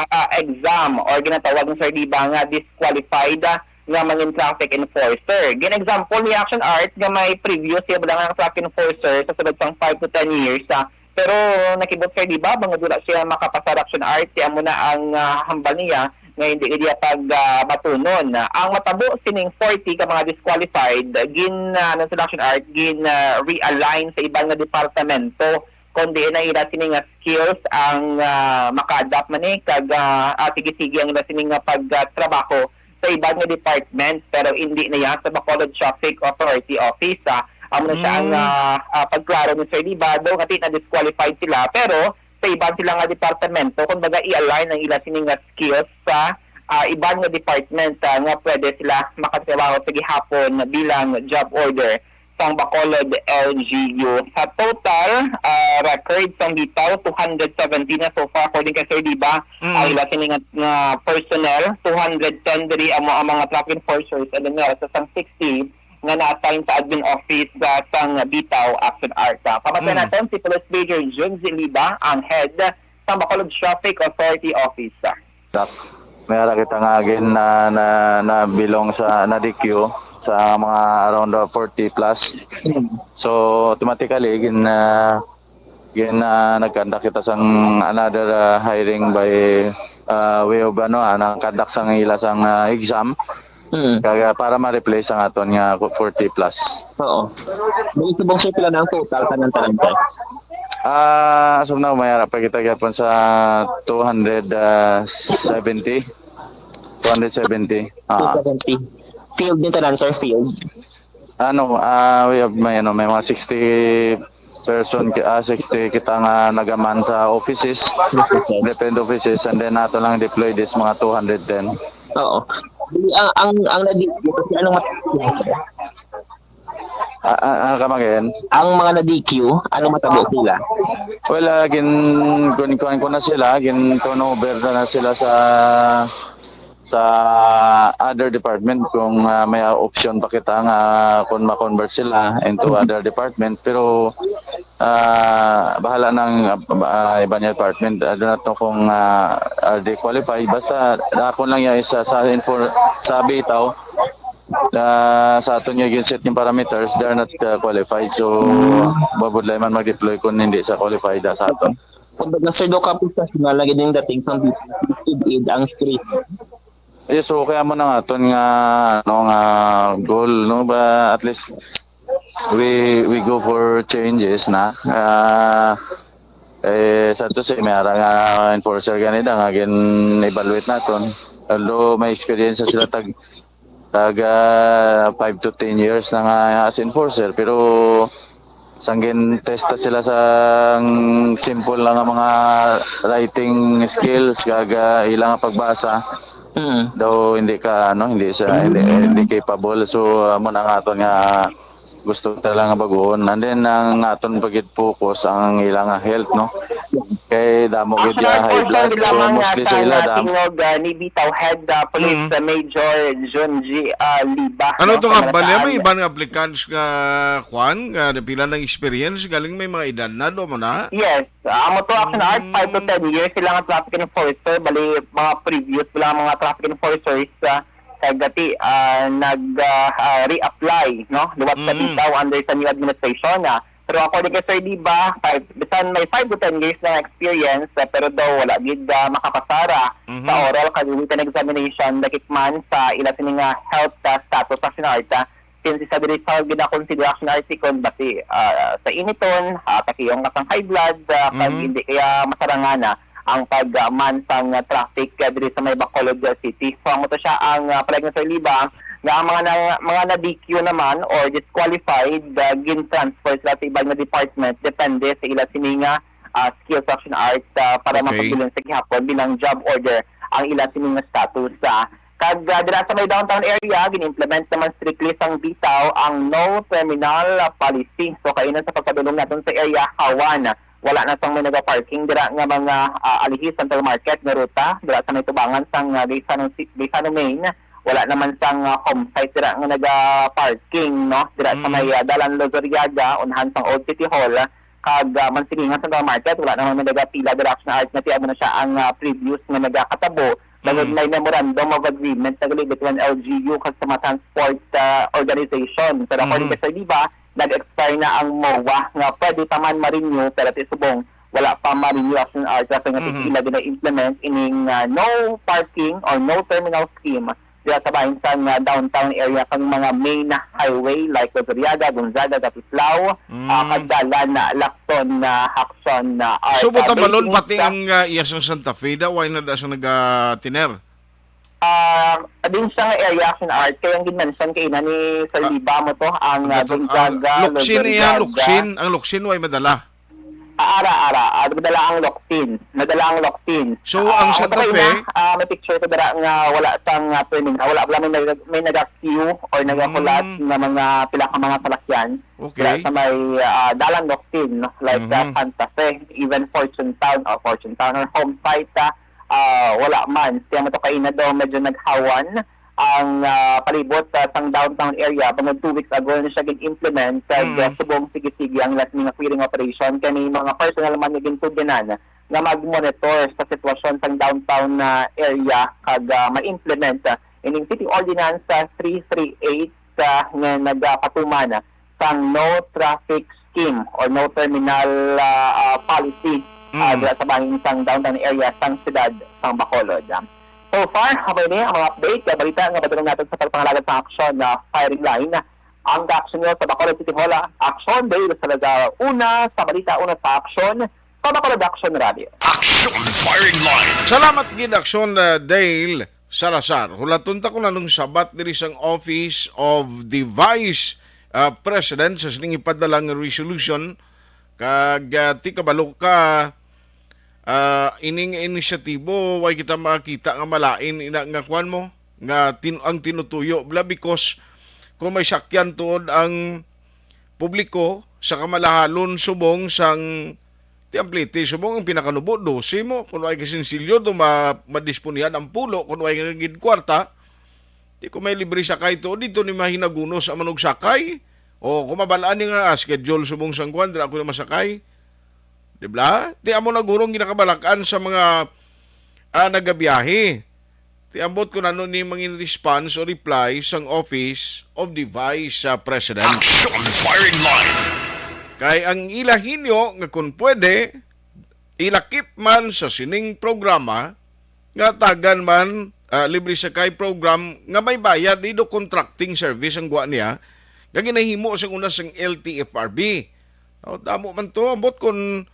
ah, exam or ginatawag ni Sir Liba nga disqualified ah, nga mangin traffic enforcer. Gin example ni Action Arts nga may previous siya bala nga traffic enforcer sa sulod sang five to ten years ah, pero nakibot Sir Liba bangod wala siya makapasar Action Arts, siya mo na ang ah, hambal niya nga hindi gid iya pag ah, batunon. Ang matabo sining forty ka mga disqualified gin ah, ano sila Action Arts gin ah, realign sa iban nga departamento, kundi na ila sini nga skills ang ah, maka-adapt man ni kag ah, ah, sige-sige ang ila sini nga pagtrabaho sa iban nga department, pero hindi na yan sa Bacolod Traffic Authority Office. Ah. Amo na siya ang Mm. ah, ah, pagklaro ni Sir Liba, daw nga na disqualified sila, pero sa iban sila nga departamento, kumbaga i-align ang ila sini nga skills sa ah, iban nga department ah, nga pwede sila makatrabaho sa gihapon bilang job order sang Bacolod L G U. Sa total ah, record sang bitaw, two hundred seventeen na so far, according kay Sir Liba, Mm. ang ila sini nga, nga personnel, two hundred ten diri amo ang mga traffic enforcers and then meron sa sang sixty nga na-assign sa admin office ah, sang bitaw Action Arts. Ah, pamatian Mm. naton si Police Major Jun Ziliba, ang head sa Bacolod Traffic Authority Office. Ah. Dak, may ara kita nga gin na, na, na belong sa na D Q sa mga around uh, forty plus. So automatically gin uh, gin uh, nagkandak kita sang another uh, hiring by uh, way of ano uh, nagkandak sang ila sang uh, exam. Mm. Kaya para ma-replace ang aton nga forty plus. Oo. Dili subong sir pila na ang total tanan tanan sir? Ah, as of now, may ara pa kita gyapon sa two hundred seventy. Two hundred seventy. Ah, two seventy. Field din tanan sir, field. Ano, ah, we have may ano, may mga sixty person, ki- ah, sixty kita nga nagaman sa offices, different offices, and then ato lang deploy this mga two hundred ten. Oo. Dili, ang ang ang nadi kasi anong mat- Ah, ah, ah, come again? Ang mga na D Q, anong matabo sila? Well, uh, gin kun kuan ko na sila, gin turnover na, na sila sa sa other department kung ah, may option pa kita nga kung ma-convert sila into other department, pero ah, bahala nang ah, iba niya department. I don't know kung ah, are they qualified, basta ako lang yung isa sa info sa bitaw ah, sa aton nga ginset yung parameters, they are not uh, qualified. So, babudlay man mag-deploy kung hindi sa qualified ah, sa aton. Kumbaga sir, do ka professional lagi din dating sa D P, aid ang street. Yes, so kaya mo na nga aton nga ano nga goal, no, ba at least we we go for changes na. Ah, eh, sa to si may ara nga enforcer ganida nga gin-evaluate naton. Although may experience sila tag tag ah, five to ten years na nga as enforcer, pero sang gin-testa sila sa simple lang nga mga writing skills kag ah, ilang pagbasa, Mm. daw hindi ka ano, hindi sa hindi, hindi capable. So amo na nga aton nga gusto talaga nga baguon. And then, ang aton pa gid focus ang ila nga health, no? Kay damo gid Actually, ya high blood. So, mostly sa ila, damo. Tingog, ah, ni Bitaw Head, ah, Police, Mm. ah, Major John G, ah, Liba, Ano no, to sa nga, bali, may Marataan. Iban nga applicants nga, kwan, nga pila ng experience, galing may mga edad na, do mo na? Yes. Ah, amo to, Action Art, Mm. five to ten years sila nga traffic enforcer. Bali, mga previous sila nga mga traffic enforcers, ah, kag gati, ah, nag, ah, ah, reapply, no? Liwat sa Mm. bitaw under sa new administration, ah. Pero according kay Sir Diba, five, bisan may five to ten years na experience, ah, pero daw wala gid, ah, makapasara sa Mhm. oral kag written examination, dakit man sa ila sini nga health, ah, status sa Action Art, ah. Since isa diri sa ginakonsidera sa article, basi, ah, sa initon, ah, takiyong ka sang high blood, ah, kag Mhm. hindi kaya masarangana ang pagman sang traffic, ah, diri sa may Bacolod City. So, amo to siya ang, ah, palag na sa Liba, nga ang mga na, mga na-D Q naman or disqualified, ah, gin-transfer sila sa iban nga department, depende sa ila sini nga, ah, skills sa Action Art, ah, para Okay. mapabilin sa gihapon bilang job order ang ila sini nga status. Ah, Kag, ah, dira sa may downtown area, gin-implement naman strictly sang bitaw ang no terminal, ah, policy. So, kaina sa pagpadulong naton sa area, Hawan, wala na sang may nagaparking dira nga mga, ah, alihi Central Market nga ruta. Dira sa may tubangan sang, ah, Gaisano Ci-, Gaisano Main, wala naman sang, ah, home site dira nga nagaparking, no? Dira sa Mm. may, ah, Dalan Luzuriaga, unahan sang Old City Hall, kag, ah, Mansilingan Central Market, wala naman may nagapila dira sa art nga tiyan mo na siya ang, ah, previous nga nagakatabo. Bangod Mm. may memorandum of agreement na gali between L G U kag sa mga transport, ah, organization. Pero according Mhm. kay Sir Diba, nag-expire na ang MOA nga pwede pa man ma-renew, pero ti subong wala pa ma-renew as in art kasi nga Mhm. tigila gina-implement ining, ah, no parking or no terminal scheme dira sa bahin sang, ah, downtown area kag mga main highway like Luzuriaga, Gonzaga, Gatislao, Mm. ah, kag dalan na Lacson, ah, Action, ah, Art, So, ah, buta balon based pati sa ang, ah, iya sang Santa Fe daw, why na da siya nag-, ah, tiner? Ah, din siya nga area Action Art, kaya ang gin-mention kay ina ni Sir Ah, Liba mo to, ang, ah, ang gato-, ang Gonzaga, Locsin iya, Luzuriaga. Locsin, ang Locsin, why madala? Ah, ara, ara. Ah, nadala ang Locsin. Nadala ang Locsin. So, Ah, ang Santa Fe? Sa una, ah, may picture ko dira nga wala sang, ah, terminal. Wala, wala may nag-, may naga-queue or nagakulat Mm. nga mga pila ka mga salakyan. Okay. Dira sa may, ah, Dalan Locsin, no? Like, ah, Mhm. Santa Fe, even Fortune Town, or Fortune Town or Home Site, ah, ah, wala man. Kaya mo to kaina daw medyo naghawan ang, ah, palibot, ah, sang downtown area. Bangod two weeks ago na siya gin-implement kag, Mm. ah, subong sige-sige ang last minute clearing operation. Kani mga personnel man nga gintugyanan nga mag-monitor sa sitwasyon sang downtown, ah, area kag, ah, ma-implement, ah, ining City Ordinance, ah, three three eight, ah, nga nagapatuman sang no traffic scheme or no terminal, ah, ah, policy, ah, Mm. dira sa bahin sang downtown area sang siyudad sang Bacolod. So far, amo ini ang mga update nga balita nga padulong naton sa pagpangalagad sa aksyon na firing line. Ang kaaksyon nyo sa Bacolod City Hall, ah, aksyon, Dale Salazar. Una sa balita, una sa aksyon, sa Bacolod Action Radio. Action Firing Line. Salamat gid, Aksyon, ah, Dale Salazar. Hulaton ta kung anong sabat diri sang Office of the Vice, ah, President sa sining ipadala nga resolution. Kag, ah, ti kabalo ka, ah, ining inisyatibo, way kita makita nga malain ina nga kwan mo, nga tin-, ang tinutuyo bla, because kung may sakyan tuod ang publiko sa kamalahalon subong sang ti ampliti, subong ang pinakanubo, dose mo, kung way kasinsilyo do ma-, madisponihan ang pulo, kung way gid kwarta, di ko may libre sakay to, dito ni mahinagunos ang manugsakay. O, kung mabalaan ni nga, ah, schedule subong sang kwan, dira ako na masakay. Di ba? Di amo na gurong ginakabalak-an sa mga, ah, nagabiyahe. Ti ambot kung ano ni mangin response o reply sang Office of the Vice, ah, President. Action Firing Line. Kay ang ila hinyo nga kung pwede, ilakip man sa sining programa, nga tagan man, ah, libre sakay program nga may bayad, ido contracting service ang gwa niya, nga ginahimo sang una sang L T F R B. Oh, damo man to, ambot kung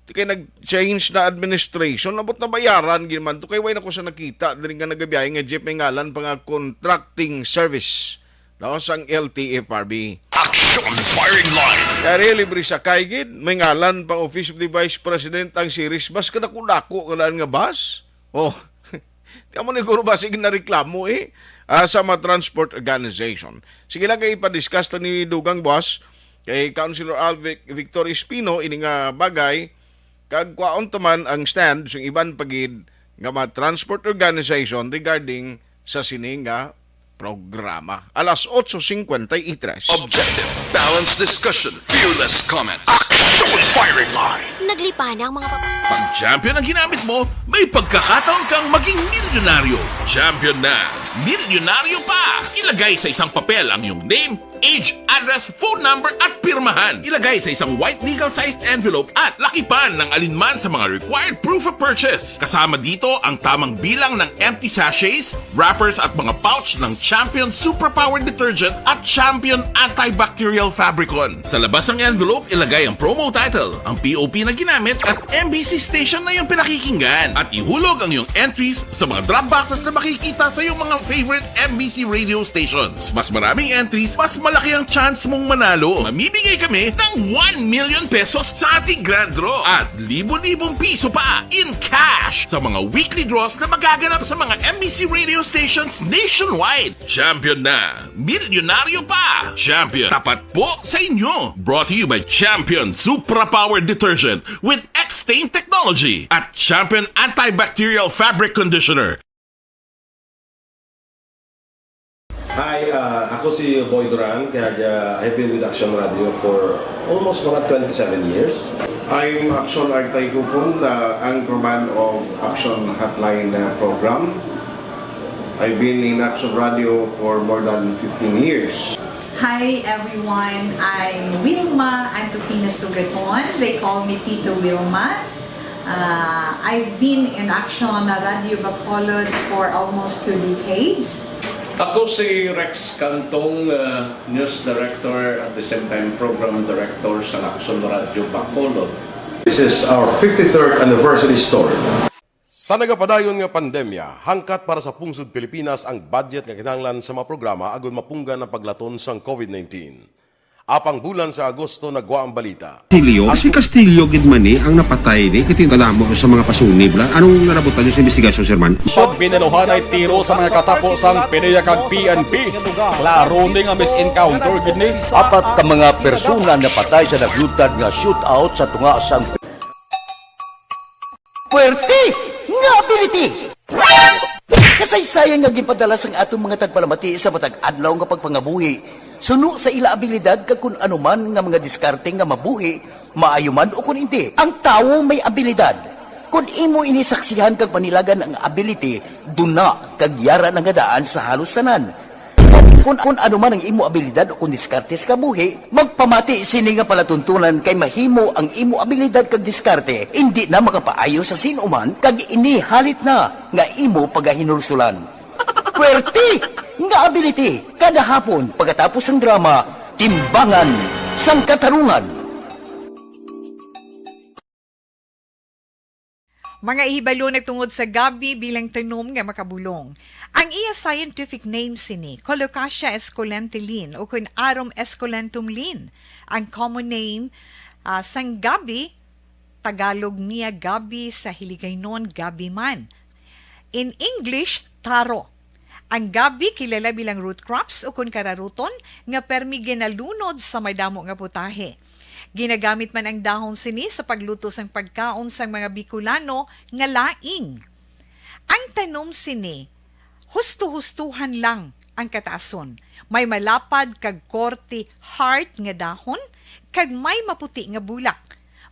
Di kay nag-change na administration, abot na bayaran gid man to. Kay way na ko sa nakita diri nga nagabiyahe nga jeep may ngalan pa nga contracting service, no, sang L T F R B. Action Firing Line. Kay libre sakay gid, may ngalan pa Office of the Vice President ang series bus, kadako-dako ka daan nga bus. Oh, di amo ni guro basig na reklamo eh. ah, sa mga transport organization. Sige lang kay ipa-discuss ta ni Dugang, boss, kay Councilor Al Vic-, Victor Espino ini nga bagay, kag kwaon ta man ang stand sang iban pa gid nga mga transport organization regarding sa sini nga programa. Alas otso cincuenta y tres. Objective, balanced discussion, fearless comments. Action! Firing line! Naglipa na ang mga pap- Pag champion ang ginamit mo, may pagkakataon kang maging milyonaryo. Champion na! Milyonaryo pa! Ilagay sa isang papel ang iyong name, age, address, phone number, at pirmahan. Ilagay sa isang white legal-sized envelope at lakipan ng alinman sa mga required proof of purchase. Kasama dito ang tamang bilang ng empty sachets, wrappers, at mga pouch ng Champion Superpower Detergent at Champion Antibacterial Fabricon. Sa labas ng envelope, ilagay ang promo title, ang P O P na ginamit, at M B C station na iyong pinakikinggan. At ihulog ang iyong entries sa mga drop boxes na makikita sa iyong mga favorite M B C radio stations. Mas maraming entries, mas malaki ang chance mong manalo. Mamimigay kami ng one million pesos sa ating grand draw at libo-libong piso pa in cash sa mga weekly draws na magaganap sa mga M B C radio stations nationwide. Champion na! Milyonaryo pa! Champion, tapat po sa inyo! Brought to you by Champion Supra Power Detergent with X-Stain Technology at Champion Antibacterial Fabric Conditioner. Hi, uh, ako si Boy Duran, kag, uh, I've been with Action Radio for almost mga twenty-seven years. I'm Action Artay Kupon, the anchorman of Action Hotline, uh, program. I've been in Action Radio for more than fifteen years. Hi everyone, I'm Wilma Antupina Sugaton. They call me Tito Wilma. Uh, I've been in Action Radio Bacolod for almost two decades. Ako si Rex Cantong, uh, News Director, at the same time Program Director sa Action Radio Bacolod. This is our fifty-third anniversary story. Sa nagapadayon nga pandemya, hangkat para sa pungsod Pilipinas ang budget nga kinahanglan sa mga programa agud mapunggan ang paglaton sang COVID nineteen. Apang bulan sa Agosto nagwa ang balita. Castillo? Si Castillo gid man ni ang napatay ni, kay kadamo sa mga pasunib la. Anong narabutan niyo sa investigasyon, Sir Man? Siya binaluhan ay tiro sa mga katapo sang PDEA kag P N P. Klaro ni nga mis-encounter gid ni. Apat ka mga persona napatay sa naglutad nga shootout sa tunga sang Puwerte nga ability! Kasaysayan nga ginpadala sang aton mga tagpalamati sa matag adlaw nga pagpangabuhi, suno sa ila abilidad kag kun ano man nga mga diskarte nga mabuhi, maayo man o kun indi. Ang tawo may abilidad. Kun imo ini saksihan kag panilagan ang ability, duna kag yara na nga daan sa halos tanan. Kun, kun ano man ang imo abilidad o kun diskarte sa kabuhi, magpamati sini nga palatuntunan kay mahimo ang imo abilidad kag diskarte indi na makapaayo sa sin-o man kag ini halit na nga imo pagahinulsulan. Puwerte nga ability kada hapon pagkatapos sang drama, Timbangan sang Katarungan. Mga ihibalo nagtungod sa gabi bilang tanom nga makabulong. Ang iya scientific name sini, Colocasia esculenta Linn, o kun Arum esculentum Linn. Ang common name, ah, sang gabi, Tagalog niya gabi, sa Hiligaynon gabi man. In English, taro. Ang gabi kilala bilang root crops o kun kararuton nga permi ginalunod sa madamo nga putahe. Ginagamit man ang dahon sini sa pagluto sang pagkaon sang mga Bicolano nga laing. Ang tanom sini, husto-hustohan lang ang kataason. May malapad kag korte heart nga dahon, kag may maputi nga bulak.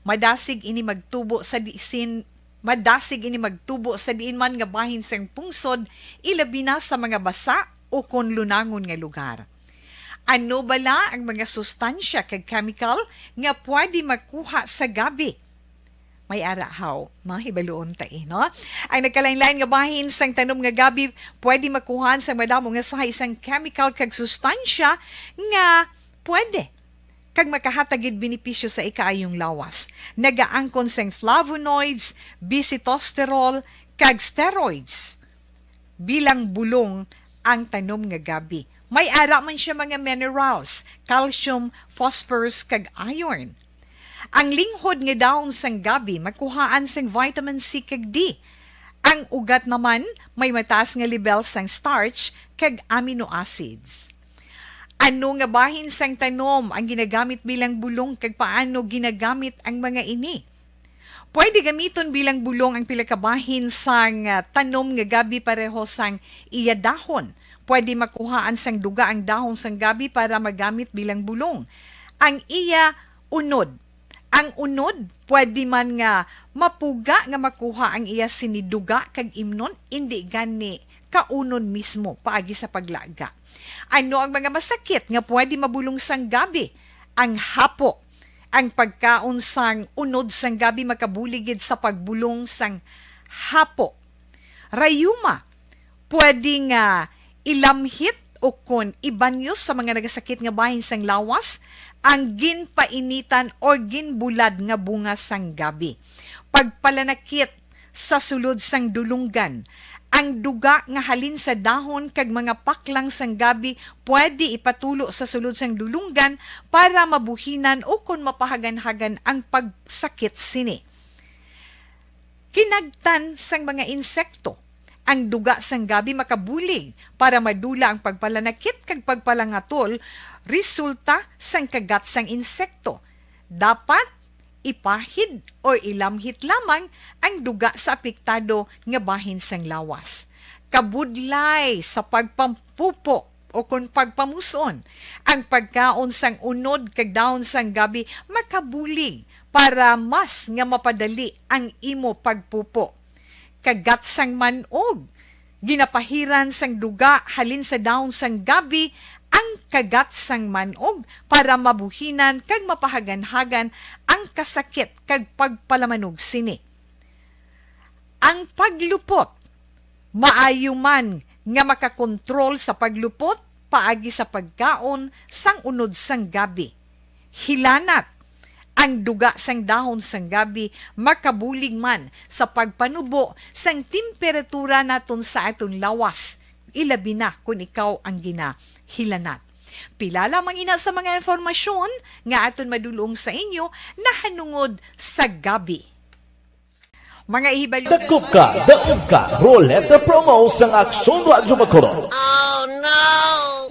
Madasig ini magtubo sa diin, madasig ini magtubo sa diin man nga bahin sang pungsod, ilabi na sa mga basa o kon lunangon nga lugar. Ano bala ang mga sustansya kag chemical nga pwede makuha sa gabi? May ara haw, no? Hibaluon ta, eh, no? Ang nagkalain-lain nga bahin sang tanom nga gabi pwede makuhaan sa madamo nga sahi sang chemical kag sustansya nga pwede kag makahatag gid benepisyo sa ikaayong lawas. Nagaangkon sang flavonoids, bisitosterol, kag steroids. Bilang bulong ang tanom nga gabi. May ara man siya mga minerals, calcium, phosphorus, kag iron. Ang linghod nga dahon sang gabi makuhaan sang vitamin C kag D. Ang ugat naman may mataas nga lebel sang starch kag amino acids. Ano nga bahin sang tanom ang ginagamit bilang bulong, kag paano ginagamit ang mga ini? Pwede gamiton bilang bulong ang pila ka bahin sang, ah, tanom nga gabi pareho sang iya dahon. Pwede makuhaan sang duga ang dahon sang gabi para magamit bilang bulong. Ang iya unod. Ang unod, pwede man nga mapuga nga makuha ang iya sini duga kag imnon, indi gani kaunon mismo paagi sa paglaga. Ano ang mga masakit nga pwede mabulong sang gabi? Ang hapo. Ang pagkaon sang unod sang gabi makabulig gid sa pagbulong sang hapo. Rayuma, pwede nga ilamhit o kon ibanyo sa mga nagasakit nga bahin sang lawas ang ginpainitan o ginbulad nga bunga sang gabi. Pagpalanakit sa sulod sang dulunggan. Ang duga nga halin sa dahon kag mga paklang sang gabi pwede ipatulo sa sulod sang dulunggan para mabuhinan o kon mapahaganhagan ang pagsakit sini. Kinagtan sang mga insekto. Ang duga sang gabi makabulig para madula ang pagpalanakit kag pagpalangatol resulta sang kagat sang insekto. Dapat ipahid o ilamhit lamang ang duga sa apektado nga bahin sang lawas. Kabudlay sa pagpampupo o kon pagpamus-on. Ang pagkaon sang unod kag dahon sang gabi makabulig para mas nga mapadali ang imo pagpupo. Kagat sang man-og. Ginapahiran sang duga halin sa dahon sang gabi ang kagat sang man-og para mabuhinan kag mapahaganhagan ang kasakit kag pagpalamanog sini. Ang paglupot. Maayo man nga makakontrol sa paglupot paagi sa pagkaon sang unod sang gabi. Hilanat. Ang duga sang dahon sang gabi makabulig man sa pagpanubo sang temperatura naton sa aton lawas, ilabi na kon ikaw ang ginahilanat. Pila lamang ina sa mga impormasyon nga aton madul-ong sa inyo nahanungod sa gabi. Mga ihibalo. Dakop ka, daog ka, Roleta Promo sang Aksyon Radyo Bacolod.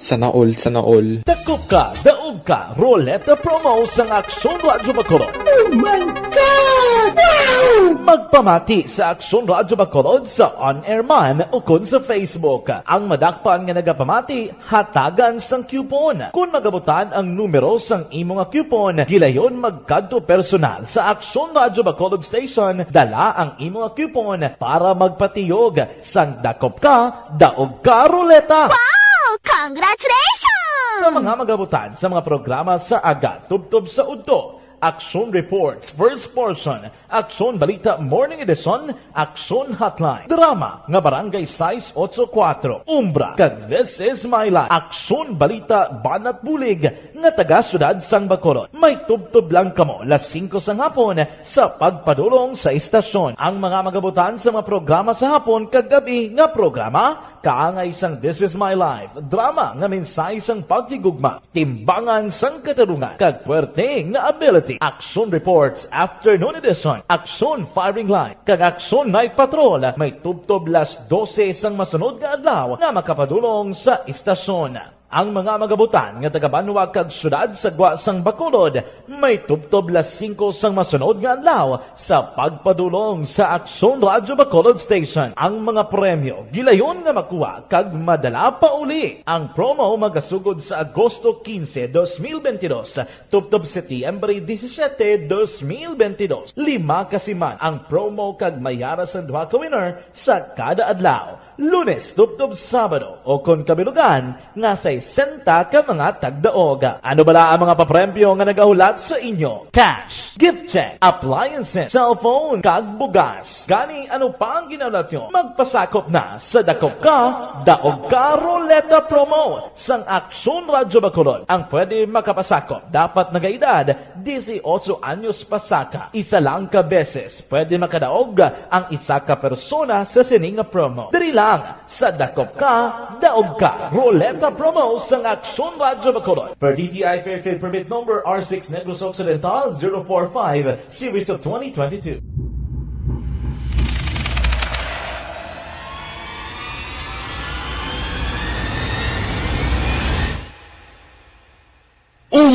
Sana all, sana all. Dakop ka, daog ka, Roleta Promo sang Aksyon Radyo Bacolod. Oh my God! Wow! Magpamati sa Aksyon Radyo Bacolod sa on-air man ukon sa Facebook. Ang madakpan nga nagapamati, hatagan sang coupon. Kon magabutan ang numero sang imo nga coupon, gilayon magkadto personal sa Aksyon Radyo Bacolod Station, dala ang imo nga coupon para magpatiyog sang Dakop Ka, Daog Ka Roleta. Wow! Congratulations! Sa mga magabutan sa mga programa sa aga tubtob sa udto, Aksyon Reports, First Portion, Aksyon Balita Morning Edition, Aksyon Hotline, drama nga Barangay sais otso kuwatro, Umbra, kag This Is My Life, Aksyon Balita Banat Bulig nga taga Siyudad sang Bacolod. May tubtob lang kamo las singko sang hapon sa pagpadulong sa istasyon. Ang mga magabutan sa mga programa sa hapon kag gabi nga programa, kaangay sang This Is My Life, drama nga mensahe sang paghigugma, timbangan sang katarungan, kag puwerte nga ability. Aksyon Reports Afternoon Edition, Aksyon Firing Line, kag Aksyon Night Patrol may tubtob las dose sang masunod nga adlaw nga makapadulong sa istasyon. Ang mga magabutan nga taga-banwa kag siyudad sa gwa sang Bacolod may tubtob las singko sang masunod nga adlaw sa pagpadulong sa Aksyon Radyo Bacolod Station. Ang mga premyo gilayon nga makuha kag madala pauli. Ang promo magasugod sa Agosto quince, dos mil veintidós, tubtob Setyembre disisiete, dos mil veintidós. Lima ka siman ang promo kag may ara sang duha ka winner sa kada adlaw, Lunes tubtob Sabado, o kon kabilugan nga sesenta ka mga tagdaog. Ano bala ang mga papremyo nga nagahulat sa inyo? Cash, gift check, appliances, cellphone, kag bugas. Gani, ano pa ang ginahulat nyo? Magpasakop na sa Dakop Ka, Daog Ka Roleta Promo sang Aksyon Radyo Bacolod. Ang pwede makapasakop dapat nagaedad dieciocho anyos pasaka. Isa lang ka beses pwede makadaog ang isa ka persona sa sini nga promo. Diri lang sa Dakop Ka, Daog Ka Roleta Promo sang Aksyon Radyo Bacolod. Per D T I Fair Trade Permit Number R six Negros Occidental zero four five, Series of twenty twenty-two.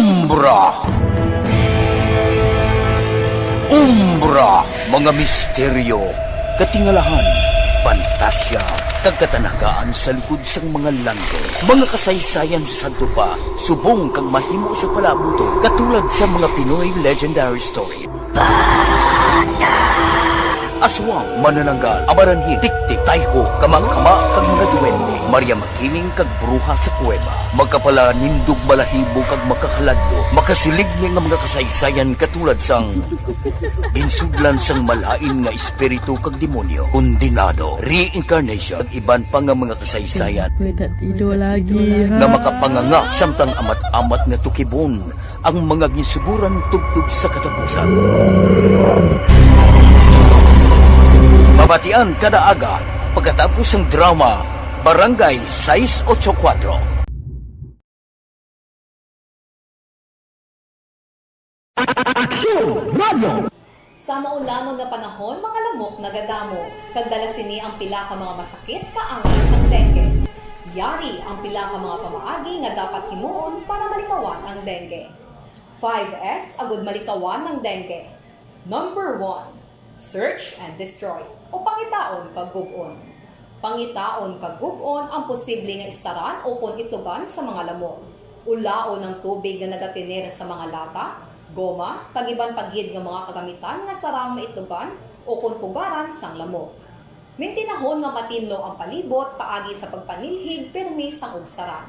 Umbra. Umbra, mga misteryo, katingalahan, pantasya, kag katanagaan sa likod sang mga langit. Mga kasaysayan sa sadto pa, subong kag mahimo sa palaabuton, katulad sa mga Pinoy legendary story. Aswang, manananggal, amaranhit, tiktik, tayho, kamang-kama, kag mga duwende, Maria Makiling, kag bruha sa kuweba, makapalanindog balahibo kag makahaladlok, makasiligni nga mga kasaysayan katulad sang ginsudlan sang malain nga espiritu kag demonyo, kondenado, reincarnation, kag iban pa nga mga kasaysayan Kuwedad ido lagi, ha? nga makapanganga samtang amat-amat nga tukibon ang mga ginsuguran tubtob sa katapusan. Mabatian kada aga pagkatapos sang drama Barangay sais ocho kuwatro. Aksyon! Radyo! Sa maulangon nga panahon, mga lamok nagadamo, kag dala sini ang pila ka mga masakit nga angas sang dengue. Yari ang pila ka mga pamaagi nga dapat himuon para malikawan ang dengue. Five S agud malikawan ang dengue. Number one, search and destroy, o pangitaon kag gub-on. Pangitaon kag gub-on ang posible nga istaran ukon itlugan sa mga lamok. Ulaon ang tubig nga nagatener sa mga lata, goma, kag iban pa gid nga mga kagamitan nga sarang maitlugan ukon pugaran sang lamok. Mintinahon nga matinlo ang palibot paagi sa pagpanilhig pirmi sang ugsaran.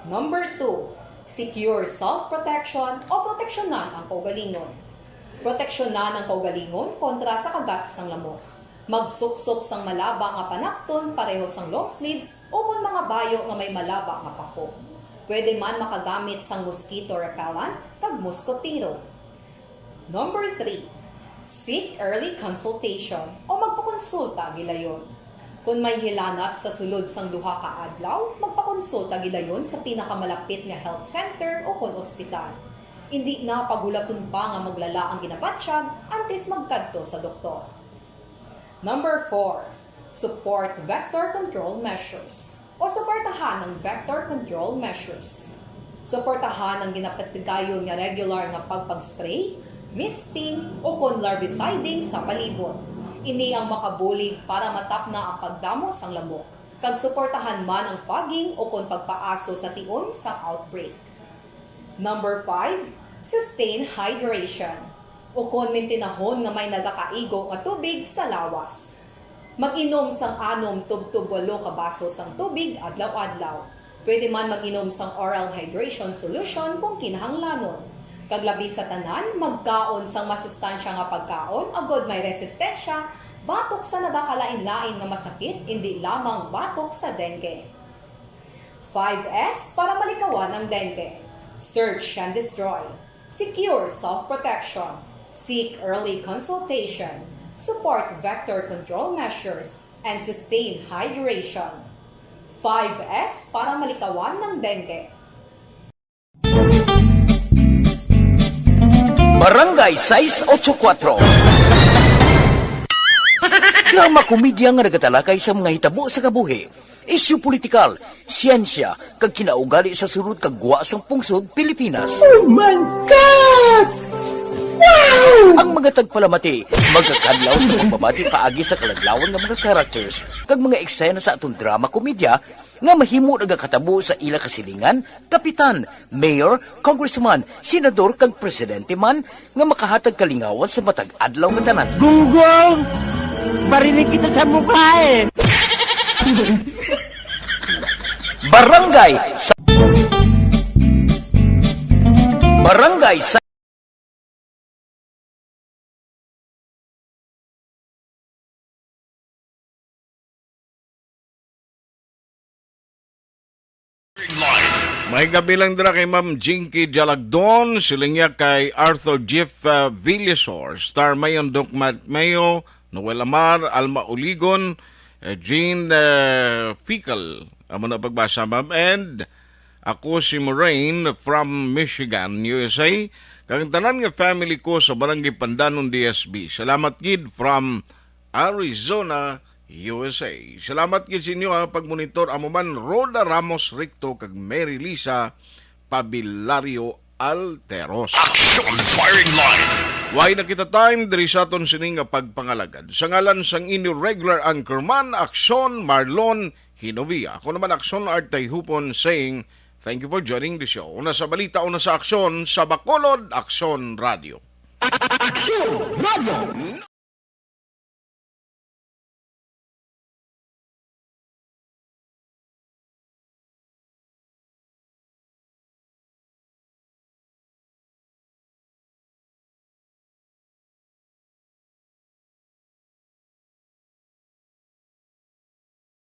Number two, secure self-protection o proteksyonan ang kaugalingon. Proteksyonan ang kaugalingon kontra sa kagat sang lamok. Magsuksok sang malaba nga panakton pareho sang long sleeves ukon mga bayo nga may malaba nga pako. Pwede man makagamit sang mosquito repellent kag moskotero. Number three, seek early consultation o magpakonsulta gilayon. Kon may hilanat sa sulod sang duha ka adlaw, magpakonsulta gilayon sa pinakamalapit nga health center ukon ospital. Indi na paghulaton pa nga maglala ang ginabatyag antes magkadto sa doktor. Number four, support vector control measures o suportahan ang vector control measures. Suportahan ang ginapatigayon nga regular nga pagpag-spray, misting, ukon larviciding sa palibot. Ini ang makabulig para matapna ang pagdamo sang lamok, kag suportahan man ang fogging ukon pagpaaso sa tion sang outbreak. Number five, sustain hydration, ukon mintinahon nga may nagakaigo nga tubig sa lawas. Mag-inom sang anom tubtob walo ka baso sang tubig adlaw-adlaw. Pwede man mag-inom sang oral hydration solution kung kinahanglanon. Kag labi sa tanan, magkaon sang masustansya nga pagkaon agod may resistensya batok sa nagakalain-lain nga masakit, indi lamang batok sa dengue. Five S para malikawan ang dengue. Search and destroy. Secure self-protection. Seek early consultation. Support vector control measures. And sustain hydration. Five S para malikawan ang dengue. Barangay sais ocho kuwatro. Drama komedya nga nagatalakay sa mga hitabo sa kabuhi, isyu politikal, siyensya, kag kinaugali sa sulod kag gwa sang pungsod Pilipinas. Oh my God! Wow! Ang mga tagpalamati magakadlaw sa pagbabati paagi sa kaladlawan nga mga characters kag mga eksena sa aton drama komedya nga mahimo nagakatabo sa ila kasilingan, kapitan, mayor, congressman, senador, kag presidente man nga makahatag kalingawan sa matag adlaw nga tanan. Gunggong! Barinig kita sa mukha eh! Barangay sa Barangay sa May gabi lang dira kay Ma'am Jinky Jalagdon, siling niya kay Arthur Jeff, uh, Villasor, Star Mayon, Doc Matt Mayo, Noel Amar, Alma Uligon, uh, Jean, uh, Fickle. Amo na pagbasa, ma'am. And ako si Moraine from Michigan, U S A. Kag ang tanan nga family ko sa Barangay Pandanon, D S B. Salamat gid from Arizona, U S A. Salamat gid sa inyo, ha, pagmonitor. Amo man, Rhoda Ramos Ricto kag Mary Lisa Pabilario Alteros. Action Firing Line. Way na kita time diri sa aton sini nga pagpangalagad. Sa ngalan sang inyo regular anchorman, Aksyon Marlon Hinovia. Ako naman, Aksyon Art Tayhupon, saying, thank you for joining the show. Una sa balita, una sa aksyon, sa Bacolod, Aksyon Radio. Aksyon Radio.